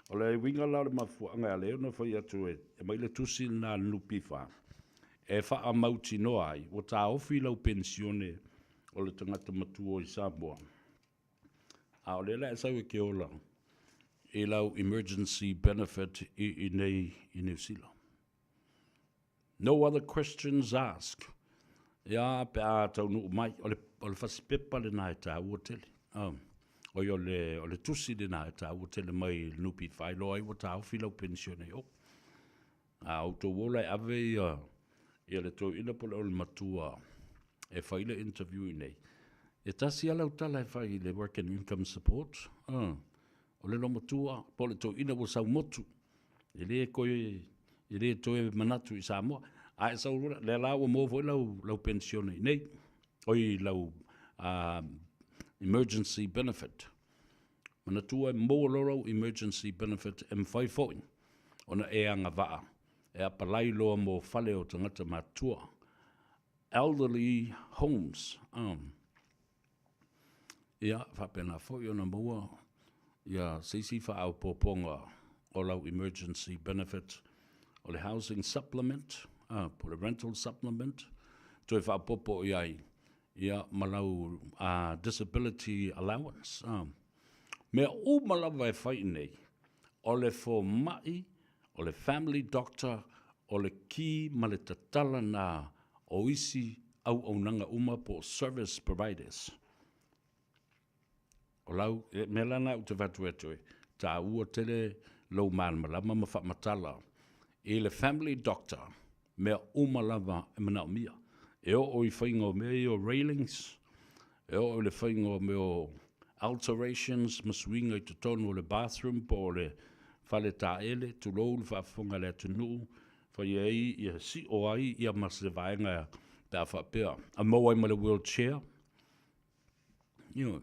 O le uiga la o le mafuaaga e ala ai ona fai atu e aumai le tusi lena a le NPF e faamautinoa ai ua taofi lau penisione o le tagata matua i Samoa, a o lea la e sau e ke ola i lau emergency benefit i inei i Niu Sila. No other questions asked. Ia, pe a taunuu mai, o le, o le fasipepa lena e tāua tele. Um, oi, o le, o le tusi lena e tāua tele mai i le NPF, iloa ai ua taofi lau penisione i o. A outou ola e ave ia, ia le toeaina po o le ole matua e fai le interview i nei, e tasi lava lau tala e fai i le Work and Income Support, o le lomatua po o le toeaina ua sau motu, e le toe, e le toe manatu i Samoa. A e sau loa, lea la ua maua foi lau, lau penisione i nei, oi lau emergency benefit. Manatua e maua loa lau emergency benefit e mafai foi ona e agavaa e apalai loa mo fale o tagata matutua, elderly homes. Ia, faapena foi ona maua ia se isi faaopoopoga o lau emergency benefit o le housing supplement, po o le rental supplement, toe faaopoopo i ai ia ma lau disability allowance. Mea uma lava e fai i nei, o le fomai, o le family doctor, o le ki ma le tatala na o isi auaunaga uma po o service providers. O lau, e, mea la na ou te fatu atu e, tāua tele lou malamalama ma faamatala i le family doctor, mea uma lava e manaomia. E oo i faiga o mea ia o railings, e oo i le faiga o mea o alterations ma suiga i totonu o le bathroom po o le fale taele, tulou le faafofoga a le atunuu, fai ai ia sio ai ia ma se vaega pe a faapea a maua ai ma le wheelchair. Ioe,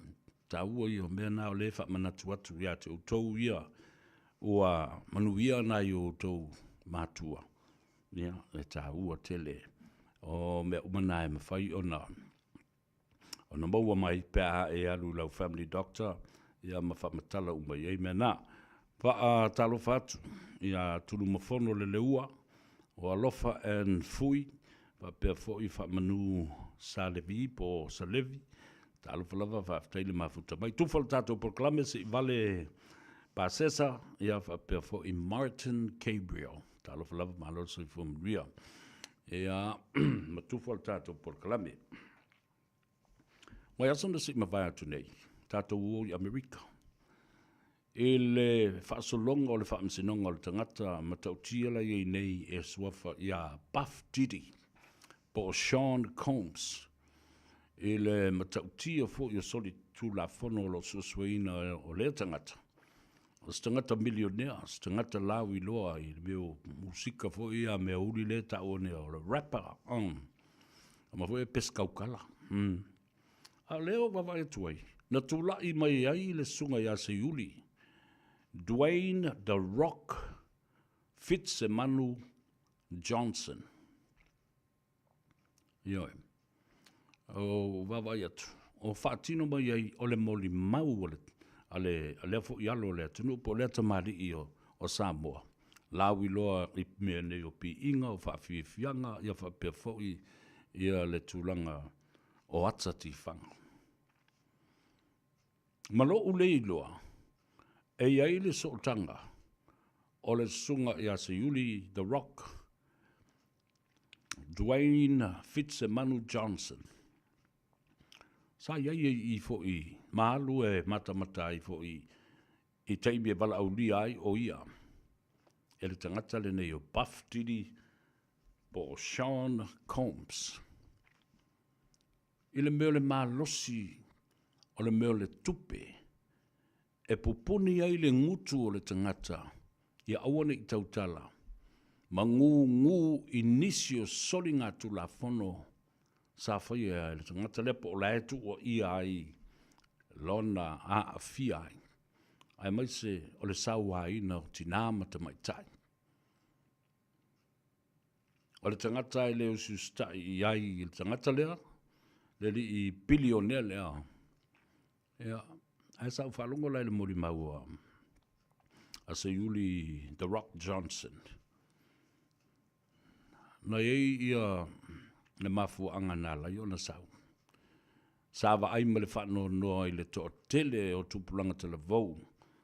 taua ia o mea na o lea e faamanatu atu ia te outou ia ua manuia nai o outou matua. Ia, e taua tele o mea uma na e mafai ona ona maua mai pe a e alu i lau family doctor ia ma faamatala uma i ai mea na. Faatalofa atu ia Tulumafono Leleua o Alofa and Fui, faapea foi Faamanu Salevi po o Salevi. Talofa lava, faafetai le mafuta mai. Tufa le tatou polokalame se i vale Pasesa, ia faapea foi Martin Gabriel. Talofa lava, malo le soifua manuia. Ia, ma tufa le tatou polokalame. Mai aso na se i mavae atu nei, tatou o i Amerika. I le faasologa o le faamasinoga o le tagata matautia la i ai nei e suafa ia Puff Diddy po o Sean Combs i le matautia foi o solitulafono o lo o suesueina o lea tagata. O se tagata milionea, o se tagata lauiloa i le mea o musika foi ia mea uli lea e taua nei o le rapper. Ma foi e pesi kaukala. A o lea ua vaavaai atu ai, na tulai mai ai le susuga ia Seiuli, Dwayne The Rock Fitsemanu Johnson. Ioe. O vaavaai atu, o faatino mai ai o le molimau a le, a le, a lea foi alo o le atunuu po o lea tamalii o, o Samoa. Lauiloa i mea nei o piiga, o faafiafiaga, ia faapea foi ia le tulaga o ata tifaga. Ma lo'u le iloa, e i ai le sootaga O le susuga ia Seiuli The Rock, Dwayne Fitsemanu Johnson. Sa i ai i foi ma alu e matamata ai foi i taimi e valaaulia ai o ia e le tagata lenei o Puff Diddy po o Sean Combs. I le mea o le malosi o le mea o le tupe e pupuni ai le gutu o le tagata ia aua ne i tautala ma gugū i nisi o soligatulafono sa faia e le tagata lea po o la e tuuaia ai lona aafia ai, aemaise o le sauaina o tinā ma tamaitai. O le tagata e le usiusitai i ai i le tagata lea, le alii bilionea lea, Ia, ae sa ou faalogo la i le molimau a, a Seiuli The Rock Johnson. Na i ai ia le mafuaaga na ala ai ona sau. Sa vaai ma le faanoanoa i le toatele o tupulaga talavou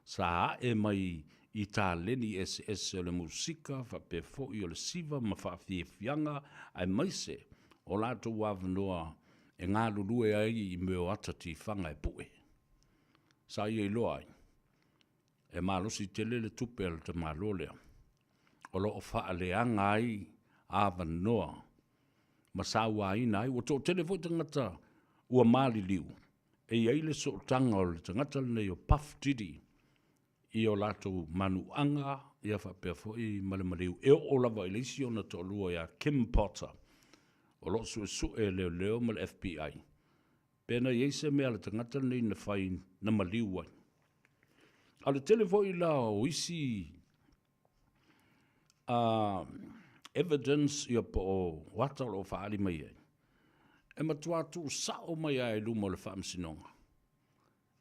sa ae mai i taleni eseese o le musika faapea foi o le siva ma faafiafiaga aemaise o latou avanoa e galulue ai i mea o ata tifaga e pue. Sa ia iloa ai, e malosi tele le tupe a le tamaloa lea, o lo o faaleaga ai avanoa ma sauaina ai. Ua toatele foi tagata ua maliliu, e i ai le sootaga o le tagata lenei o Puff Diddy i o latou manuaga ia faapea foi ma le maliu e oo lava i le isi ona toalua ia Kim Potter o lo o suesue e leoleo ma le FBI pe na i ai se mea a le tagata lenei na fai na maliu ai. A o le tele foi la o isi evidence ia po o ata o lo o faaali mai ai, e matua tuusao mai lava i luma o le Faamasinoga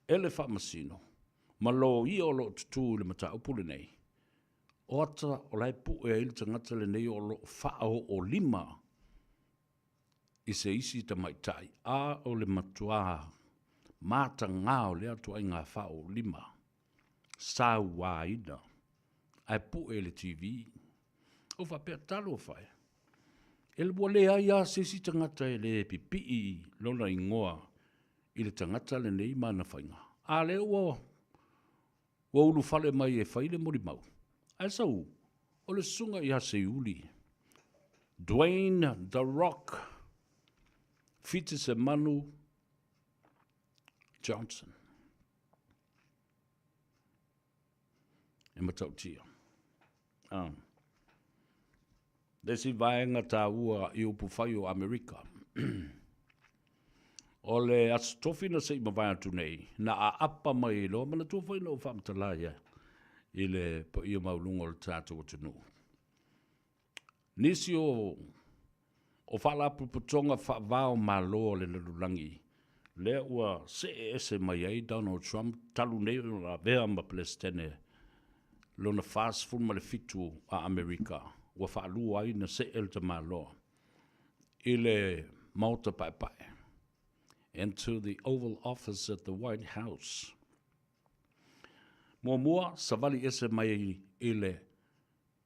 e le Faamasino ma loia o lo o tutū i le mataupu lenei, o ata o la e pue ai le tagata lenei o lo o faaoolima i se isi tamaitai, a o le matuā matagā o lea ituaiga faaoolima sauaina ae pue i le TV. Ou faapea, talofa e, e ua leai lava se isi tagata e le pipii lona igoa i le tagata lenei ma ana faiga, a lea ua ua ulufale mai e fai le molimau. Ae sau, o le susuga ia Seiuli, Dwayne The Rock Fitisemanu Johnson. E matautia. Ah. Le isi vaega taua i upufai o Amerika. O le Aso Tofi na se i mavae atu nei, na aapa mai ai loa, manatua foi na ou faamatala ai i le paia maualuga o le tatou atunuu. Nisi o o faalapotopotoga faava o Malo o le lalolagi lea ua see ese mai ai Donald Trump talu nei ona avea ma Peresetene lona 47 a Amerika ua faalua ai na see le tamaloa i le Maota Paepae into the Oval Office at the White House. Muamua, savali ese mai i le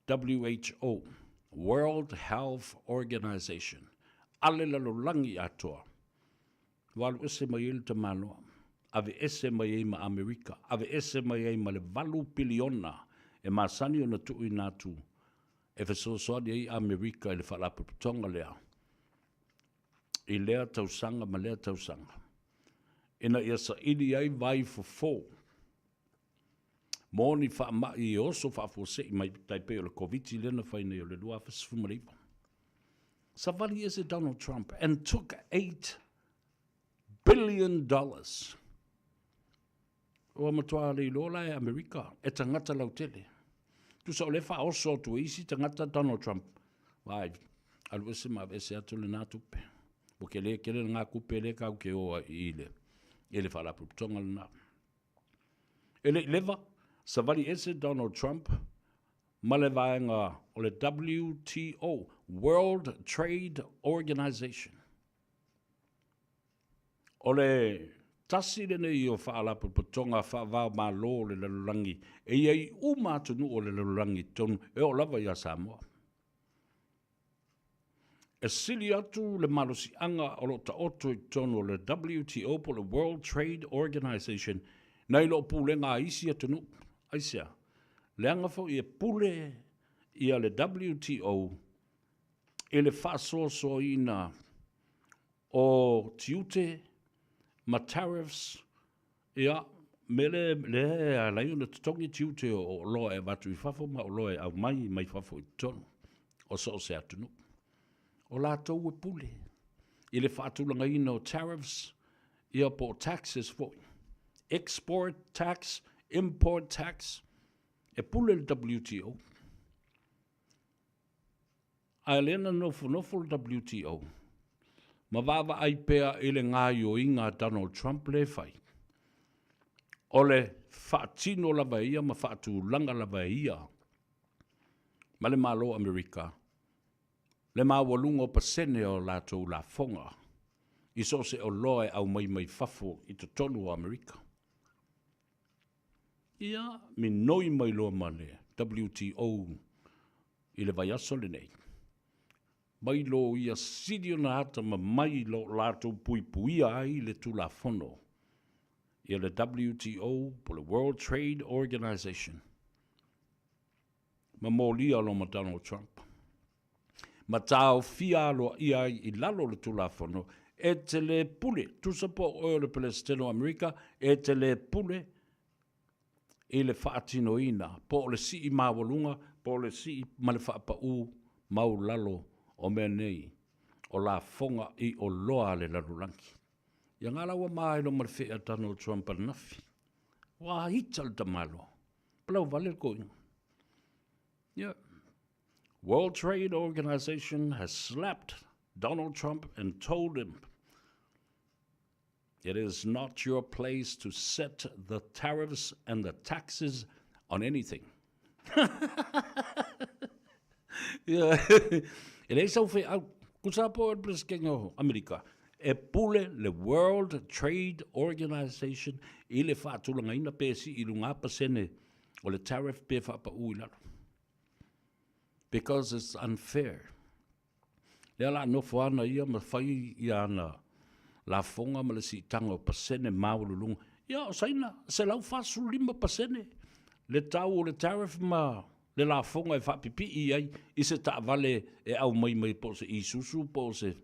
WHO, World Health Organization, a le lalolagi atoa. Ua alu ese mai ai le tamaloa, aveese mai ai ma Amerika, aveese mai ai ma le 8 piliona e masani ona tuuina atu e fesoasoani ai Amerika i le faalapotopotoga lea i lea tausaga ma lea tausaga, ina ia saili ai vai fofo mo ni faamai e oso faafuasei mai tai pei o le Koviti lea na fai nei o le 2019. Savali ese Donald Trump and took $8 billion. Ua matua le iloa la e Amerika e tagata lautele. Tusa o le faaoso atu e isi tagata Donald Trump. Vai, alu ese ma ese atu lena tupe. Ua kele kele ngā kupe le kau ke oa i le, i le faalapotopotoga lena. E le i leva, savali ese Donald Trump ma le vaega o le WTO, World Trade Organization. O le Tasi lenei o Faalapotopotoga Faava-o-Malo o le lalolagi e i ai uma atunuu o le lalolagi i totonu e oo lava ia Samoa. E sili atu le malosiaga o lo o taoto i totonu o le WTO po o le World Trade Organization nai lo pulega a isi atunuu. Aisea? Leaga foi e pule ia le WTO i le faasoasoaina o tiute ma tariffs, ia, mea lea, lea e ala ai ona totogi tiute o oloa e avatu i fafo ma oloa e aumai mai fafo i totonu o so o se atunuu. O latou e pule i le faatulagaina o tariffs, ia po o taxes foi. Export tax, import tax, e pule le WTO. A o lea na nofonofo le WTO ma vaavaai pea i le gaoioiga a Donald Trump lea e fai, o le faatino lava e ia ma faatulaga lava e ia ma le Malo o Amerika le maualuga o pasene o latou lafoga i so o se oloa e aumai mai fafo i totonu o Amerika. Ia, minoi mai loa ma le WTO i le vaiaso lenei, mai loia sili ona atamamai lo latou puipuia ai le Tulafono, ia le WTO po o le World Trade Organization, ma molia loa ma Donald Trump. Ma taofia aloaia ai i lalo o le Tulafono, e te le pule, tusa po o oe o le Peresetene o Amerika, e te le pule i le faatinoina, po o le sii maualuga, po o le sii ma le faapaū maualalo o mea nei, o lafoga i oloa a le lalolagi. Ia nga la ua maelo ma le fee a Donald Trump ananafi. Ua ita le tamaloa. Palau vale le toeaina. Yeah. World Trade Organization has slapped Donald Trump and told him it is not your place to set the tariffs and the taxes on anything. Yeah. E leai sau feau, tusa po o le Peresetene o Amerika, e pule le World Trade Organization i le faatulagaina pe sii i luga pasene o le tariff pe faapaū i lalo. Because it's unfair. Lea la nofo ana ia ma fai ia ana lafoga ma le siitaga o pasene maualuluga. Ia, o Saina, 145% le tau o le tariff ma le lafoga e faapipii ai i se taavale e aumai mai po o se Isuzu po o se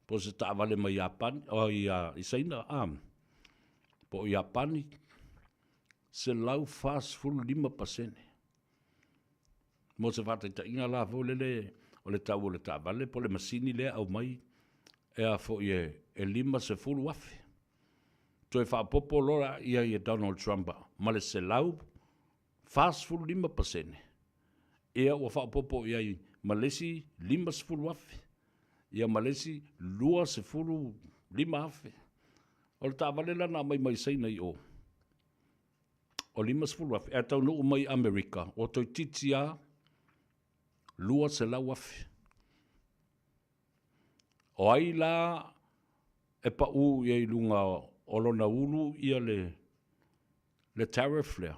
po o se taavale mai Iapani, o i Saina, a, po o Iapani, 145%. Mo se faataitaiga la foi lele o le tau o le taavale po o le masini lea e aumai e a foi e $50,000. Toe faaopoopo loa i ai e Donald Trump ma le 145%, ia ua faaopoopo i ai ma le isi $50,000, ia ma le isi $25,000. O le taavale la na aumai mai Saina i o, o $50,000, ae taunuu mai i Amerika, ua toeitiiti lava $200,000. O ai la e pau i ai i luga o lona ulu ia le, le tariff lea?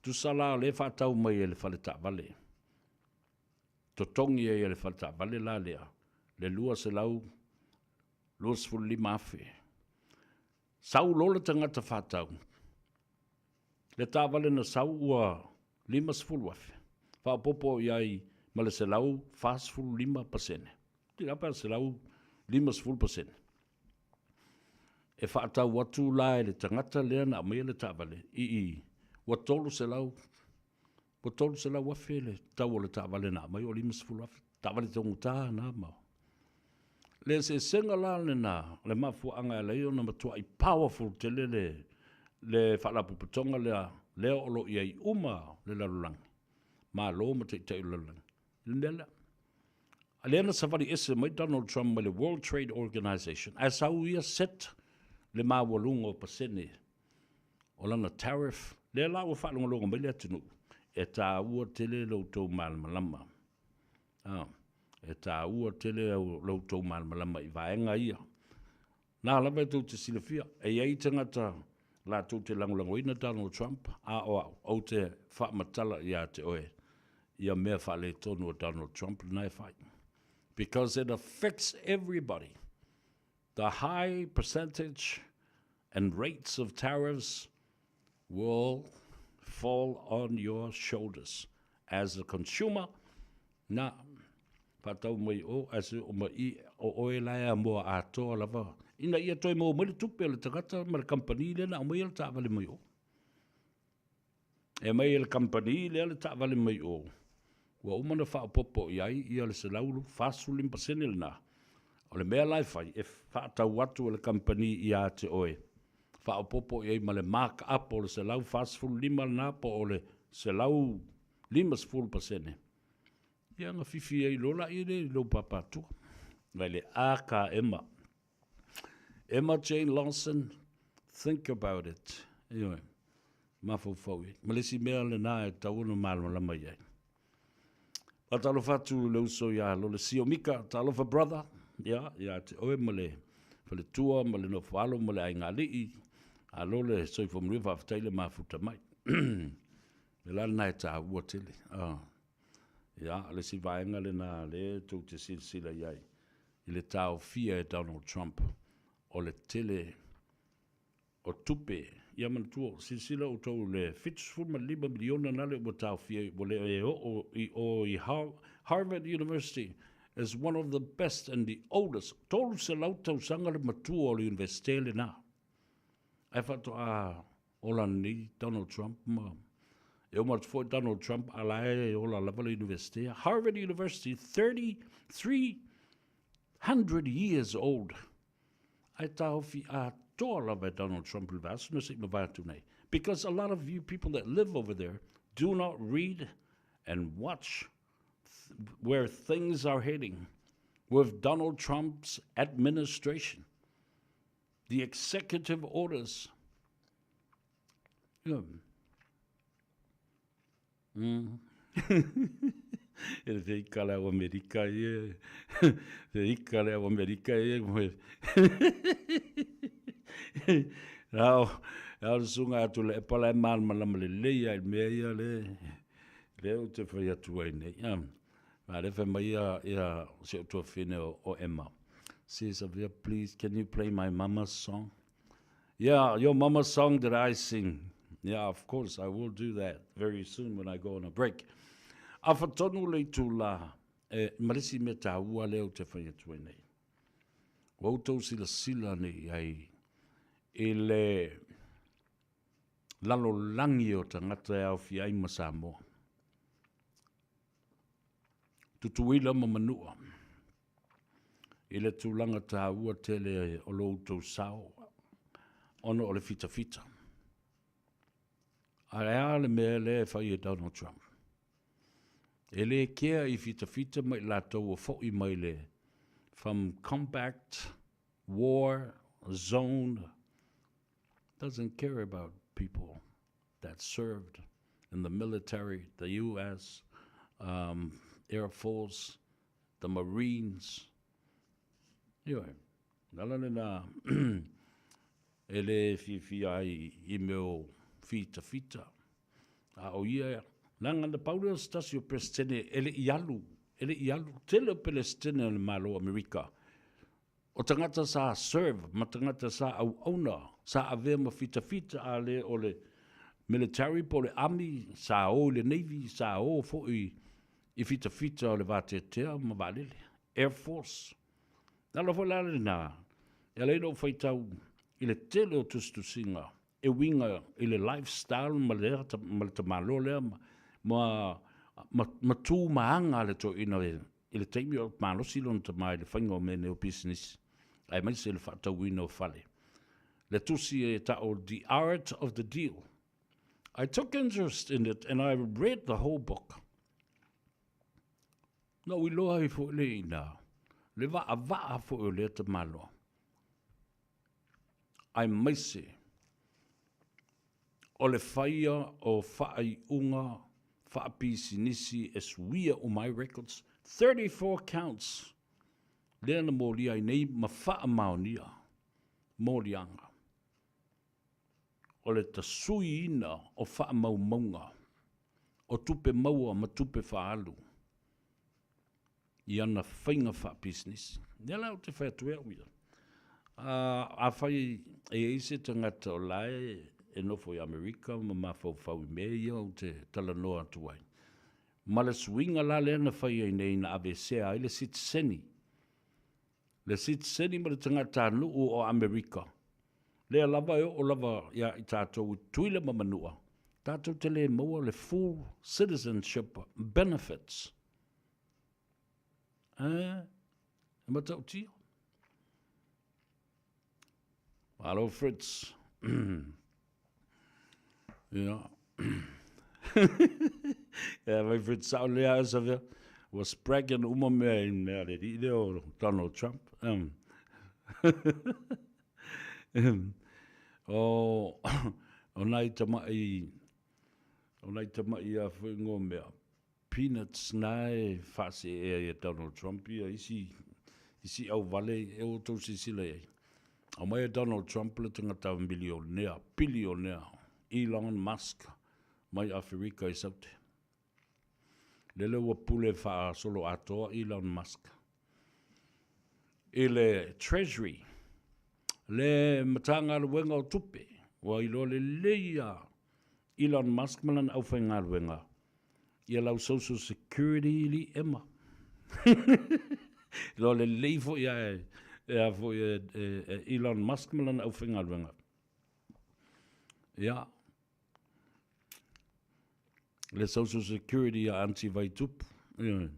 Tusa la o lea e faatau mai e le fale taavale. Totogi ai e le fale taavale la lea le $225,000. Sau loa le tagata faatau, le taavale na sau ua $50,000, faaopoopo i ai ma le 145%, otirā pe a 150%. E faatau atu la e le tagata lea na aumaia le taavale i i, ua 300, ua $300,000 le tau o le taavale na aumai o $50,000, taavale taugata na ma. Le eseesega la lena, o le mafuaaga e ala ai ona matuai powerful tele le, le Faalapotopotoga lea, lea o lo o i ai uma le lalolagi, Malo ma Taitai o le lalolagi, i le mea lea. A lea na savali ese mai Donald Trump mai le World Trade Organization, ae sau ia set le maualuga o pasene o lana tariff, lea la ua faalogologo mai le atunuu, e taua tele lo outou malamalama. A, e taua tele lo outou malamalama i vaega ia. Nā lava e tou te silafia, e i ai tagata latou te lagolagoina Donald Trump, a o au, ou te faamatala ia te oe ia mea faaletonu a Donald Trump lena e fai. Because it affects everybody. The high percentage and rates of tariffs will fall on your shoulders as a consumer. Na, whaatau mai o, as o ma i, o oe la e moa atoa lava. Ina ia toi mo mai le tupe o le tagata ma le company le na mai le taavale mai o. E mai e le kamupani lea le taavale mai o, ua uma ona faaopoopo i ai ia le 145% lena. O le mea la e fai, e faatau atu e le kamupani ia te oe, faaopoopo i ai ma le mark up o le 145 lena po o le 150%. Ia ona fifi ai loa lea i lou pāpātua. Mai le AKM. Emma Jane Lawson, think about it. Ioe, mafaufau i ai. Ma le isi mea lena e tatau ona malamalama i ai. Faatalofa atu i le uso ia Lole Sio Mika, talofa brother, ia, ia te oe ma le faletua ma le nofoalo ma le aigaalii, a Lole soifua manuia faafetai le mafuta mai. Le la lena e taua tele. Ah. Ia, le isi vaega lena le tou te silasila i ai i le taofia e Donald Trump o le tele o tupe. Ia manatua, silasila outou i le $75 miliona nale ua taofia ai, ua le e oo i o i Harvard University is one of the best and the oldest, 300 tausaga le matua o le Universite lena. Ae faatoa ola nei Donald Trump ma e oma atu foi Donald Trump a la e ola lava le Universite. Harvard University, 3,300 years old. Ae taofi atoa lava e Donald Trump le vaiaso na se i mavae atu nei. Because a lot of you people that live over there do not read and watch where things are heading with Donald Trump's administration. The executive orders. Yeah. E le ika le au Amerika e. Te ika le au Amerika e. Rao, rao le sunga atu le epa la e malamalama lelei ai le mea ia le, le ou te fai atu ai nei. A le fai mai ia, ia si ou tuafine o, o Emma. Says, Avea, please, can you play my mama's song? Yeah, your mama's song that I sing. Yeah, of course, I will do that very soon when I go on a break. Afa tonu le itulā, e, ma le isi mea tāua lea ou te fai atu ai nei. Ua outou silasila nei ai i le lalolagi o tagata e aofia ai ma Samoa. Tutuila ma Manua i le tulaga taua tele o lo outou sao ona o le fitafita. Ae a le mea lea e fai e Donald Trump? E le kea i fitafita ma i latou ua foi mai le from combat war zone doesn't care about people that served in the military, the US um, Air Force, the Marines. Ioe, nala lena e le fiafia ai i mea o fitafita. A o ia, leaga na pau lea o se tasi o Peresetene e le i alu, e le i alu, tele o Peresetene o le Malo o Amerika O tagata sa serve ma tagata sa auauna, sa avea ma fitafita a le o le military po o le army, sa o i le navy, sa o foi i fitafita o le vateatea ma vaalele, air force. Le ala foi la lena e ala ai ona ou faitau i le tele o tusitusiga e uiga i le lifestyle ma le ma le tamaloa lea ma ma ma tu ma aga a le toeaina i le taimi o malosi lona tama i le faiga o mea nei o pisinisi, aemaise le faatauina o fale. Le tusi e tau The Art of the Deal. I took interest in it and I read the whole book. Na ou iloa ai foi le ina, le vaavaa foi o lea tamaloa. Aemaise o le faia o faaiuga faapisinisi e suia uma ai records, 34 counts lea na molia ai nei ma faamaonia. moliaga, o le tasuiina o faamaumauga o tupe maua ma tupe faaalu i ana faiga faapisinisi. Lea la ou te fai atu ai au ia, afai e i ai se tagata o la e nofo i Amerika ma mafaufau i mea ia ou te talanoa atu ai, ma le suiga la lea na fai ai nei na aveesea ai le sitiseni, le sitiseni ma le tagatanuu o Amerika, lea lava e oo lava ia i tatou i Tutuila ma Manua, tatou te le maua le full citizenship benefits. E matautia. Malo Fritz. Ia. Ia mai Fritz sao lea a sa ua spragging uma mea i mea le alii lea o Donald Trump. O, o nai tamai, o nai tamai a foi ngo mea, peanuts na e faaseea ia Donald Trump ia isi, isi auvale e outou silasila i ai. Aumai e Donald Trump le tagata milionea, bilionea, Elon Musk mai Aferika i Saute. Lele ua pule faasoloatoa Elon Musk i le Treasury, le Matagaluega o Tupe, ua iloa lelei ia Elon Musk ma lana aufaigaluega ia lau social security li Emma. Iloa lelei foi a e, e a foi e, e, e Elon Musk ma lana aufaigaluega. Ia, le social security a Aunty Vaitupu. Ia,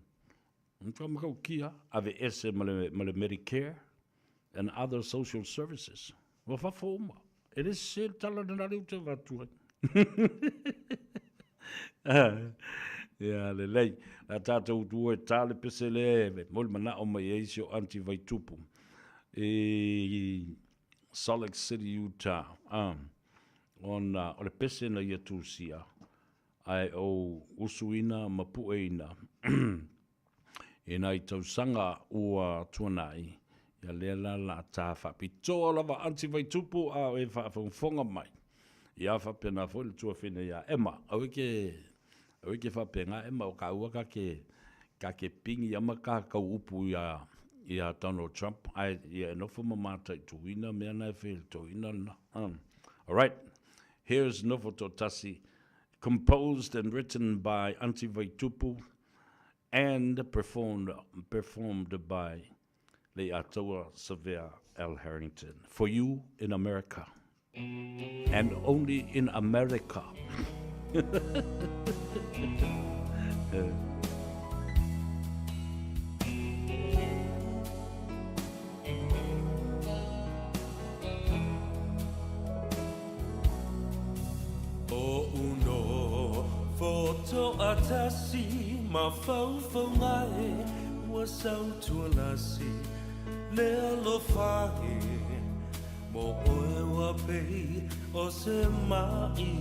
Matua matautia, aveese ma le, ma le Medicare and other social services. Ua fafo uma. E le sese le tala lena lea ou te avatu ai. Ia, lelei. La tātou utu e tā le pese lea e mo le manao mai ai si o Aunty Vaitupu i Salt Lake City, Utah. Ona o le pese na ia tusia ae ou usuina ma pueina i nai tausaga ua tuanai, ia lea la la ta faapitoa lava Aunty Vaitupu a o e faafogafoga mai. Ia faapena foi le tuafine ia Emma. Aua e ke, aua e ke faapena Emma, o kāua ka ke, ka ke pingi ama ka kau upu ia, ia Donald Trump, ae ia e nofo ma mataituina mea na e fai e le toeaina lena. Alright, here's Nofo Toatasi composed and written by Aunty Vaitupu and performed, performed by Leiataua Savea L. Harrington. For you in America. And only in America. Oʻu nofo toatasi mafaufauga e ua sautualasi le alofa e mo oe ua pei o se maʻi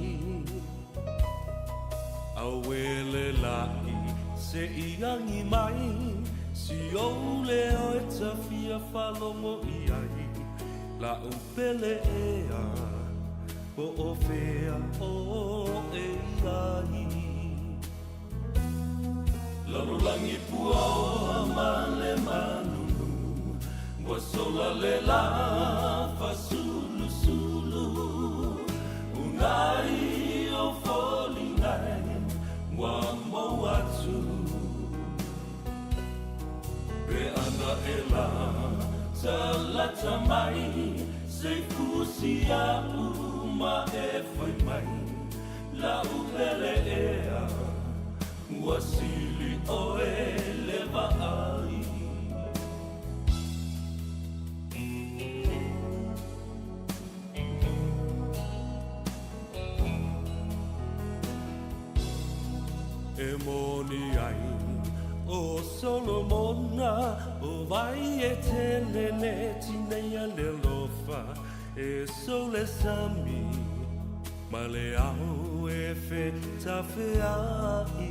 Auē le laʻi se i agi mai si ou leo e ta fia faalogo i ai La'u pele ea po o fea oe i ai Lalolagi puaoa ma le manunu Ua sola le la fasulusulu Unai o foliga e ua mou atu Pe ana e la talata mai Se fusi a'u ma e fai mai La'u pele ea Ua sili ʻoe le vaai. E moni ai ʻo Solomona, ʻO wai e tele le tineia le alofa e sou le sami ma le ao e fetafeaʻi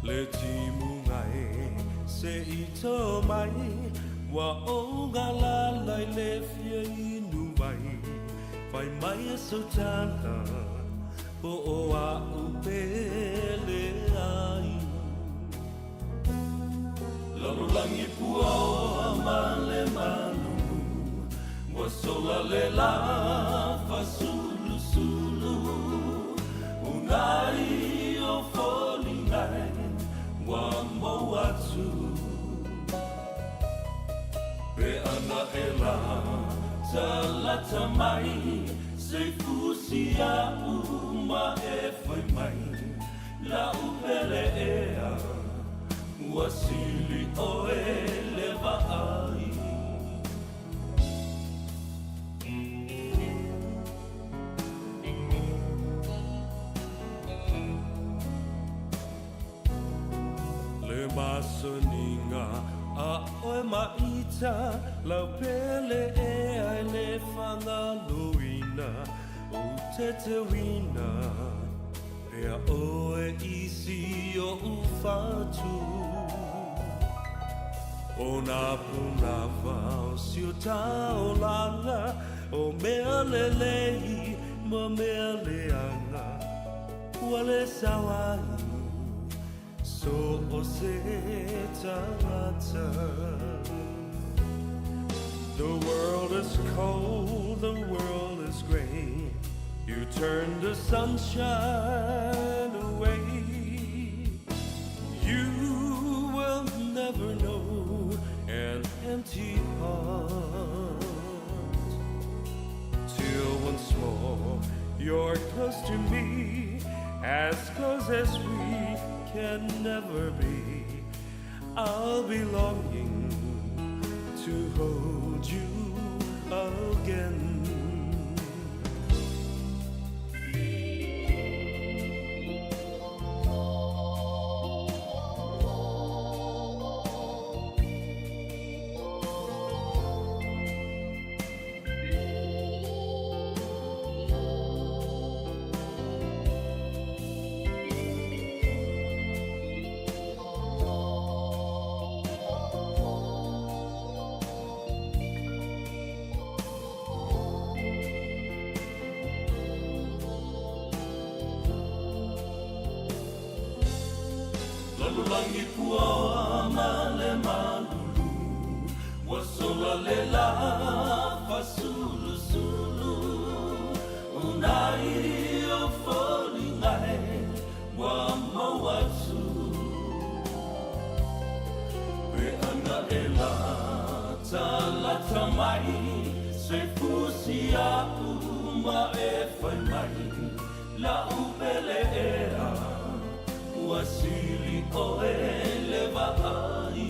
Le timuga e se i tō mai. Ua ou galala i le fia inu wai Fai mai e sau tala Po o a'u pele ai Lalolagi puaoa ma le malulu Ua sola le lā fasulusulu Unai o foliga e ua maua atu Pe ana e latalata mai Se i fusi a'u ma e fai mai La'u pele ea ua sili ʻoe le vaai. Le masaniga a ʻoe ma ita Lau pele ea e le faagaloina Ou tetewina Pea ʻoe i si oʻu fatu ʻO nā pūnawa o si o taolaga ʻO mea lelei ma mea leaga Ua le sao ai so o se tagata The world is cold, the world is gray You turn the sunshine away You will never know an empty heart Till once more you're close to me As close as we can never be I'll be longing to hold you again. Lalolagi puaoa ma le malulu Ua sola le lā fasulusulu Unai o foliga e ua maua atu Pe ana e latalata mai Se fusi a'u ma e fai mai La'u pele ea ua sili ʻoe le vaai.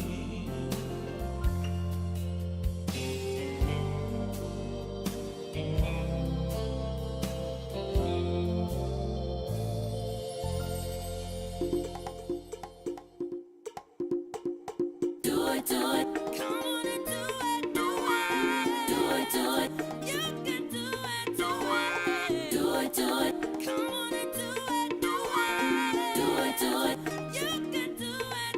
Do it, do it. Come on and do it. Do it. Do it, do it. You can do it. Do it. Do it, do it. Come on and do it. Do it. Do it, do it. You can do it.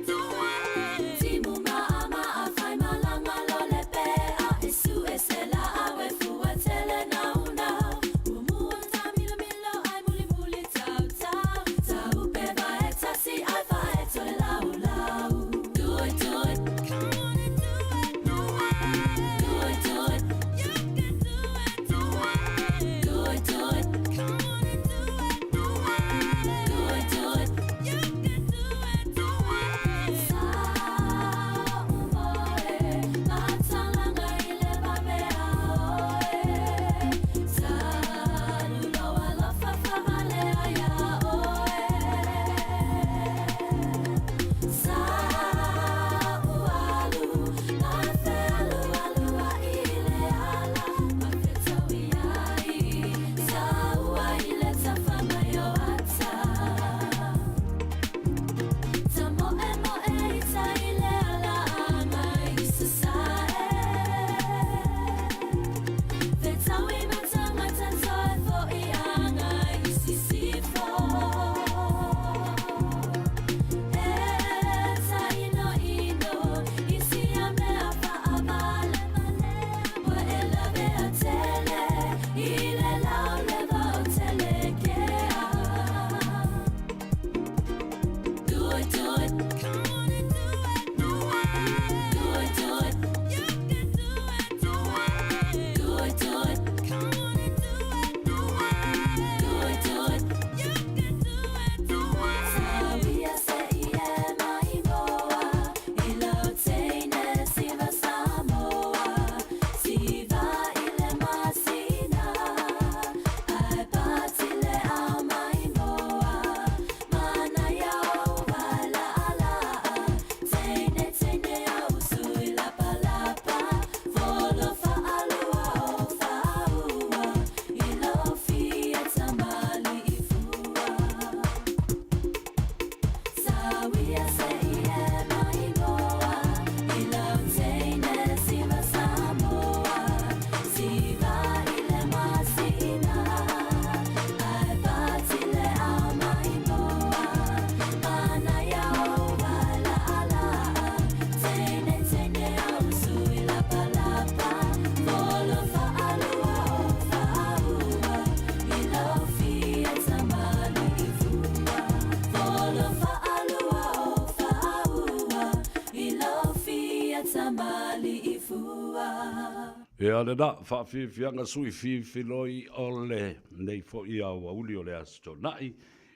Kamali'ifua. Ia lena faafiafiaga sui fifiloi o lenei foi aoauli o le Aso Toonai,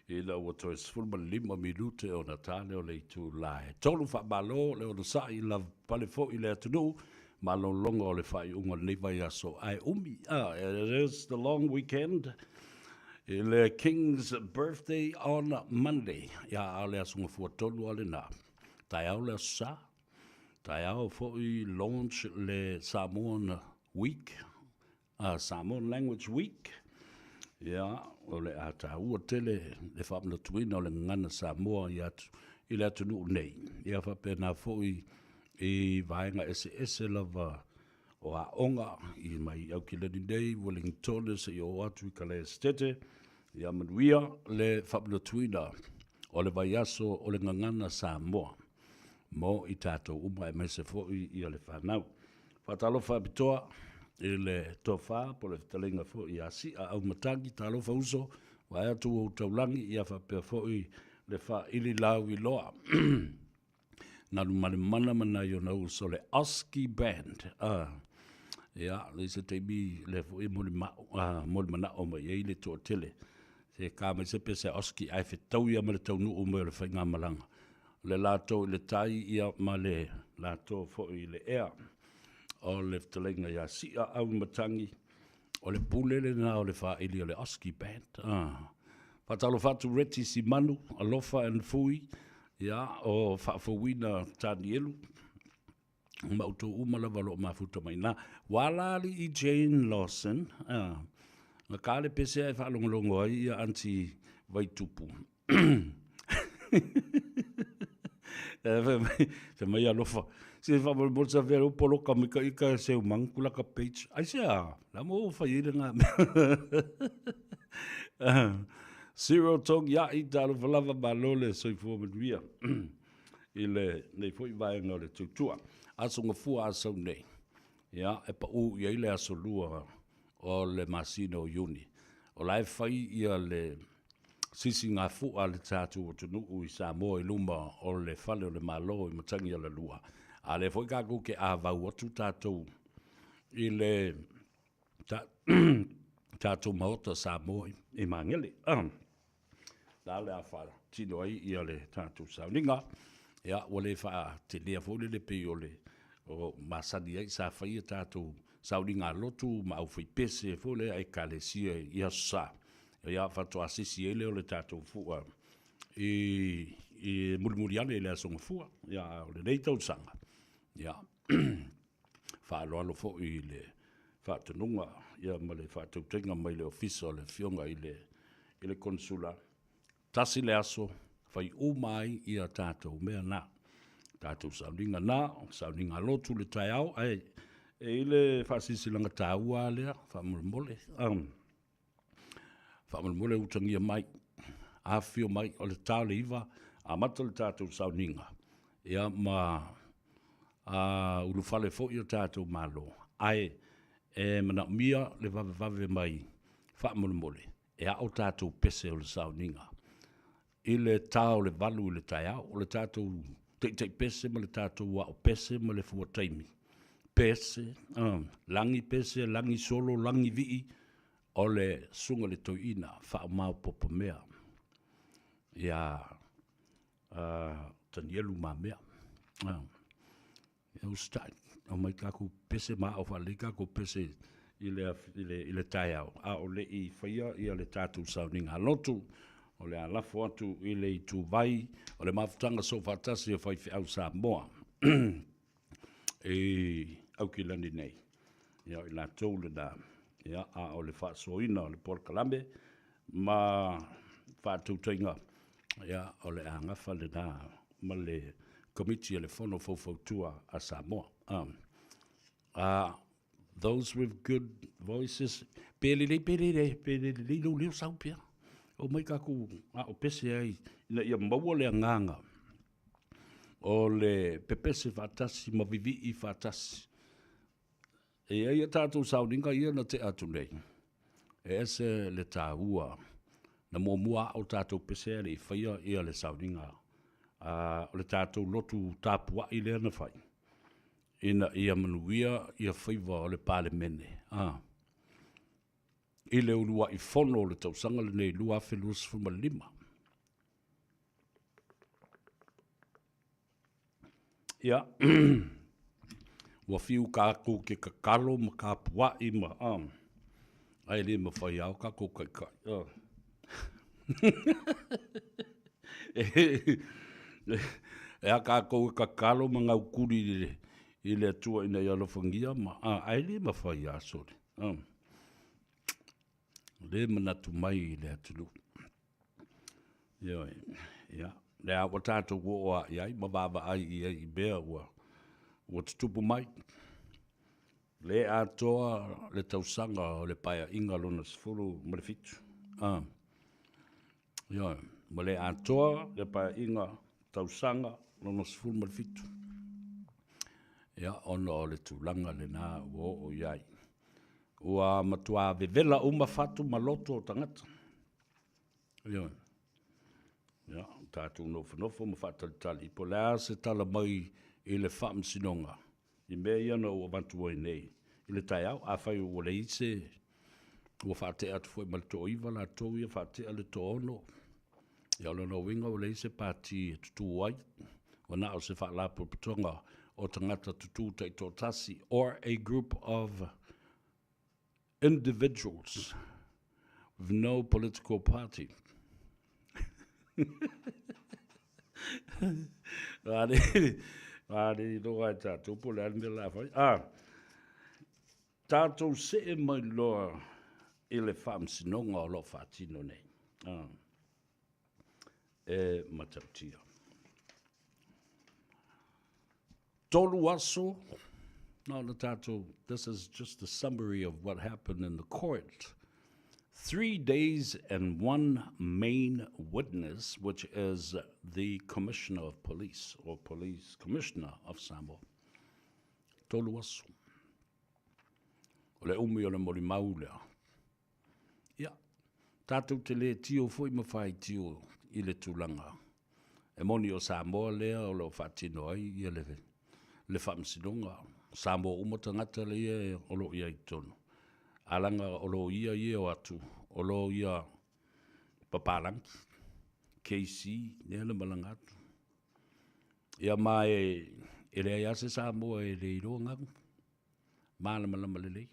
ina ua toe 15 minute ona ta lea o le itula e 3. Faamalo le onosai, lavapapale foi le atunuu, malologa o le faaiuga o lenei vaiaso ae umi. Ah, it is the long weekend i le King's Birthday on Monday. Ia, a o le Aso Gafua tonu lava lena. Taeao le Aso Sa, taeao foi launch le Samoan Week, Samoan Language Week. Ia, o le a taua tele le faamanatuina o le gagana Samoa i atu i le atunuu nei. Ia faapena foi i vaega eseese lava o aoga i mai Aukilani nei, Wellingtone seia oo atu i Kalaesetete. Ia manuia le faamanatuina o le vaiaso o le gagana Samoa mo i tatou uma aemaise foi ia le fanau. Faatalofa apitoa i le tofa po o le fetalaiga foi ia Si'a Aumatagi, talofa uso, vae atu ua ou taulagi, ia faapea foi le faaili lauiloa Galumalemana ma nai ona uso le Oski Band. Ah, ia, i se taimi lea foi e molimau, ah, mai ai le toatele. Se ka mai se pese Oski ae fetaui ia ma le taunuu mai o le faigamalaga. Le latou i le tai ia ma le latou foi i le ea. O le fetalaiga ia Si'a Auimatagi, o le pule lena o le faaili o le Oski Band. Ah. Faatalofa atu Reti Simanu, Alofa and Fui, ia, o faafouina Tanielu, ma outou uma lava o lo o mafuta mai i ina. Ua ala alii Jane Lawson, ah, na ka le pese ae faalogologo ai ia Aunty Vaitupu. Fai mai alofa. Se faamolemole sa fea leo poloka mai ka ika seu mang kula ka page. Ai se a, la mo fai ai le ngā mea. Zero tong ia i talofa lava malo le soifua manuia i le nei foi vaega o le tautua. Aso gafua asau nei. Ia, e paū i ai le aso lua o le masina o Iuni. O la e fai ia le sisigafua a le tatou atunuu i Samoa i luma o le fale o le Malo i Matagialalua. A lea foi tatou te avau atu tatou i le tatou Maota Samoa i Magele. La o le a faatino ai ia le tatou sauniga. Ia, ua le faatelea foi lele pei o le o masani ai sa faia tatou sauniga lotu ma aufaipese foi lea Ekalesia i Aso Sa. Ia, faatoa sisi ai lea o le tatou fua i mulimuli ane i le Aso Gafua. Ia, a o lenei tausaga, ia, faaaloalo foi i le faatonuga ia ma le faatautaiga mai le Ofisa o le Afioga i le i le Konesula, tasi le aso, fai uma ai ia tatou mea na. Tatou sauniga na, sauniga lotu le taeao, ae e i le faasilasilaga taua lea, faamolemole. Um, Faamolemole utagia mai, afifio mai, o le ta o le 9, amata le tatou sauniga, ia ma a, ulufale foi o tatou Malo, ae e manaomia le vavevave mai faamolemole e ao tatou pese o le sauniga. I le ta o le 8 i le taeao, o le tatou taitai pese ma le tatou ao pese ma le fua taimi. Pese, lagi pese, lagi solo, lagi vii, o le susuga i le toeaina faamaopoopo mea ia Tanielu Mamea. Ia usitai, aumai tatou pese ma ao faalelei tatou pese i le, i le, i le taeao, a o le i faia ia le tatou sauniga lotu, o le a lafo atu i le ituvai o le mafutaga soofaatasi o faifeau Samoa i Aukilani nei. Ia, o i latou lena, ia, a o le faasoaina o le polokalame ma faatautaiga, ia, o le a gafa lena ma le Komiti a le Fono Faufautua a Samoa. Um, those with good voices, pe lelei, pe lelei, pe lelei lou leo sau pea. O mai kākou a o pese ai, ina ia maua le agaga o le pepese faatasi ma vivii faatasi. E i ai a tatou sauniga ia na tea atu nei, e ese le taua na muamua ao tatou pese ae le i faia ia le sauniga a o le tatou lotu tapuai lea na fai. ina ia manuia ia faiva o le Palemene, a, i le uluai fono o le tausaga lenei 2025. Ia, ua fiu kākou ke kakalo ma kapuaʻi ma, a, ae le mafai lava o kākou taitai. A. E a kākou e kakalo ma gaukuli i le, i le Atua ina ia alofagia ma, a, ae le mafai lava sole. A. Le manatu mai i le atunuu. Ioe, ia, lea ua tatou oo lava i ai ma vaavaai i ai i mea ua, ua tutupu mai. Le atoa le tausaga o le Paeaiga lona XVII. Ah, ioe, ua le atoa le Paeaiga tausaga lona XVII. Ia, ona o le tulaga lena ua oo i ai. Ua matua vevela uma fatu ma loto o tagata. Ioe. Ia, tatou nofonofo ma faatalitali po o le a se tala mai i le Faamasinoga i mea ia na ou avatu ai nei i le taeao. Afai ua leai se, ua faatea atu foi ma le toaiva latou ia, faatea le toaono, ia o lona uiga ua leai se pati e tutū ai, ua na o se faalapotopotoga o tagata tutū taitoatasi or a group of individuals with no political party. Wale, wale i loa e tātou, po le a le mea la whai. Ah, tātou see mai loa i le whaamsinoga o lo whaatino nei. Ah, e matautia. Tolu aso, na ona tātou, this is just a summary of what happened in the court. Three days and one main witness, which is the Commissioner of Police, or Police Commissioner of Samoa. Tolu aso. O le umi o le molimau lea. Ia, tatou te le tio foi ma faitio i le tulaga e moni o Samoa lea o lo o faatino ai ia le, le faamasinoga. Samoa uma tagata ia o lo o i ai i totonu. A laga o lo ia ia o atu, o lo ia papalangi, KC, lea na malaga atu. Ia ma e, e leai lava se Samoa e le iloa galu. Malamalama lelei.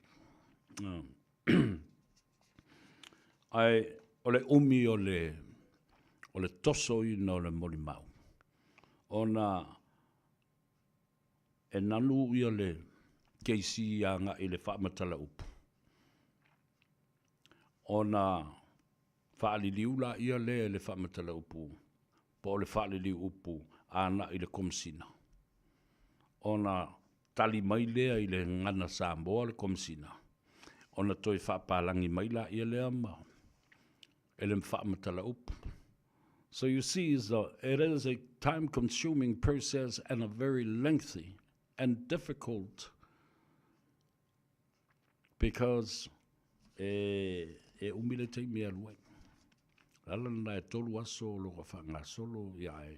Ae o le umi o le, o le tosoina o le molimau, ona e nanu ia le KC agai i le faamatala upu, ona faaliliu laia lea i le faamatala upu po o le faaliliu upu agai i le Komesina, ona tali mai lea i le gagana Samoa le Komesina, ona toe faapalagi mai laia lea ma e le faamatala upu. So you see, is a, it is a time-consuming process and a very lengthy and difficult because e, e umi le taimi e alu ai. Ala lena e tolu aso o lo o faagasolo ia e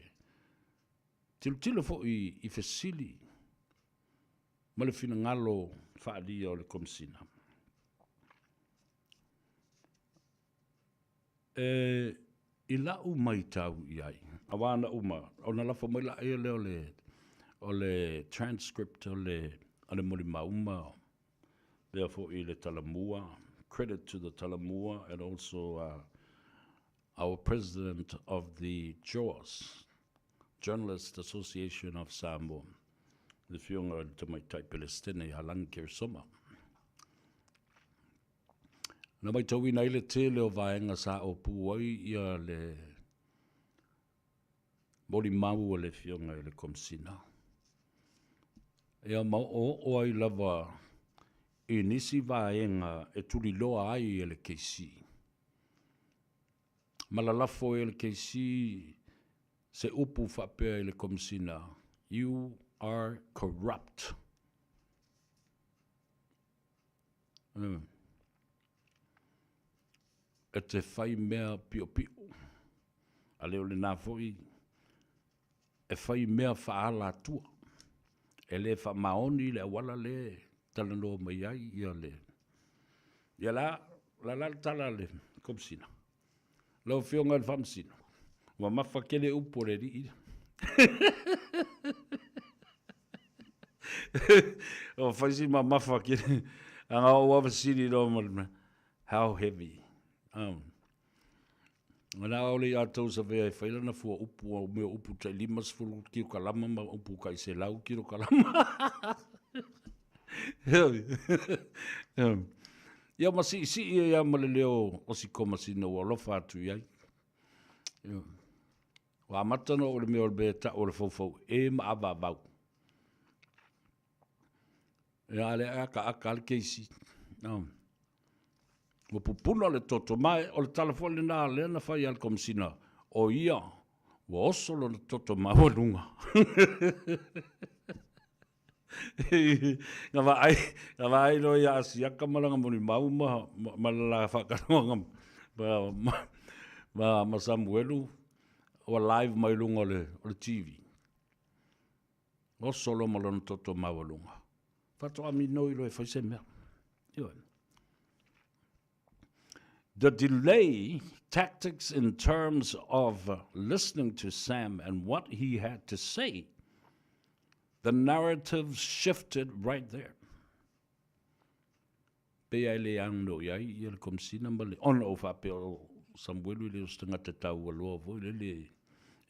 tilotilo foi i fesili ma le finagalo faaalia o le Komesina. E, i lau matau i ai, aua na uma, ona lafo mai laia lea o le, o le transcript o le, o le molimau ma lea foi i le Talamua, credit to the Talamua and also uh, our president of the JAWS, Journalist Association of Samoa, le Afioga i le Tamaitai Pelestene ia Lagi Keresoma. Na matauina ai le tele o vaega sa opū ai ia le molimau a le Afioga i le Komesina. Ia ma oooo ai lava i nisi vaega e tuliloa ai e le KC. Ma lalafo ai e le KC se upu faapea i le Komesina, You are corrupt. E te whai mea piopio. A le o lena foi, e whai mea whaala atua. E le faamaoni le auala lea e talanoa mai ai ia le... Ia la, la la le tala a le Komesina. Lau Afioga i le Faamasino, ua mamafa tele upu a le alii lea. Ua fai si mamafa tele. Ana ou lava fesili loa ma le mea, how heavy? Um, na o le ia tou savea e fai lana fua upu, o mea upu tai 50 kilokalama ma upu tai 100 kilokalama. Ia ma siisii ai lava ma le leo o si Komasina ua alofa atu i ai. Ua amata ona oo i le mea o le mea e tau o le faufau e ma avaavau. Ia a lea e akaaka lava le keisi. Ua pupuna le toto. Ma o le tala foi lena lea na fai a le Komesina, o ia ua oso lona toto maualuga. Na vaai, na vaai loa ia Asiata ma lana molimau ma, ma, ma le la faatanoaga ma, ma, ma, ma Samuelu ua live mai luga o le, o le TV. Oso loa ma lona toto maualuga. Faatoa minoi loa e fai se mea. Ioe. The delay tactics in terms of listening to Sam and what he had to say, the narrative shifted right there. Pei a e le ano i ai ia le Komesina ma le, ona ou faapea o Samuelu e le o se tagata taua loa foi lele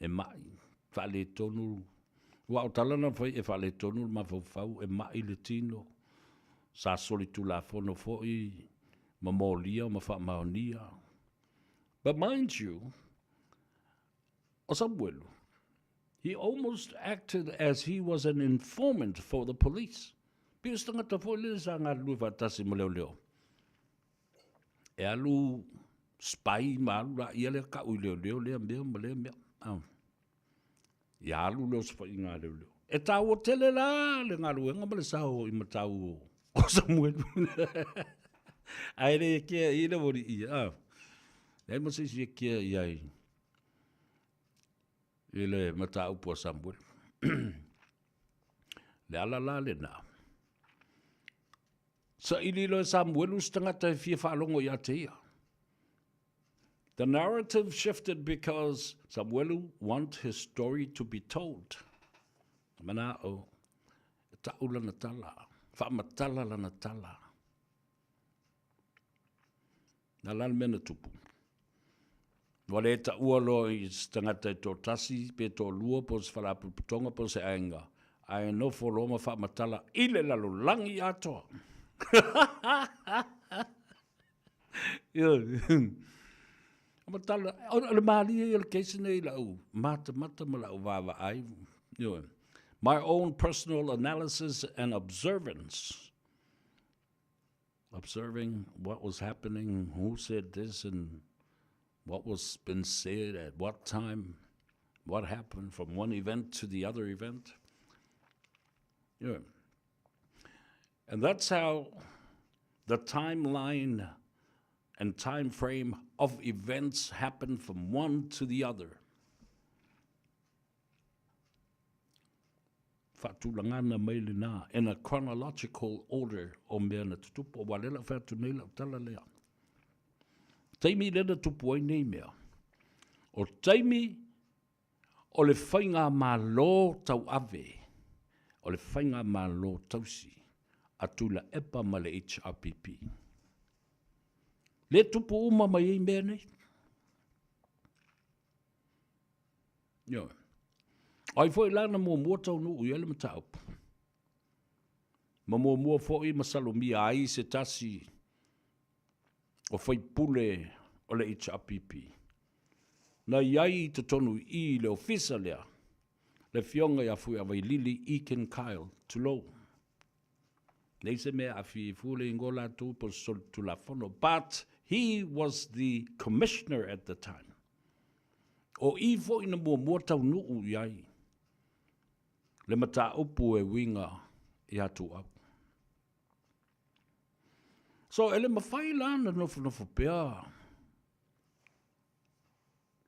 e mai, faaletonu, aua o tala na fai e faaletonu le mafaufau, e mai le tino, sa solitulafono foi ma molia ma faamaonia. But mind you, o Samuelu, he almost acted as he was an informant for the police. Pei o se tagata foi lele sa galulue faatasi ma leoleo. E alu spy ma alu laia lea kau i leoleo lea mea ma lea mea. Ah. Ia alu lea o se faiga a leoleo. E taua tele la le galuega ma le sao i matau o Samuelu. Ae le kea i le moli ia. Ah. Leai ma se isi e kea i ai i le mataupu a Samuelu. Le ala la lena. Saili loa e Samuelu se tagata e fia faalogo ia te ia. The narrative shifted because Samuelu want his story to be told. Mana'o, e ta'u lana tala, faamatala lana tala. Na la le mea na tupu. Ua le taua loa i se tagata e toatasi pe toalua po o se faalapotopotoga po o se aiga, ae nofo loa ma faamatala i le lalolagi atoa. Matala, o le malie ia o le case nei i lau matamata ma lau vaavaai, ioe. My own personal analysis and observance, observing what was happening, who said this and what was been said at what time, what happened from one event to the other event. Yeah. And that's how the timeline and time frame of events happen from one to the other. Faatulagana mai lena in a chronological order o mea na tutupu, aua lea o le a fai atu nei lau tala lea. Taimi lea na tupu ai nei mea, o taimi o le faigamalo tauave, o le faigamalo tausi a Tuilaepa ma le HRPP. Lea e tupu uma mai ai mea nei. Ioe. O ai foi la na muamua taunuu i ai le mataupu? Ma muamua foi masalomia ai se tasi o faipule o le HRPP. Na i ai i totonu i i le ofisa lea, le Afioga ia Fuiavailili Eakin Kyle, tulou. Leai se mea e aafia ai fua le igoa latou po o se solitulafono, but he was the commissioner at the time. O i foi na muamua taunuu i ai le mataupu e uiga ia Tuuau. So e le mafai la na nofonofo pea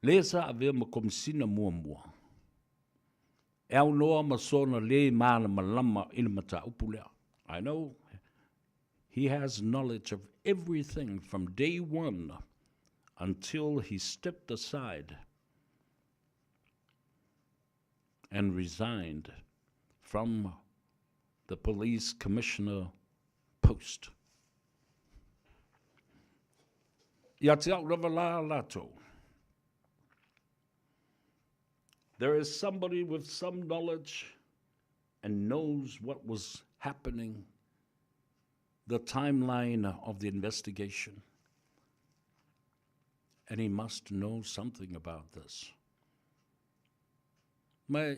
le sa avea ma Komesina muamua. E aunoa ma sona lē malamalama i le mataupu lea. I know he has knowledge of everything from day one until he stepped aside and resigned from the police commissioner post. Ia te au lava la latou. There is somebody with some knowledge and knows what was happening, the timeline of the investigation. And he must know something about this. Ma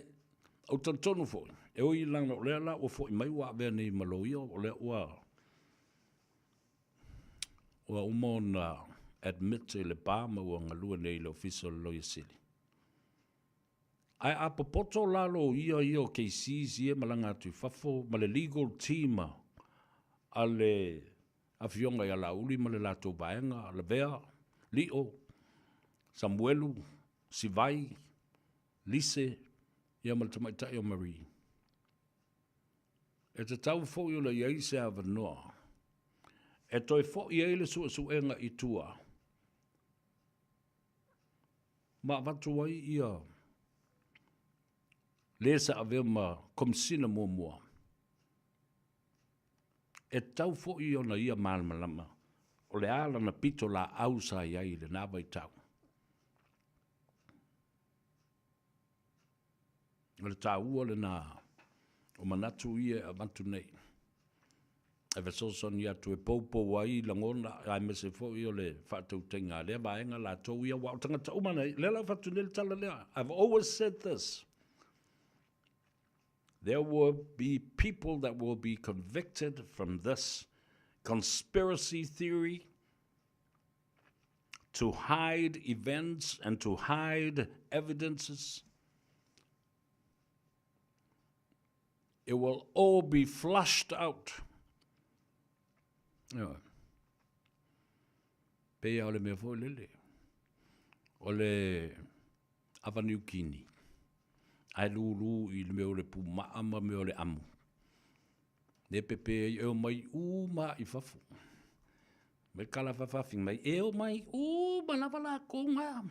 ou te talitonu foi, e ui leaga o lea la ua foi mai ua avea nei ma loia, o lea ua ua uma ona admit i le bar ma ua galue nei i le Ofisa o le Loia Sili. Ae a popoto la loia ia o KCs ia e malaga atu i fafo ma le legal team a le Afioga ia Laauli ma le latou vaega, Lavea, Lio, Samuelu, Sivai, Lise, ia ma le tamaitai o Marie. E tatau foi ona i ai se avanoa e toe foi ai le suesuega i tua ma avatu ai ia le sa avea ma Komesina muamua. E tatau foi ona ia malamalama o le a lana pitolaau sa i ai i lena vaitau. O le taua lena o manatu ia e avatu nei e fesoasoani atu e poupou ai lagona aemaise foi o le faatautaiga a lea vaega latou ia, aua o tagata uma nei, lea la ua fai atu nei le tala lea, I've always said this, there will be people that will be convicted from this conspiracy theory to hide events and to hide evidences. It will all be flushed out. Ioe. Pei lava o le mea foi lele, o le ava niukini, ae lulu i le mea o le pumaa ma mea o le amu. Le pepe ai e omai uma i fafo. Mai kala fafafi mai, e omai uma lava lakou nga.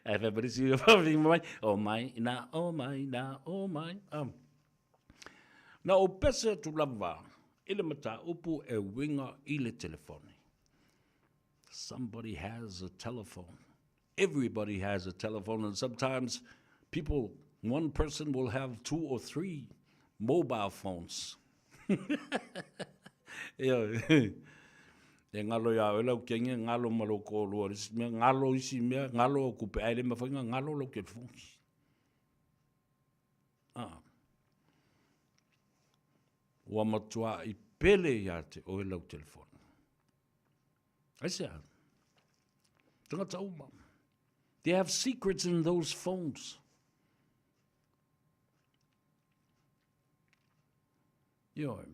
Ae fai mai si fafafi mai, omai na, omai na, omai. Um. Na ou pese atu lava i le mataupu e uiga i le telefoni. Somebody has a telephone. Everybody has a telephone and sometimes people, one person will have two or three mobile phones. Ioe. E ngalo iā oe lau kenge, ngalo ma lou toalua i le isi mea, ngalo isi mea, ngalo au kupe, ae le mafai ona ngalo lau telefoni. Ah. Ua matuaʻi pele iā te oe lau telefoni. Aisea? Tagata uma. They have secrets in those phones. Ioe.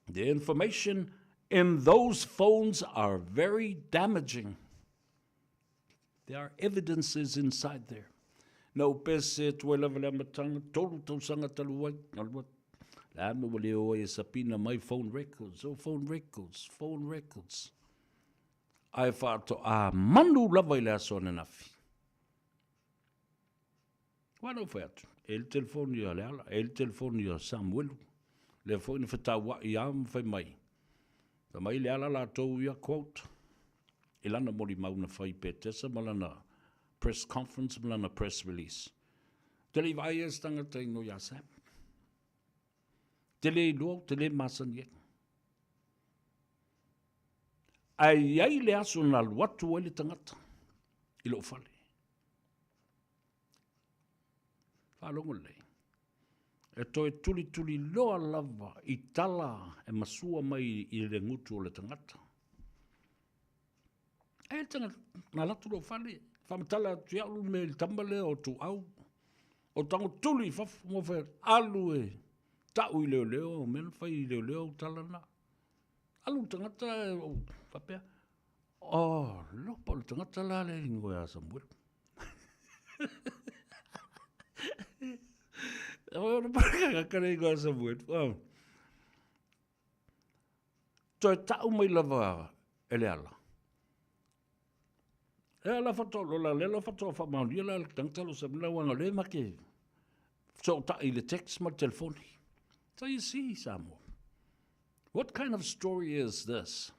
The information in those phones are very damaging. There are evidences inside there. Na ou pese atu ai lava le amataga, tolu tausaga talu ai, alu atu. Le a mea ua le o ai e sapina mai phone records, oh phone records, phone records. Ae faatoa manu lava i le aso ananafi. Aua na ou fai atu, e i le telefoni a Leala, e i le telefoni a Samuelu, lea foi na fetauai lava ma fai mai, fai mai Leala latou ia, quote, i lana molimau na fai i Petesa ma lana press conference ma lana press release. Ou te le i vaai ai se tagata i inoi ia Sam. Te le iloa, ou te le masani ai. Ae i ai le aso na alu atu ai le tagata i lou fale. Faalogo lelei. E toe tulituliloa lava i tala e masua mai i le gutu o le tagata. E le tagata, na alu atu lou fale, faamatala atu ia au le mea i le tama lea o Tuau. O tago tuli i fafo, mo fai atu, alu e tau i leoleo, o mea na fai i leoleo au tala na. Alu le tagata, faapea, oh, lopa o le tagata la le ingoa ia Samuelu. Toe tau mai lava e Leala. E ala faatoa lola lea la faatoa faamaonia la le tagata lo sa mea uaga le ma ke fesootai i le text ma le telefoni. So you see Samoa, what kind of story is this?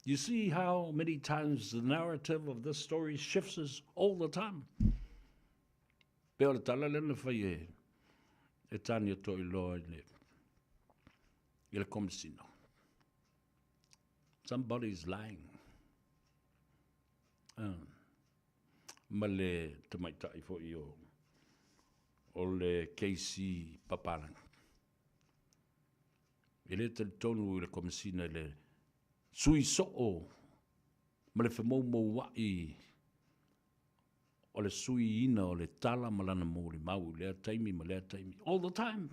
You see how many times the narrative of this story shifts all the time. Pe o le tala lea na fai e, e Tania Toiloa i le, i le Komisina. Somebody's lying. Uh, ma le tamaitai foi o, o le KC Papalangi. E le talitonu i le Komesina i le sui soo ma le femoumoua'i o le suiina o le tala ma lana molimau i lea taimi ma lea taimi. All the time.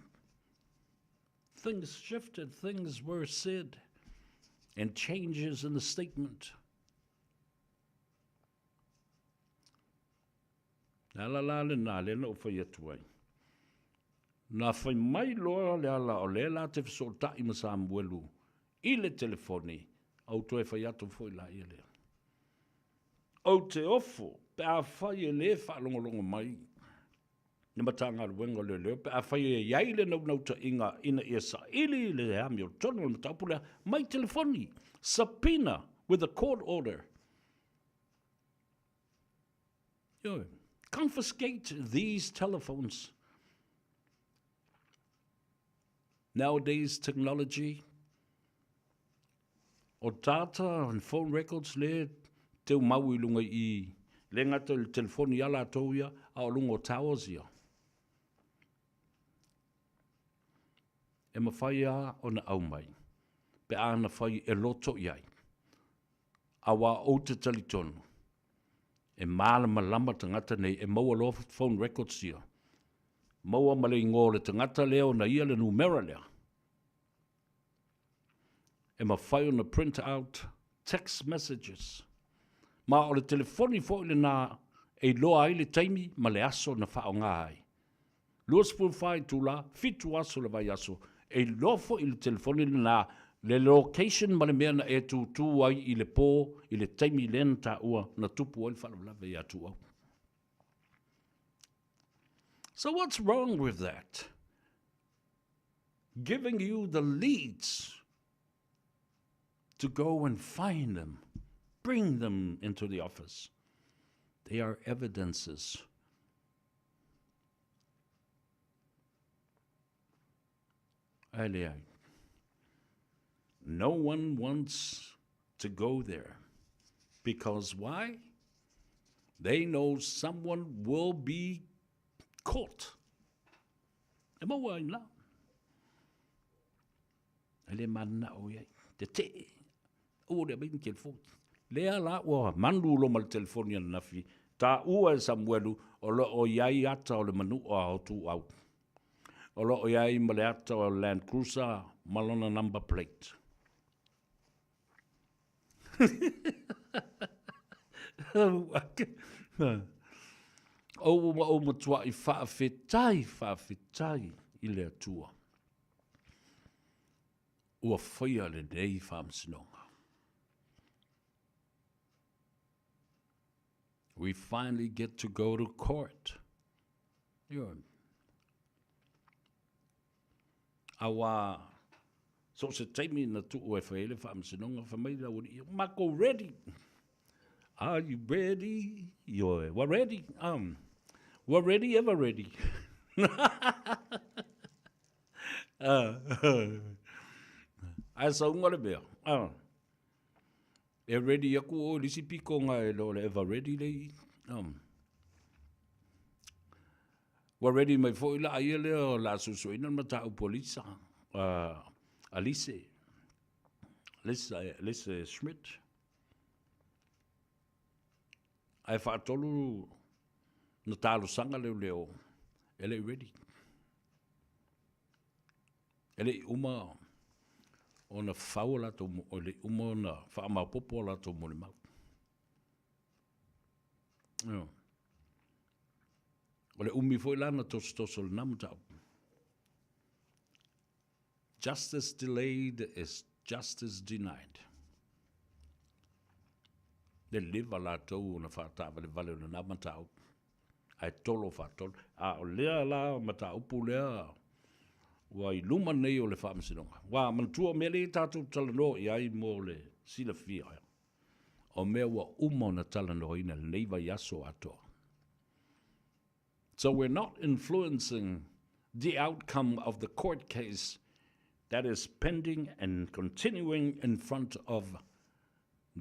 Things shifted, things were said, and changes in the statement. Le ala la lena, lea na ou fai atu ai. Na fai mai loa Leala o lea la te fesootai ma Samuelu i le telefoni, ou toe fai atu foi laia lea. Ou te ofo pe afai e le faalogologo mai le Matagaluega o Leoleo pe afai e i ai le naunautaiga ina ia saili le amiotonu o le mataupu lea mai telefoni, subpoena with a court order. Ioe. Confiscate these telephones. Nowadays technology, o data and phone records le teu mau i lunga i le gata i le telefoni ia latou ia, a o luga o towers ia. E mawhai a ona au mai, pe a na whai e loto i ai. Aua ou te talitonu, e mālamalama tagata nei e maua loa phone records ia, maua ma le igoa o le tagata lea ona ia le numera lea, e mafai ona print out text messages. Ma o le telefoni foi lena e iloa ai le taimi ma le aso na faaaoga ai. 24 itula, fitu aso le vaiaso, e iloa foi i le telefoni lena le location ma le mea na e tūtū ai i le pō i le taimi lea na taua na tupu ai le faalavelave ia Tuau. So what's wrong with that? Giving you the leads to go and find them, bring them into the office. They are evidences. Ae leai. No one wants to go there. Because why? They know someone will be caught. E maua ai la. E le manao i ai. Te tee. Aua le aumai ni telefoni. Lea la ua manu loa ma le telefoni ananafi, taua e Samuelu o lo o i ai ata o le manua o Tuuau. O lo o i ai ma le ata o le Land Cruiser ma lona number plate. Ou ma ou matuai faafetai, faafetai i le Atua. Ua faia lenei faamasinoga. We finally get to go to court. Ioe. Auā, so o se taimi na tuu e fai ai le faamasinoga, fai mai le aualii, makou ready. Are you ready? Ioe, ua ready. Ua ready, ever ready. Ae sauga le mea. E ready aku oe i le isi pikoga e le o le ever ready le i. Ua ready mai foi la ia lea o le a suesueina le mataupu a Lisa, a Lise, Lisa, Lise Schmidt. Ae faatolu na talosaga leoleo e le i ready. E le i uma ona fau a latou, e le i uma ona faamaopoopo a latou molimau. Ioe. O le umi foi la na tosotoso lena mataupu. Justice delayed is justice denied. Le leva latou ona faataavalevale o lena mataupu. Ae tolo faatolo. A o lea la mataupu lea ua i luma nei o le Faamasinoga. Ua manatua o mea lea tatou talanoa i ai mo le silafia. O mea ua uma ona talanoaina lenei vaiaso atoa. So we're not influencing the outcome of the court case that is pending and continuing in front of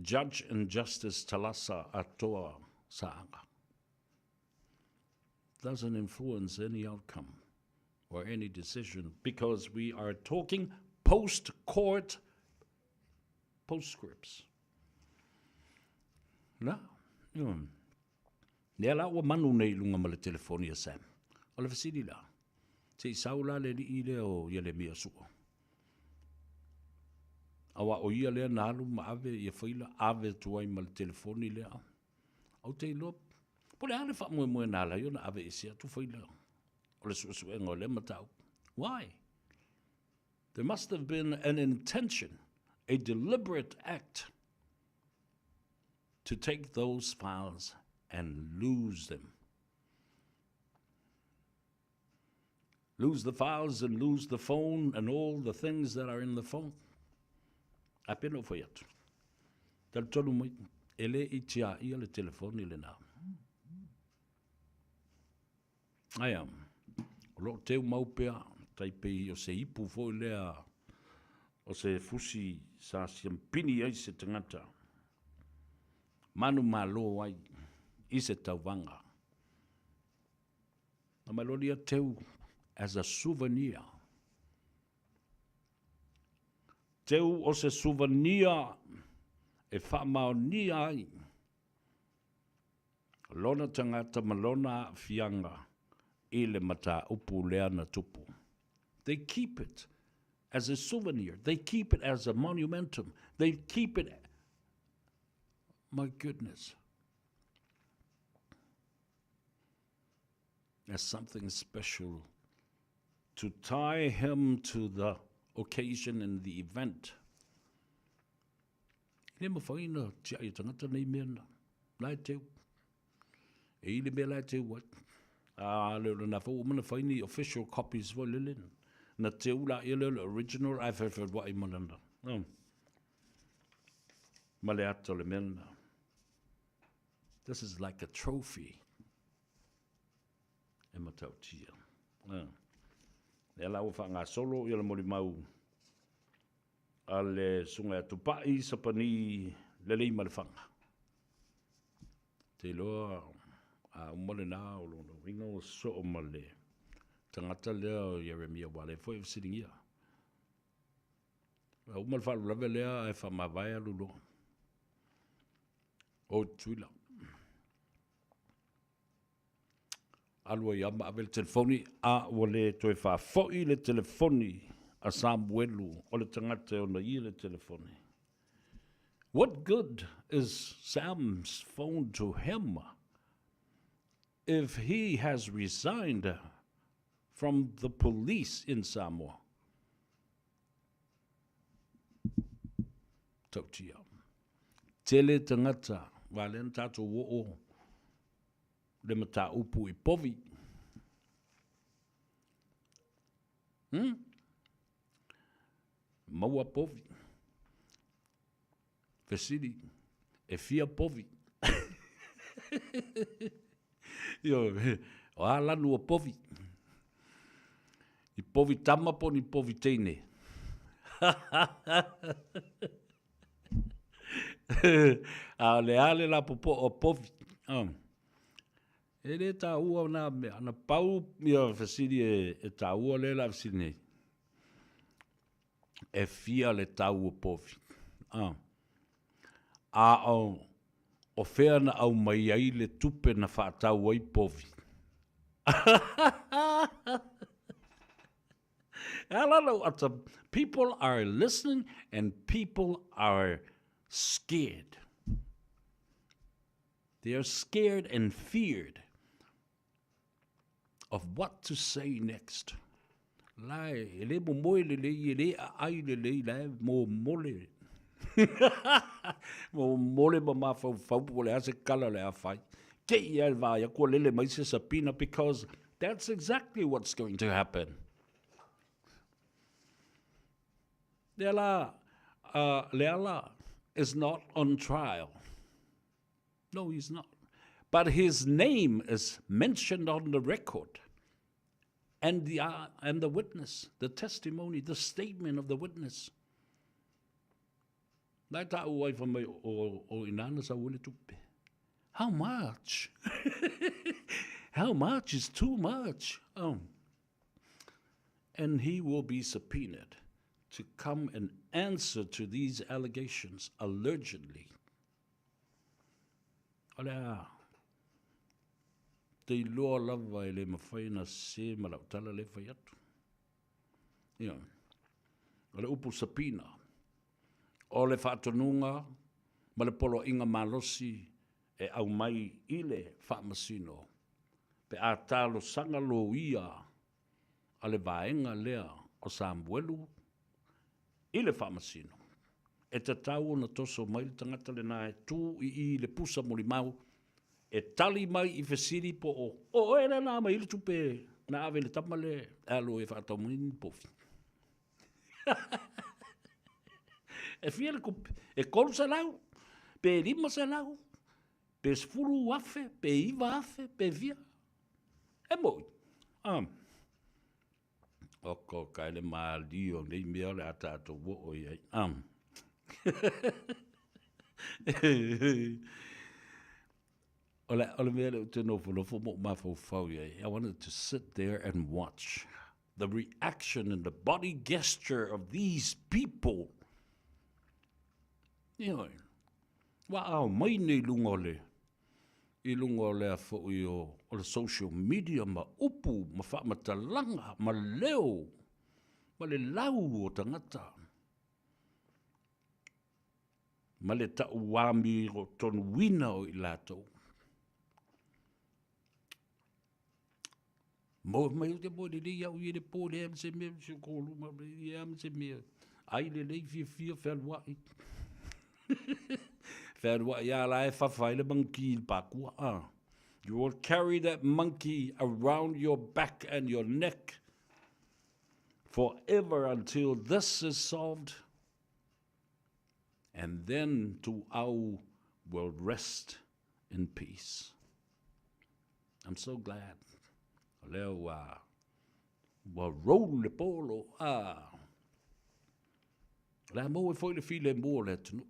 Judge and Justice Talasa Atoa Saaga. Doesn't influence any outcome or any decision because we are talking post-court postscripts. La, yun. Lea la ua manu nei i luga ma le telefoni a Sam. O le fesili la, se i sau la le alii lea o Ielemia Sua. Aua o ia lea na alu ma ave ia faila, ave atu ai ma le telefoni lea. Ou te iloa, po o le a le faamoemoe na ala ai ona ave ese atu faila o le suesuega o lea mataupu. Why? There must have been an intention, a deliberate act to take those files and lose them. Lose the files and lose the phone and all the things that are in the phone. A pena o fai atu. Talitonu mai, e le i tiaia le telefoni lena. Aia, o loo teu mau pea, tai pei o se ipu foi lea o se fusi sa siampini ai se tagata, manumalo ai i se tauvaga. Na mai loa lea teu as a souvenir. Teu o se souvenir e faamaonia ai lona tagata ma lona aafiaga i le mataupu lea na tupu. They keep it as a souvenir. They keep it as a monumentum. They keep it, my goodness, as something special to tie him to the occasion and the event. E le mawhai na tiai e tangata nei mea na. La e teu. E i le mea la e teu ai. A le o na fau mana whai ni official copies fo lele. Na teu la ia le original ai whai wai mana na. Oh. Ma le ato le mea na. This is like a trophy. E matautia. Ah. Lea la ua faagasolo ia le molimau a le susuga ia Tupai Sapani Leleimalefanga. Te iloa a uma lena o lona uiga ua sosoo ma le tagata lea o Ieremia ua lea foi e fesiligia. A uma le faalavelave lea ae faamavae alu loa. O Tutuila. Alu ai lava ma ave le telefoni, a ua le toe faafoi le telefoni a Samuelu, o le tagata e ona ia le telefoni. What good is Sam's phone to him if he has resigned from the police in Samoa? Tautia. Tele tagata, wa lea na tatou oo le mataupu i povi. Hmm? Maua povi. Fesili, e fia povi. Io, o a lanu o povi. I povi tama po ni povi teine. A o le a le lapopoa o povi. E le taua nā mea, na pau ia fesili e taua lea la fesili nei. E fia le tau o povi. A o, o fea na aumai ai le tupe na faatau ai povi. E ala lau ata, people are listening and people are scared. They are scared and feared. of what to say next. La e le momoe lelei, e le aai lelei, la e momole. Momole ma mafaufau po o le a se kala o le a fai. Te i a le vaai atu ua lele mai se subpoena because that's exactly what's going to happen. Lea la, uh, Leala is not on trial. No, he's not. But his name is mentioned on the record. And the, uh, and the witness, the testimony, the statement of the witness. Nai ta u ai mai o, o inana sa ule tupe. How much? How much is too much? Oh. And he will be subpoenaed to come and answer to these allegations allegedly. O le a? Te iloa lava e le mafai ona sese ma lau tala lea e fai atu. Ia. O le upu subpoena, o le faatonuga ma le poloaiga malosi e aumai i le Faamasino pe a talosaga loia a le vaega lea o Samuelu i le Faamasino, e tatau ona toso mai le tagata lena e tu i i le pusa molimau e tali mai i fesili po o oe lea na aumai ai le tupe na ave i le tama lea e alu e faatau mai ni povi. E fia le tupe? E 300, pe 500, pe 10,000, pe 9,000, pe fia. E moni. Ah. Oko ka ele mālie o nei mea o le a tātou oo i ai. Ah. O le, o le mea lea ou te nofonofo ma ou mafaufau i ai, I wanted to sit there and watch the reaction and the body gesture of these people. Ioe, ua ao mai nei i luga o le, i luga o lea foi o, o le social media ma upu ma faamatalaga ma leo ma le lau o tagata ma le tauamiotonuina o i latou. Mo mai o te moe lelei au i le po le ma se mea se ko luma ia ma se mea. Ai lelei fiafia fealuai. Fealuai a la e fafa ai le monkey i le pākua. Ah. You will carry that monkey around your back and your neck forever until this is solved. And then Tuau will rest in peace. I'm so glad. O lea ua, ua roll le polo. Ah. O le a maua ai foi le filemu o le atunuu.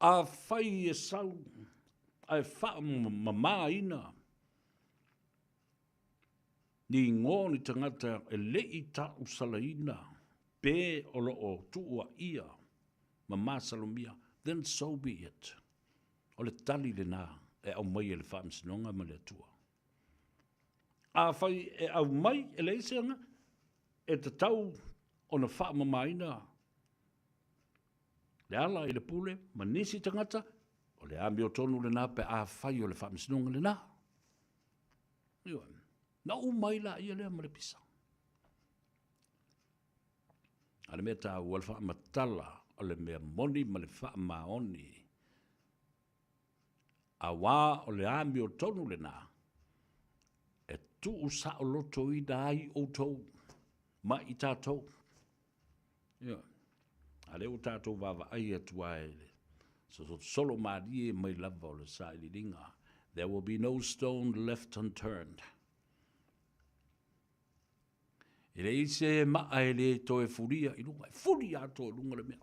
Afai e sau ae faamamaina ni igoa o ni tagata e le i tausalaina pe o lo o tuuaia ma masalomia, then so be it. O le tali lena e aumai e le Faamasinoga ma le Atua. Afai e aumai e leai se aga, e tatau ona faamamaina le ala i le pule ma nisi tagata, o le amiotonu lena pe afai o le Faamasinoga lena. Ioe. Na uma ai laia lea ma le pisa. A le mea taua, le faamatala o le mea moni ma le faamaoni, auā o le amiotonu lena e tuusaolotoina ai outou ma i tatou. Ioe. A lea ua tatou vaavaai atu lava i le solo malie mai lava o le sailiiliga, there will be no stone left unturned. E leai se maa e le toe fulia i luga, e fuli atoa i luga le mea.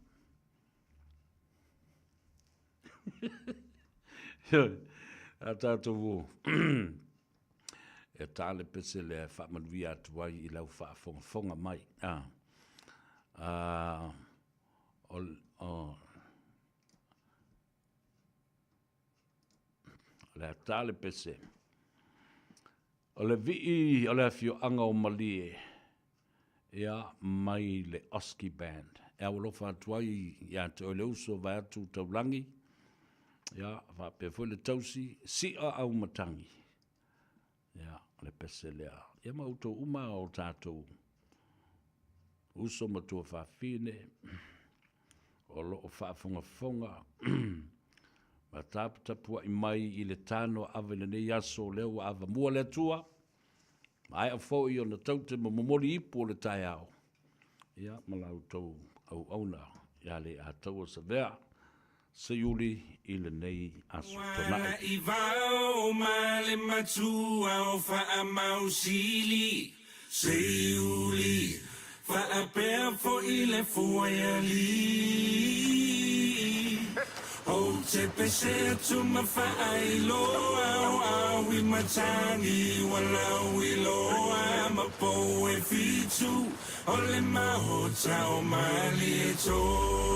A tātou e tā le pese lea e faamanuia atu ai i lau faafogafoga mai. A, a, o, o, O le a tā le pese. O le vii o le afioaga o Malie, ia, mai le Oski Band. E aualofa atu ai ia te oe le uso vaeatu taulagi, ia, faapea foi le tausi, si'a au matangi. Ia. le pese lea. Ia ma outou uma o tatou uso ma tuafafine o lo o faafogafoga ma taputapuai mai i le tano ava i lenei aso lea ua avamua le Atua, maea foi ona taute ma momoli ipu o le taeao, ia ma la outou auauna ia Leiataua Savea Seiuli i lenei aso Toonai. I vao ma le matua o Faamausili, Seiuli, faapea foi le Fuaialii. Ou te pese atu ma faailoa o au i matagi ua lauiloa ma pou e fitu o le maota o Malietoa.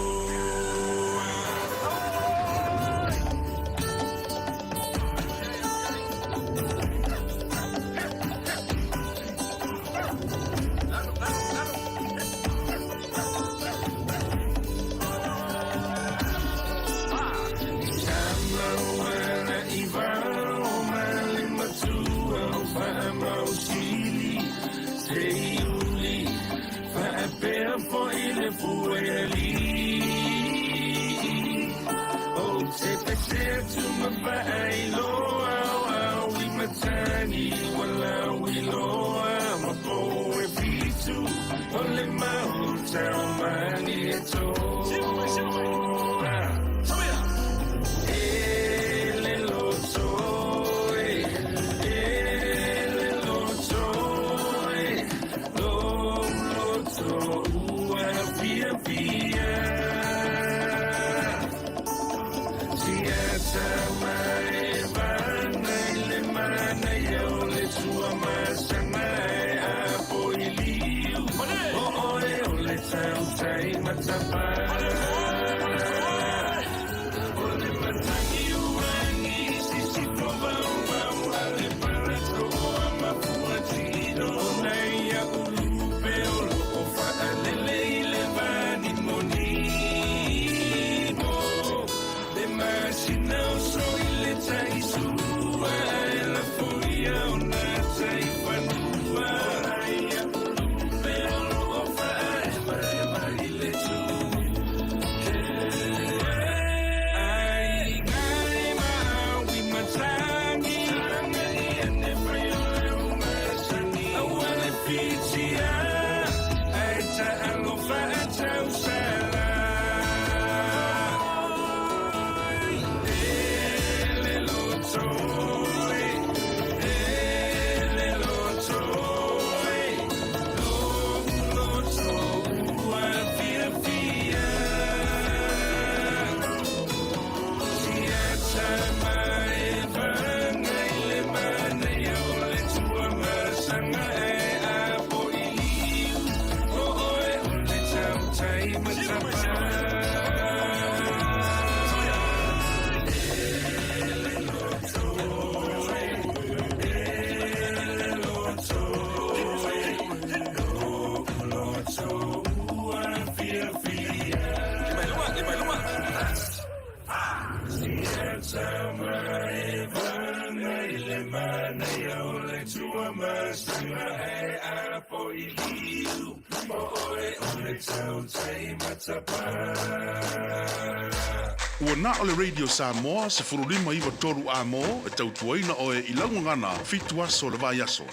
Ua na o le Radio Samoa 1593 amo e tautuaina oe i laugagana 7 aso le vaiaso.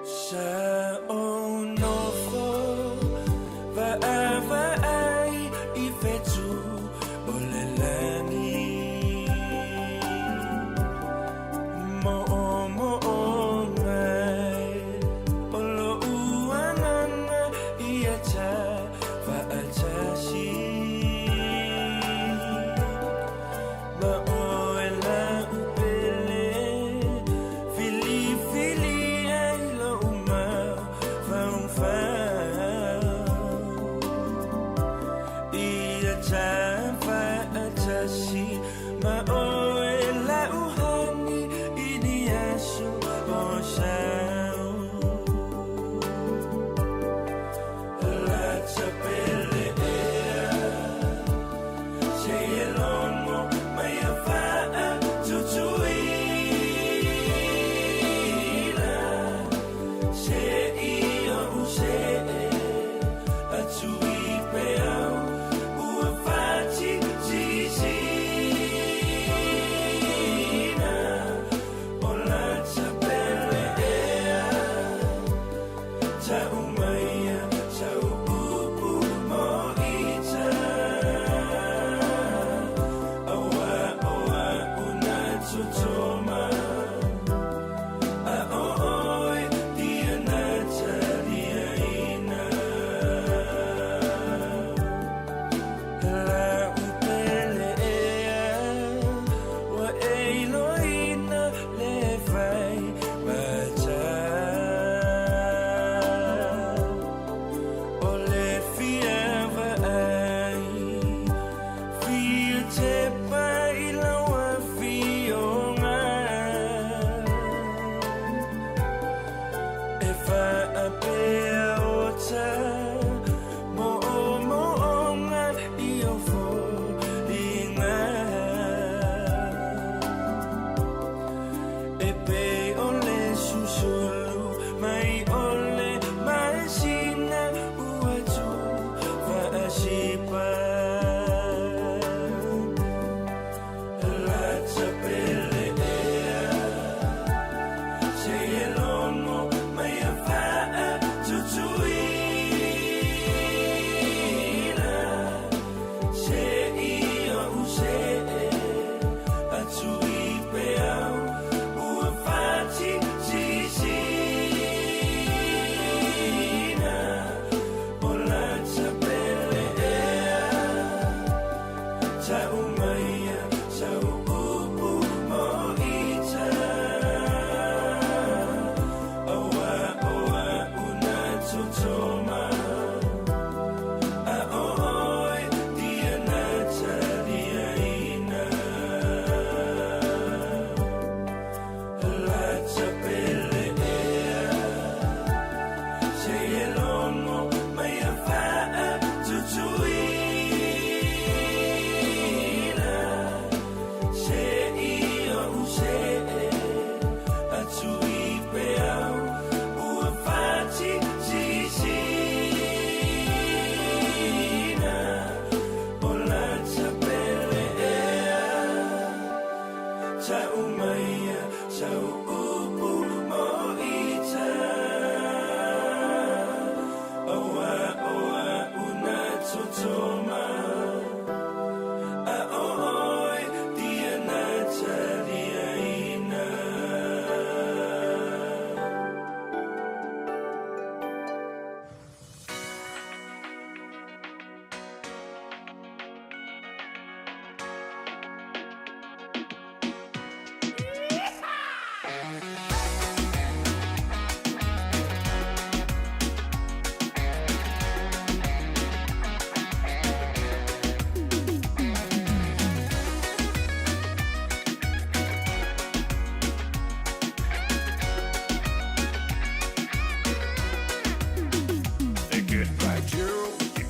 Sa ou nofo vaavaai i fetu o le lagi Mo'omo'o mai o lo'u agaga ia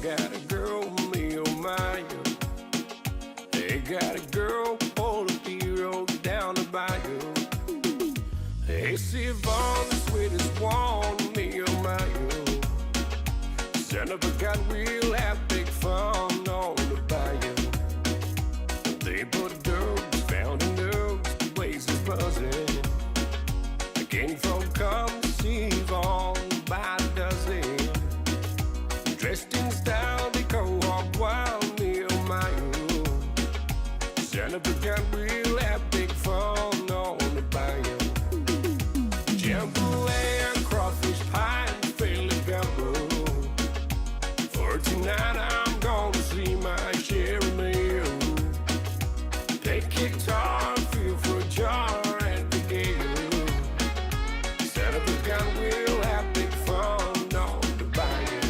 got a girl, me oh my oh. They got a girl on the pier down the bayou. Hey, see Yvonne, the sweetest one, me oh my oh. Son of a gun, we'll have big fun on the bayou. They put dogs, found in dogs, the place is buzzing. The king folk come to see Yvonne by the dozen. Dressed in style, they go hog wild, me oh my oh. Son of a gun, we'll have big fun on the bayou. Jambalaya, crawfish pie, and Philly gumbo. For tonight, I'm gonna see my share of meal. Take guitar, feel for a jar at the gale. Son of a gun, we'll have big fun on the bayou.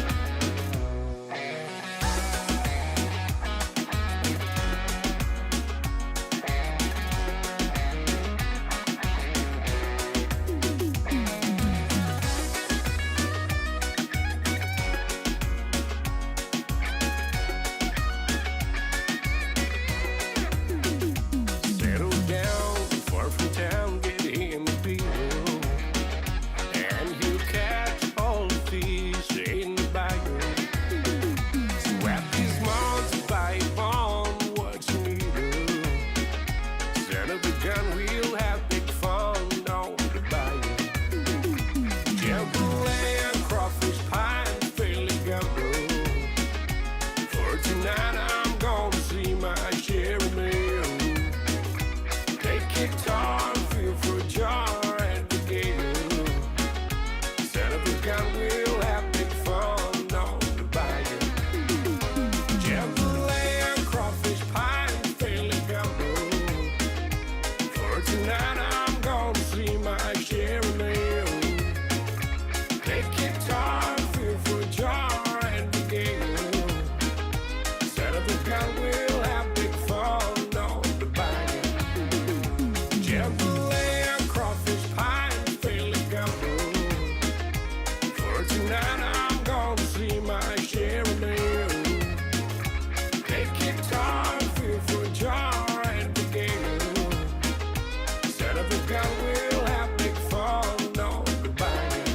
Settle down, far from town, get him a beer. And he'll catch all the fish in the bayou. Swap his mom to buy on what you need. Son of a gun, we'll have big fun on the bayou. Jambalaya, crawfish pie, and Philly gumbo. For tonight, I'm gonna see my share of meal. Take guitar, feel for a jar at the gale. Son of a gun, we'll have big fun on the bayou. Jambalaya, crawfish pie, and Philly gumbo. For tonight, I'm gonna see my share of meal. Take guitar, feel for a jar at the gale. Son of a gun, we'll have big fun on the bayou. Jambalaya, crawfish pie, and Philly gumbo. For tonight, I'm gonna see my share of meal. Take guitar, feel for a jar at the gale. Son of a gun, we'll have big fun on the bayou.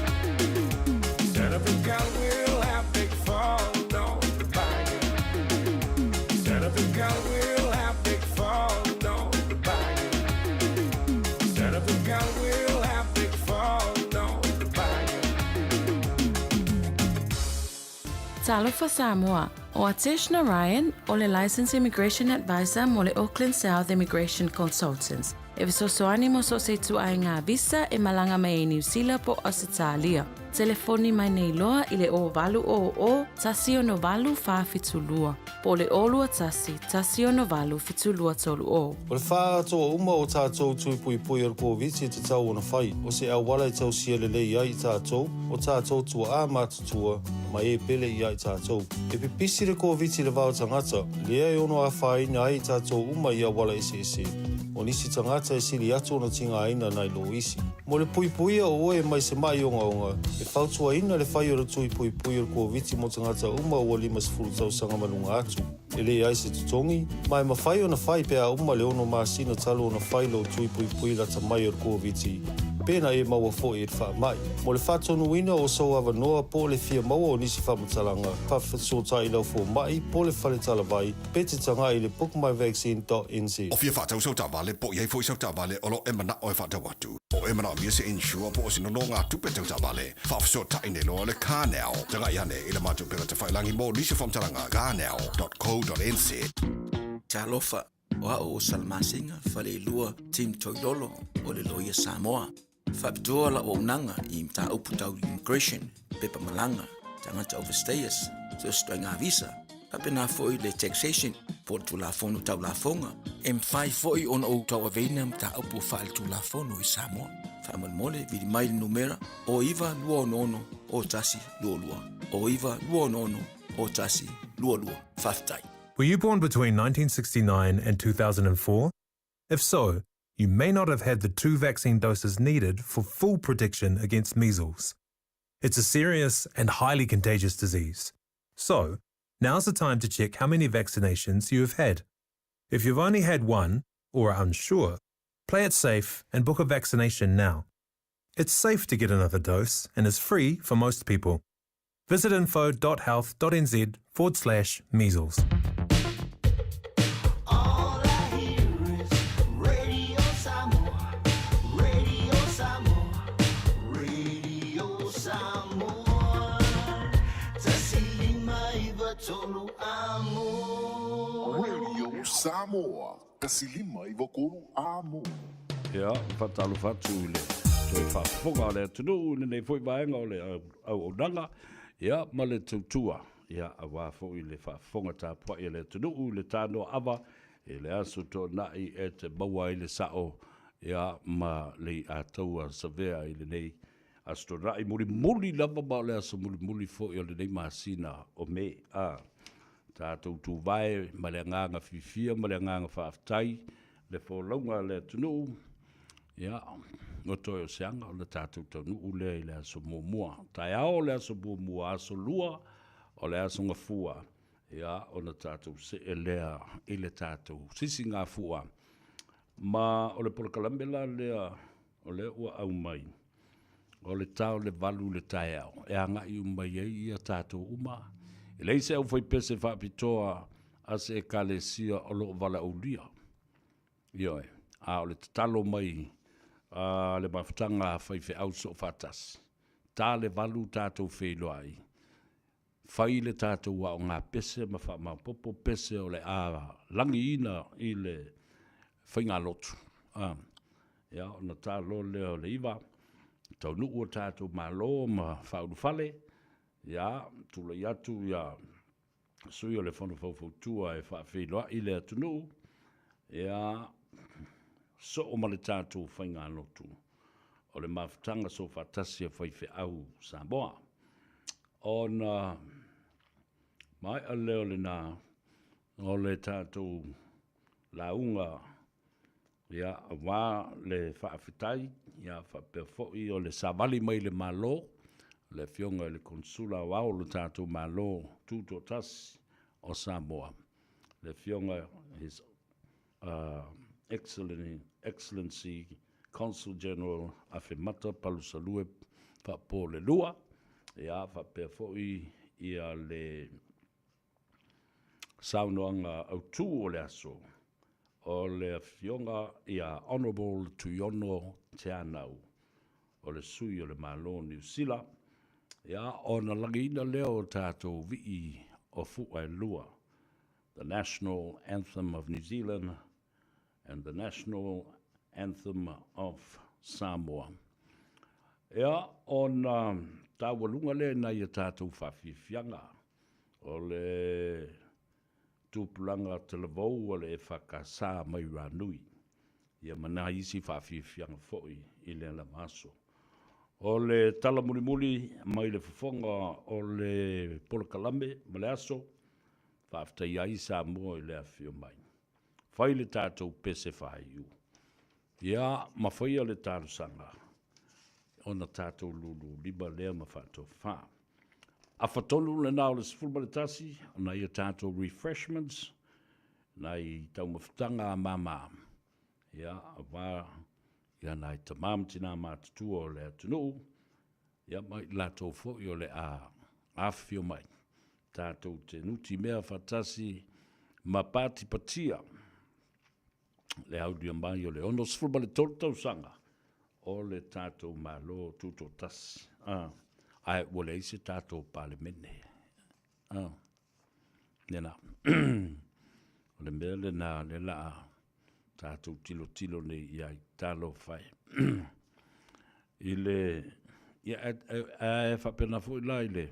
Son of a gun, we'll have big fun on the bayou. Son of a gun, we'll have big fun on the bayou. Son of a gun, we'll have big fun on the bayou. Talofa Samoa, o Atesh Narayan o le Licensed Immigration Advisor mo le Auckland South Immigration Consultants. E fesoasoani mo so o se ituaiga visa e malaga mai ai Niu Sila po o Ausetalia. Telefoni mai nei loa i le 0800 168 472 po o le 021 168 7230. O le faaatoa uma o tatou tui puipui o le Koviti e tatau ona fai, o se auala e tausia lelei ai i tatou, o tatou tuaa matutua, ma e pele ia i tatou. E pipisi le Koviti i le va o tagata, lea e ono afaina ai i tatou uma i auala eseese. O nisi tagata e sili atu ona tigaina nai lo isi. Mo le puipuia o oe mai se ma'i ogaoga, e fautuaina le fai o le tui puipui o le Koviti mo tagata uma ua 50 tausaga ma luga atu. E leai se totogi, ma e mafai ona fai pe a uma le 6 masina talu ona fai lou tui puipui lata mai o le Koviti, pe na e maua foi i le faamai. Mo le faatonuina o sou avanoa po o le fia maua o nisi faamatalaga, faafesootai i lau fomai po o le fale talavai pe te tagai i le bookmyvaccine.nz. O fia faatau sau taavale po o i ai foi sau taavale o lo o e manao e faatau atu. O e manaomia se insure po o se nonogatupe tau taavale, faafesootai nei loa le CarNow. Tagai ane i le matou upega tafailagi mo nisi o faamatalaga, carnow.co.nz. Talofa, o au o Salamasina Faleilua Tim Toilolo o le Loia Samoa. Faapitoa lau auaunaga i mataupu tau immigration, pepa malaga, tagata overstayers, so se ituaiga visa, faapena foi le taxation po o le Tulafono Tau Lafoga. E mafai foi ona ou tauaveina mataupu faaletulafono i Samoa. Faamolemole, vili mai le numera o 9 2 6 o 1 2 2 o 9 2 6 o 1 2 2. Faafetai. Were you born between 1969 and 2004? If so, you may not have had the two vaccine doses needed for full protection against measles. It's a serious and highly contagious disease. So, Now's the time to check how many vaccinations you have had. If you've only had one, or are unsure, play it safe and book a vaccination now. It's safe to get another dose and is free for most people. Visit info.health.nz forward slash measles. All I hear is Radio Samoa, Radio Samoa, Radio Samoa. 159 amo. Radio Samoa, 159 amo. Ia, faatalofa atu i le toe faafofoga o le atunuu i lenei foi vaega o le auaunaga, ia, ma le tautua, ia, aua foi le faafofoga tapuai a le atunuu i le tanoa ava i le aso toonai e te maua ai le sao, ia, ma le iʻataua savea i lenei aso toonai mulimuli lava ma o le aso mulimuli foi o lenei masina o Me, a tatou tuvae ma le agaga fiafia ma le agaga faafetai le folauga a le atunuu, ia, ua toe o se aga o le tatou taunuu lea i le aso muamua. Taeao o le aso muamua, aso lua o le aso Gafua, ia, ona tatou see lea i le tatou sisigafua. Ma o le polokalame la lea o lea ua aumai, o le ta o le 8 i le taeao e agai uma i ai ia tatou uma. E leai se aufaipese faapitoa a se Ekalesia o lo o valaaulia. Ioe, a o le tatalo mai a le mafutaga a faifeau soofaatasi, ta le 8 tatou feiloai, fai le tatou aoga pese ma faamaopoopo pese o le a lagiina i le faigalotu. A, ia, ona ta loa lea o le 9, taunuu o tatou malo ma faaulufale, ia, tulai atu ia sui o le Fono Faufautua e faafeiloai le atunuu, ia, soo ma le tatou faigalotu o le mafutaga soofaatasi a faifeau Samoa. Ona maea lea o lena o le tatou lauga, ia, aua le faafetai, ia, faapea foi o le savali mai le Malo, le Afioga i le Konesula Aoao o le tatou Malo Tutoatasi o Samoa, le Afioga His Excellency Consul General Afemata Palusalue Faapolelua, ia, faapea foi ia le saunoaga autu o le aso o le Afioga ia Honourable Tuiono Teanau, o le sui o le Malo o Niu Sila, ia, ona lagiina lea o tatou vii o fua e lua, the National Anthem of New Zealand and the National Anthem of Samoa. Ia, ona taualuga lea i nai a tatou faafiafiaga o le tupulaga talavou a le EFKS mai Ranui, ia ma nai isi faafiafiaga foi i lea lava aso. O le tala mulimuli mai le fofoga o le polokalame ma le aso, faafetaia ai Samoa i le afifio mai. Fai le tatou pese faaiu. Ia, ma faia le talosaga ona tatou lulu lima lea ma faatofa. Afa tonu lena o le 11, ona ia tatou refreshments, nai taumafataga a mama, ia, aua ia nai tama ma tina matutua o le atunuu, ia ma i latou foi o le a afifio mai. Tatou te nuti mea faatasi ma patipatia le aulia mai o le 63 tausaga o le tatou Malo Tutoatasi. Ah, ae ua leai se tatou Palemene. Ah, lena. O le mea lena le la a tatou tilotilo nei i ai. Talofa e. I le, ia, ae faapena foi la i le,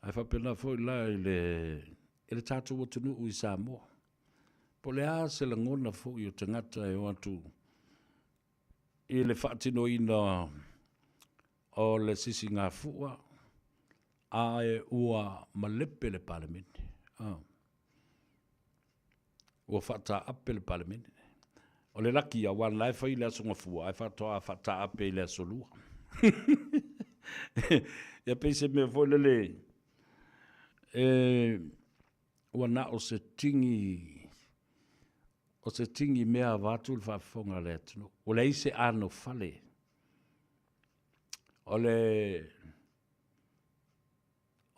ae faapena foi la i le, i le tatou atunuu i Samoa. Po o le a se lagona foi o tagata e o atu i le faatinoina o le sisigafua, ae ua malepe le Palemene. Ah. Ua faataape le Palemene. O le laki aua o la e fai i le Aso Gafua ae faatoa faataape i le Aso Lua. Ia pei se mea foi lele E ua na o se tigi, o se tigi mea avatu le faafofoga a le atunuu. Ua leai se anofale o le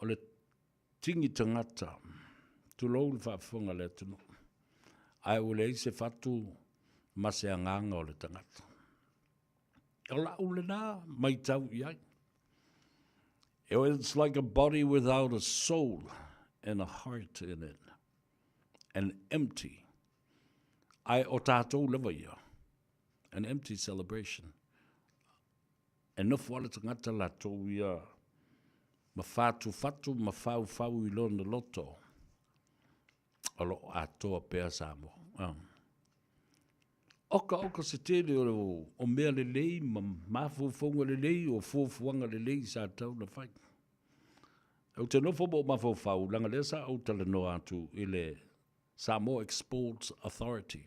o le tigi tagata, tulou le faafofoga a le atunuu, ae ua leai se fatu ma se agaga o le tagata. O lau lena matau i ai. It's like a body without a soul and a heart in it, an empty. Ae o tatou lava ia, an empty celebration. E nofo lava le tagata latou ia ma fatufatu ma faufau i lona loto, o lo o atoa pea Samoa. Oka oka se tele o mea lelei ma mafaufauga lelei o fuafuaga lelei sa tatau ona fai. Ou te nofo ma ou mafaufau, leaga lea sa ou talanoa atu i le Samoa Exports Authority.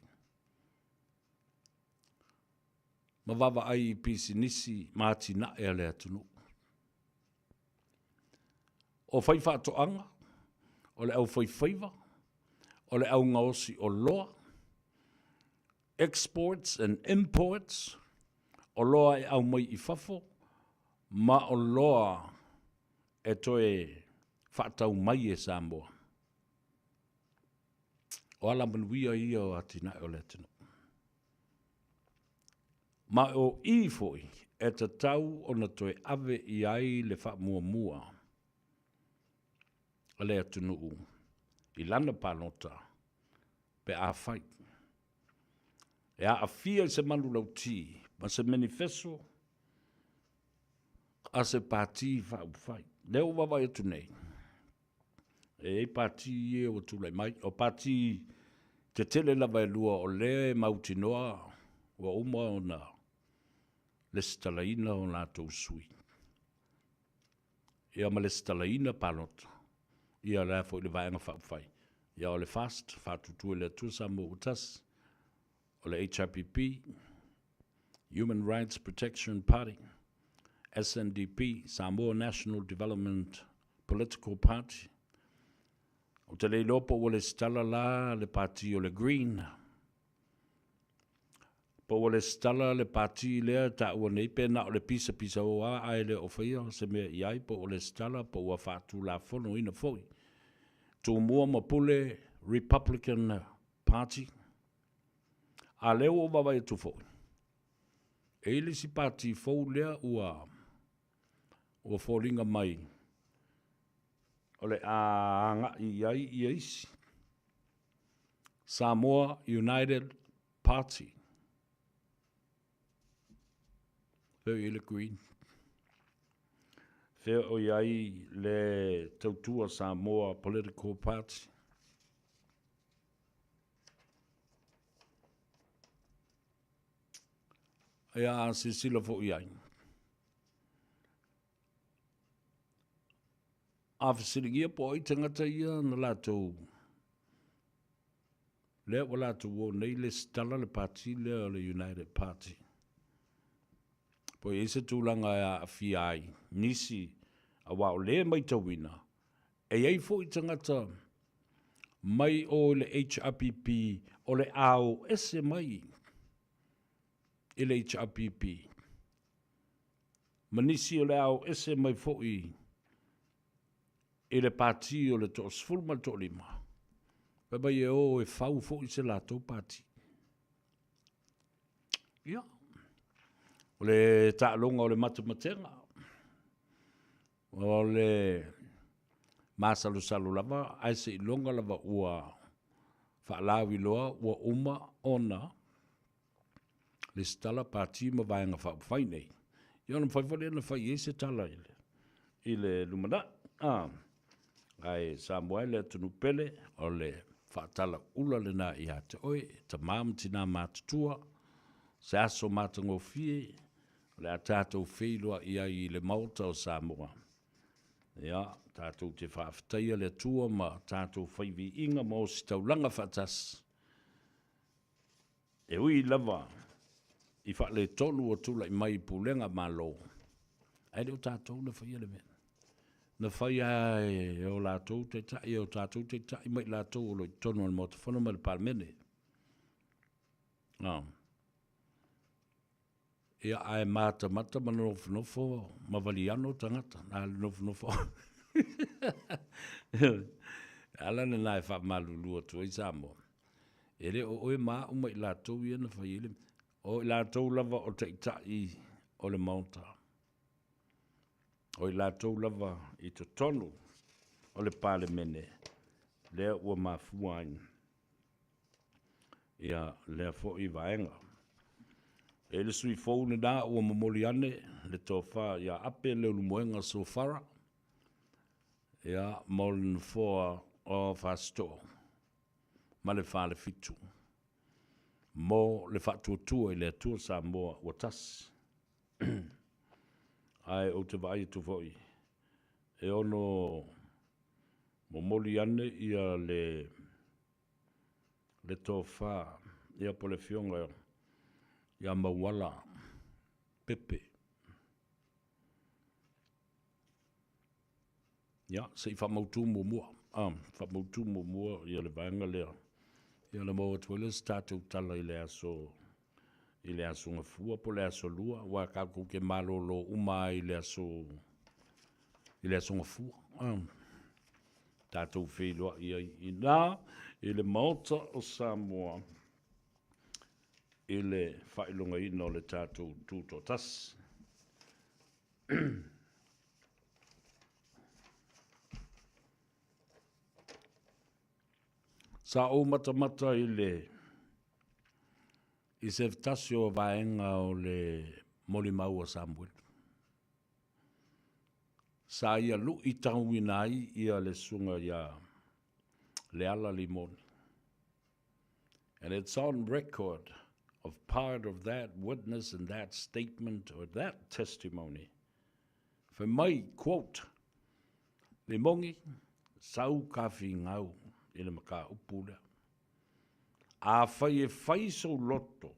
Ma vaavaai i pisinisi ma atinae a le atunuu. O faifaatoaga, o le aufaifaiva, o le augaosi oloa, exports and imports, oloa e aumai i fafo ma oloa e toe faatau mai e Samoa. O alamanuia ia o atinae o le atunuu. Ma o i foi e tatau ona toe ave i ai le faamuamua a le atunuu i lana palota pe afai e aafia i se manulauti ma se menifeso a se Pati Faaupufai. Lea ua vaavaai atu nei, e i ai pati ia ua tulai mai, o pati tetele lava e lua o lea e mautinoa ua uma ona lesitalaina o latou sui, ia ma lesitalaina palota, ia le a foi le Vaega Faaupufai, ia o le FAST, Faatuatua i le Atua Samoa ua Tasi, o le HRPP, Human Rights Protection Party, SNDP, Samoa National Development Political Party. Ou te le iloa po ua lesitala la le pati o le Green, po ua lesitala le pati lea e taua nei pe na o le pisapisa o a ae le o faia se mea i ai, po ua lesitala po ua faatulafonoina foi. Tumua ma Pule Republican Party. A lea ua ou vaavaai atu foi, e i ai le isi pati fou lea ua ua foliga mai o le a agai i ai ia isi. Samoa United Party. Fea o i ai le Green? Fea o i ai le Tautua Samoa Political Party? Ia, a silasila foi i ai, a fesiligia po o ai tagata ia na latou lea ua latou o nei lesitala le pati lea o le United Party, po i ai se tulaga e aafia ai nisi, aua o lea e matauina E i ai foi tagata mai o i le HRPP o le a o ese mai i le HRPP, ma nisi o le a o ese mai foi i le pati o le toasefulu ma le toalima, fai mai e o e fau foi se latou pati. Ia, o le taaloga o le matematega, O le masalosalo lava ae seiloga lava ua faalauiloa ua uma ona lesitala Pati ma Vaega Faaupufai nei, ia ona mafai foi lea ona fai i ai se tala i le lumanai. Ae Samoa e le atunuu pele, o le faatalauula lena ia te oe, tama ma tina matutua, se aso matagofie, O le a tatou feiloai ai i le Maota o Samoa. Ia, tatou te faafetaia le Atua ma tatou fai viiga ma ositaulaga faatasi. E ui lava i faaletonu ua tulai mai i pulega Malo, ae le o tatou na faia le mea. Na fai lava e o latou taitai, e o tatou taitai ma i latou o lo o i totonu o le Maota Fono ma le Palemene. A. Ia, ae matamata ma nofonofo ma valiano tagata, na le nofonofo. Ala lena e faamalulu atu ai Samoa, e le o oe ma au ma i latou ia na fai ai le mea. O i latou lava o taitai o le Maota. O i latou lava i totonu o le Palemene lea ua mafua ai ia lea foi vaega. E le sui fou lena ua momoli ane le tofa ia Ape Leulumoega Sofara ia mo le nofoa o Fasito'o ma le Falefitu mo le Faatuatua i le Atua Samoa ua Tasi. Ae ou te vaai atu foi e ono momoli ane ia le le tofa ia po o le afioga ia Mauala Pepe. Ia, se i faamautu muamua, a, faamautu muamua ia le vaega lea, ia ona maua atu ai lea o se tatou tala i le aso, i le aso Gafua po o le aso Lua, aua tatou te malolo uma lava i le aso, i le aso Gafua, a, tatou feiloai ai i ina i le Maota o Samoa i le faailogaina o le tatou Tutoatasi. Sa ou matamata i le i se tasi o vaega o le molimau a Samuelu. Sa ia lu'i tauina ai ia le susuga ia Leala Limoni. And it's on record of part of that witness and that statement or that testimony. Fai mai, quote, Limoni, sau ka figau i le mataupu lea. Afai e fai sou loto,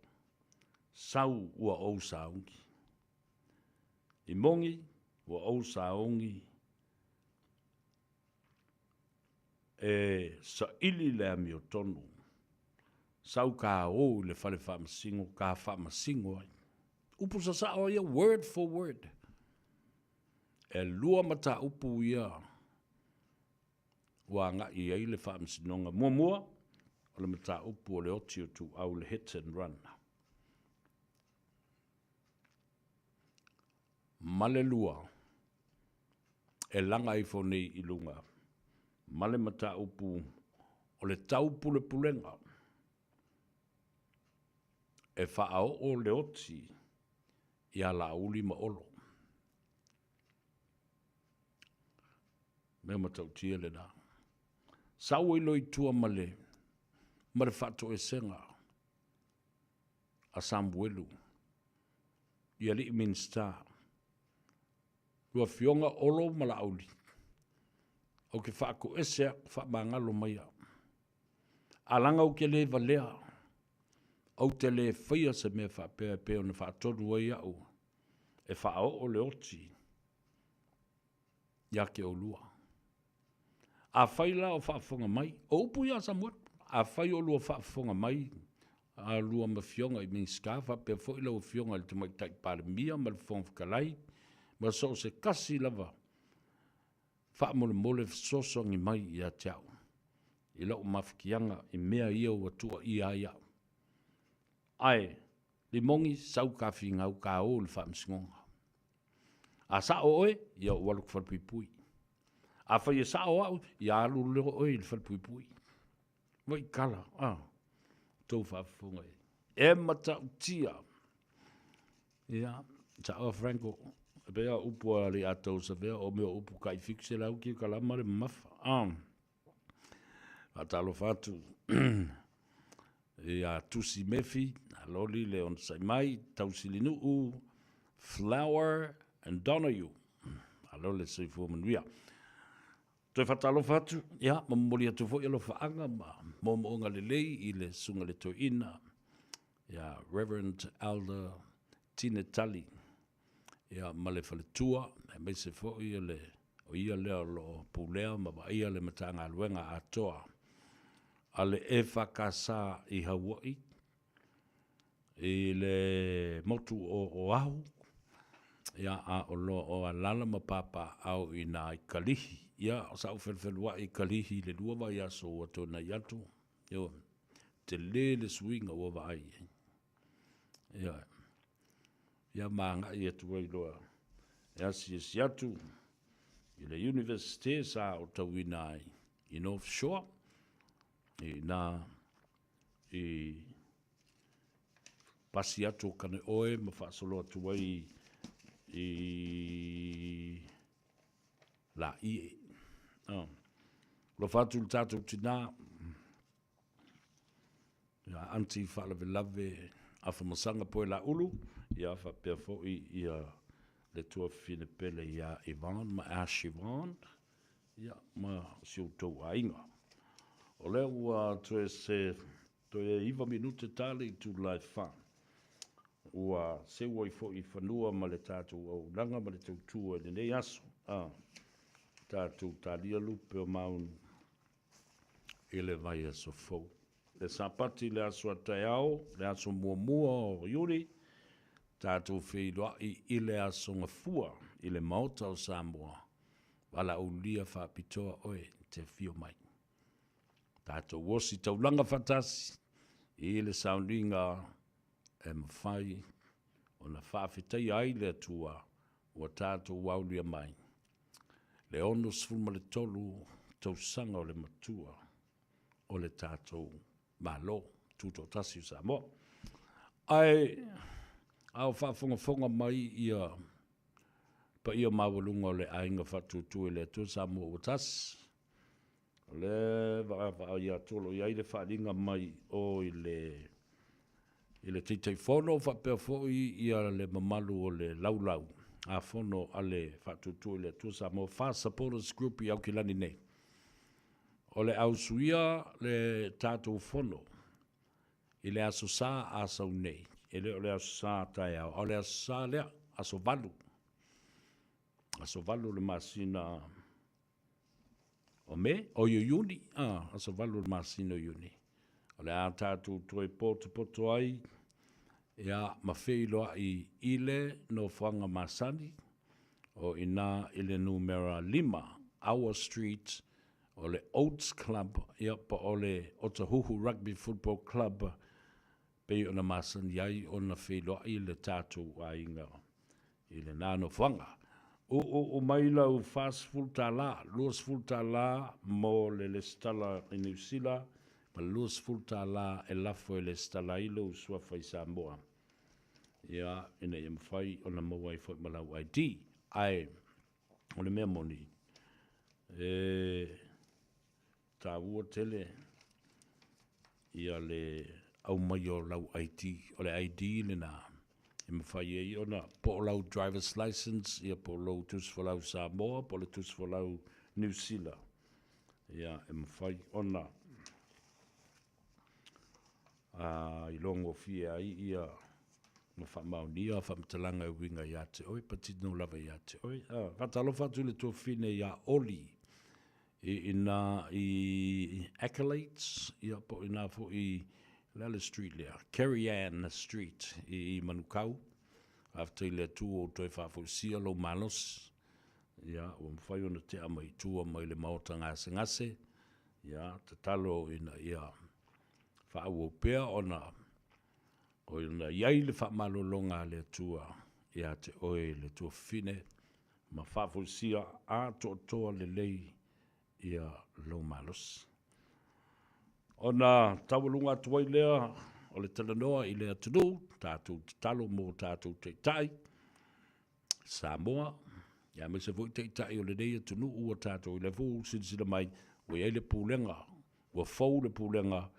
sau ua ou sauni. Limoni, ua ou sauni e saili le amiotonu, sau ka o i le fale faamasino ka faamasino ai. Upu sasao ia, word for word. E lua mataupu ia ua agai i ai le faamasinoga. Muamua, o le mataupu o le oti o Tuuau, le hit and run. Ma le lua, e laga ifo nei i luga ma le mataupu o le taupulepulega e faaoo le oti ia Laauli ma Olo. Mea matautia lena. Sau ai loa i tua ma le, ma le faatoesega a Samuelu i alii Minisita, lua Afioga Olo ma Laauli, ou te faatoese aku, faamagalo mai au. A laga ou te le valea, ou te le faia se mea faapea e pei ona faatonu ai au e faaoo le oti ia te oulua. Afai la o faafofoga mai, o upu ia a Samuelu, afai o lua faafofoga mai a lua ma Afioga i Minisita faapea foi lau Afioga i le Tamaitai Palemia ma le Fofoga Fetalai ma so o se tasi lava, faamolemole fesoasoani mai ia te au i lou mafatiaga i mea ia ua tuuaia ai au. Ae, Limogi, sau ka finau ka o i le Faamasinoga. A sa'o oe, ia ou alu i le falepuipui. Afai e sa'o au, ia alu loa oe i le falepuipui. Vai kala, a, tou faafofoga i ai. E matautia. Ia, sa'o a Franco, e pei a upu a le Atou Savea, o mea o upu kai 700 kilokalama le mamafa. A, faatalofa atu ia Tusi Mefi, Aloli le onosai mai, Tausilinuu, Flower and Donohue. Alo le soifua manuia. Toe faatalofa atu, ia, ma momoli atu foi alofaaga ma moomooga lelei i le Susuga i le Toeaina, ia Reverend Elder Tine Tali, ia, ma le faletua, aemaise foi o le O ia lea o lo o pulea ma vaaia le Matagaluega atoa a le EFKS i Haua'i i le motu o Oahu, ia, a o lo o alaala ma papaaao i ina i Kalihi. Ia, sa ou felufelua'i i Kalihi i le 2 vaiaso ua tuanai atu, ioe, tele le suiga ua vaai i ai. Ioe. Ia ma agai atu ai loa e asiasi atu i le Universite sa aotauina ai i North Shore, i ina i pasi atu o Kaneoe ma faasolo atu ai i Laie. Oh. Alofa atu i le tatou tinā, ia Aunty Faalavelave Afamasaga Poelaulu, ia faapea foi ia le tuafafine pele ia Yvonne ma Ash Yvonne, ia ma si outou aiga. O lea ua toe se toe 9 minute ta le itula e 4. Ua seu ai foi i fanua ma le tatou auaunaga ma le tautua i lenei aso. A tatou talia lupe o maunu i le vaiaso fou. Le Sapati le aso a taeao, le aso muamua o Iuni, tatou feiloai i le aso Gafua i le Maota o Samoa, valaaulia faapitoa oe e te afio mai. Tatou osi taulaga faatasi i le sauniga e mafai ona faafetaia ai le Atua ua tatou aulia mai le 63 tausaga o le matua o le tatou Malo Tutoatasi o Samoa. Ae a o faafogafoga mai ia paia maualuga o le aiga faatuatua i le Atua Samoa ua tasi, o lea vaavaai atu o lo o i ai le faaaliga mai o i le i le Taitaifono faapea foi ia le mamalu o le Laulau a Fono a le Faatuatua i le Atua Samoa FAST Supporters Group i Aukilani nei. O le ausuia le tatou fono i le Aso Sa a sau nei, e le o le Aso Sa taeao, a o le Aso Sa lea, aso 8, aso 8 o le masina o Me, o Iuni, a, aso 8 o le masina o Iuni. O le a tatou toe potopoto ai, ia, ma feiloai i le nofoaga masani, o i ina i le numera 5 Aua Street, o le Oats Club, ia, po o le Otahuhu Rugby Football Club, pei ona masani ai ona feiloai le tatou aiga i lena nofoaga. Uu mai lau $40, $20 mo le lesitala i Niu Sila ma le $20 e lafo e lesitala ai lou suafa i Samoa, ia, ina ia mafai ona maua ai foi ma lau ID. Ae o le mea moni, e taua tele ia le aumai o lau ID. O le ID lena e mafai ai ona po o lau driver's license, ia po o lou tusi folau Samoa, po o le tusi folau Niu Sila. Ia e mafai ona a iloagofie ai ia ma faamaonia faamatalaga e uiga ia te oe, patino lava ia te oe. A, faatalofa atu i le tuafafine ia Oli i ina i Accolades, ia po o ina foi i le a le street lea, Carrie Ann Street i Manukau. Faafetai i le Atua ua toe faafoisia lou malosi, ia ua mafai ona tea mai i tua mai le maota gasegase, ia tatalo ina ia faaauau pea ona ona i ai le faamalologa a le Atua ia te oe le tuafafine ma faafoisia atoatoa lelei ia lou malosi. Ona taualuga atu ai lea o le talanoa i le atunuu, tatou tatalo mo tatou taitai, Samoa, aemaise foi taitai o lenei atunuu ua tatou i lea foi ua silasila mai, ua i ai le pulega, ua fou le pulega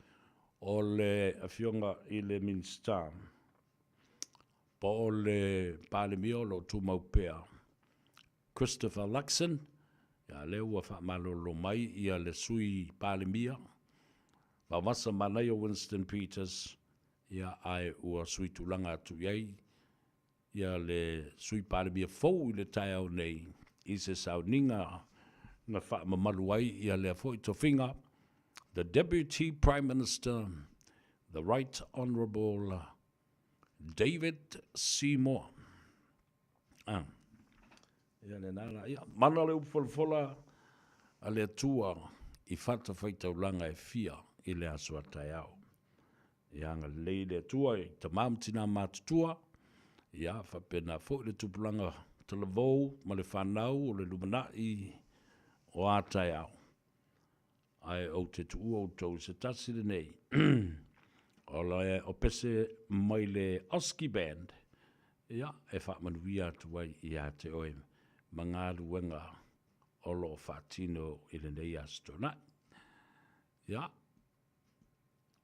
o le Afioga i le Minisita po o le Palemia o lo o tumau pea, Christopher Luxon, ia lea ua faamalolo mai ia le Sui Palemia, Vaovasa Manaia Winston Peters, ia ae ua sui tulaga atu i ai ia le Sui Palemia fou i le taeao nei, i se sauniga na faamamalu ai ia lea foi tofiga, the Deputy Prime Minister, the Right Honourable David Seymour. Ah. Ia lena la ia. Mana le upu folafola a le Atua i fatafaitaulaga e fia i le aso a taeao. Ia agalelei le Atua i tamā ma tinā matutua, ia faapena foi le tupulaga talavou ma le fanau o le lumanai o a taeao. Ae ou te tuua outou i se tasi lenei o le o pese mai le Oski Band, ia, e faamanuia atu ai ia te oe ma galuega o lo o faatino i lenei Aso Toonai. Ia,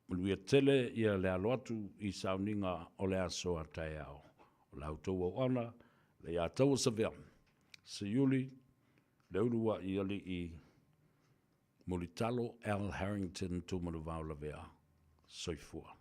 manuia tele ia le alo atu i sauniga o le aso a taeao. O la outou auauna, Leiataua Savea, Seiuli, Leulua'i Alii, Mulitalo Al Harrington Tumanuvao Lavea. Soifua.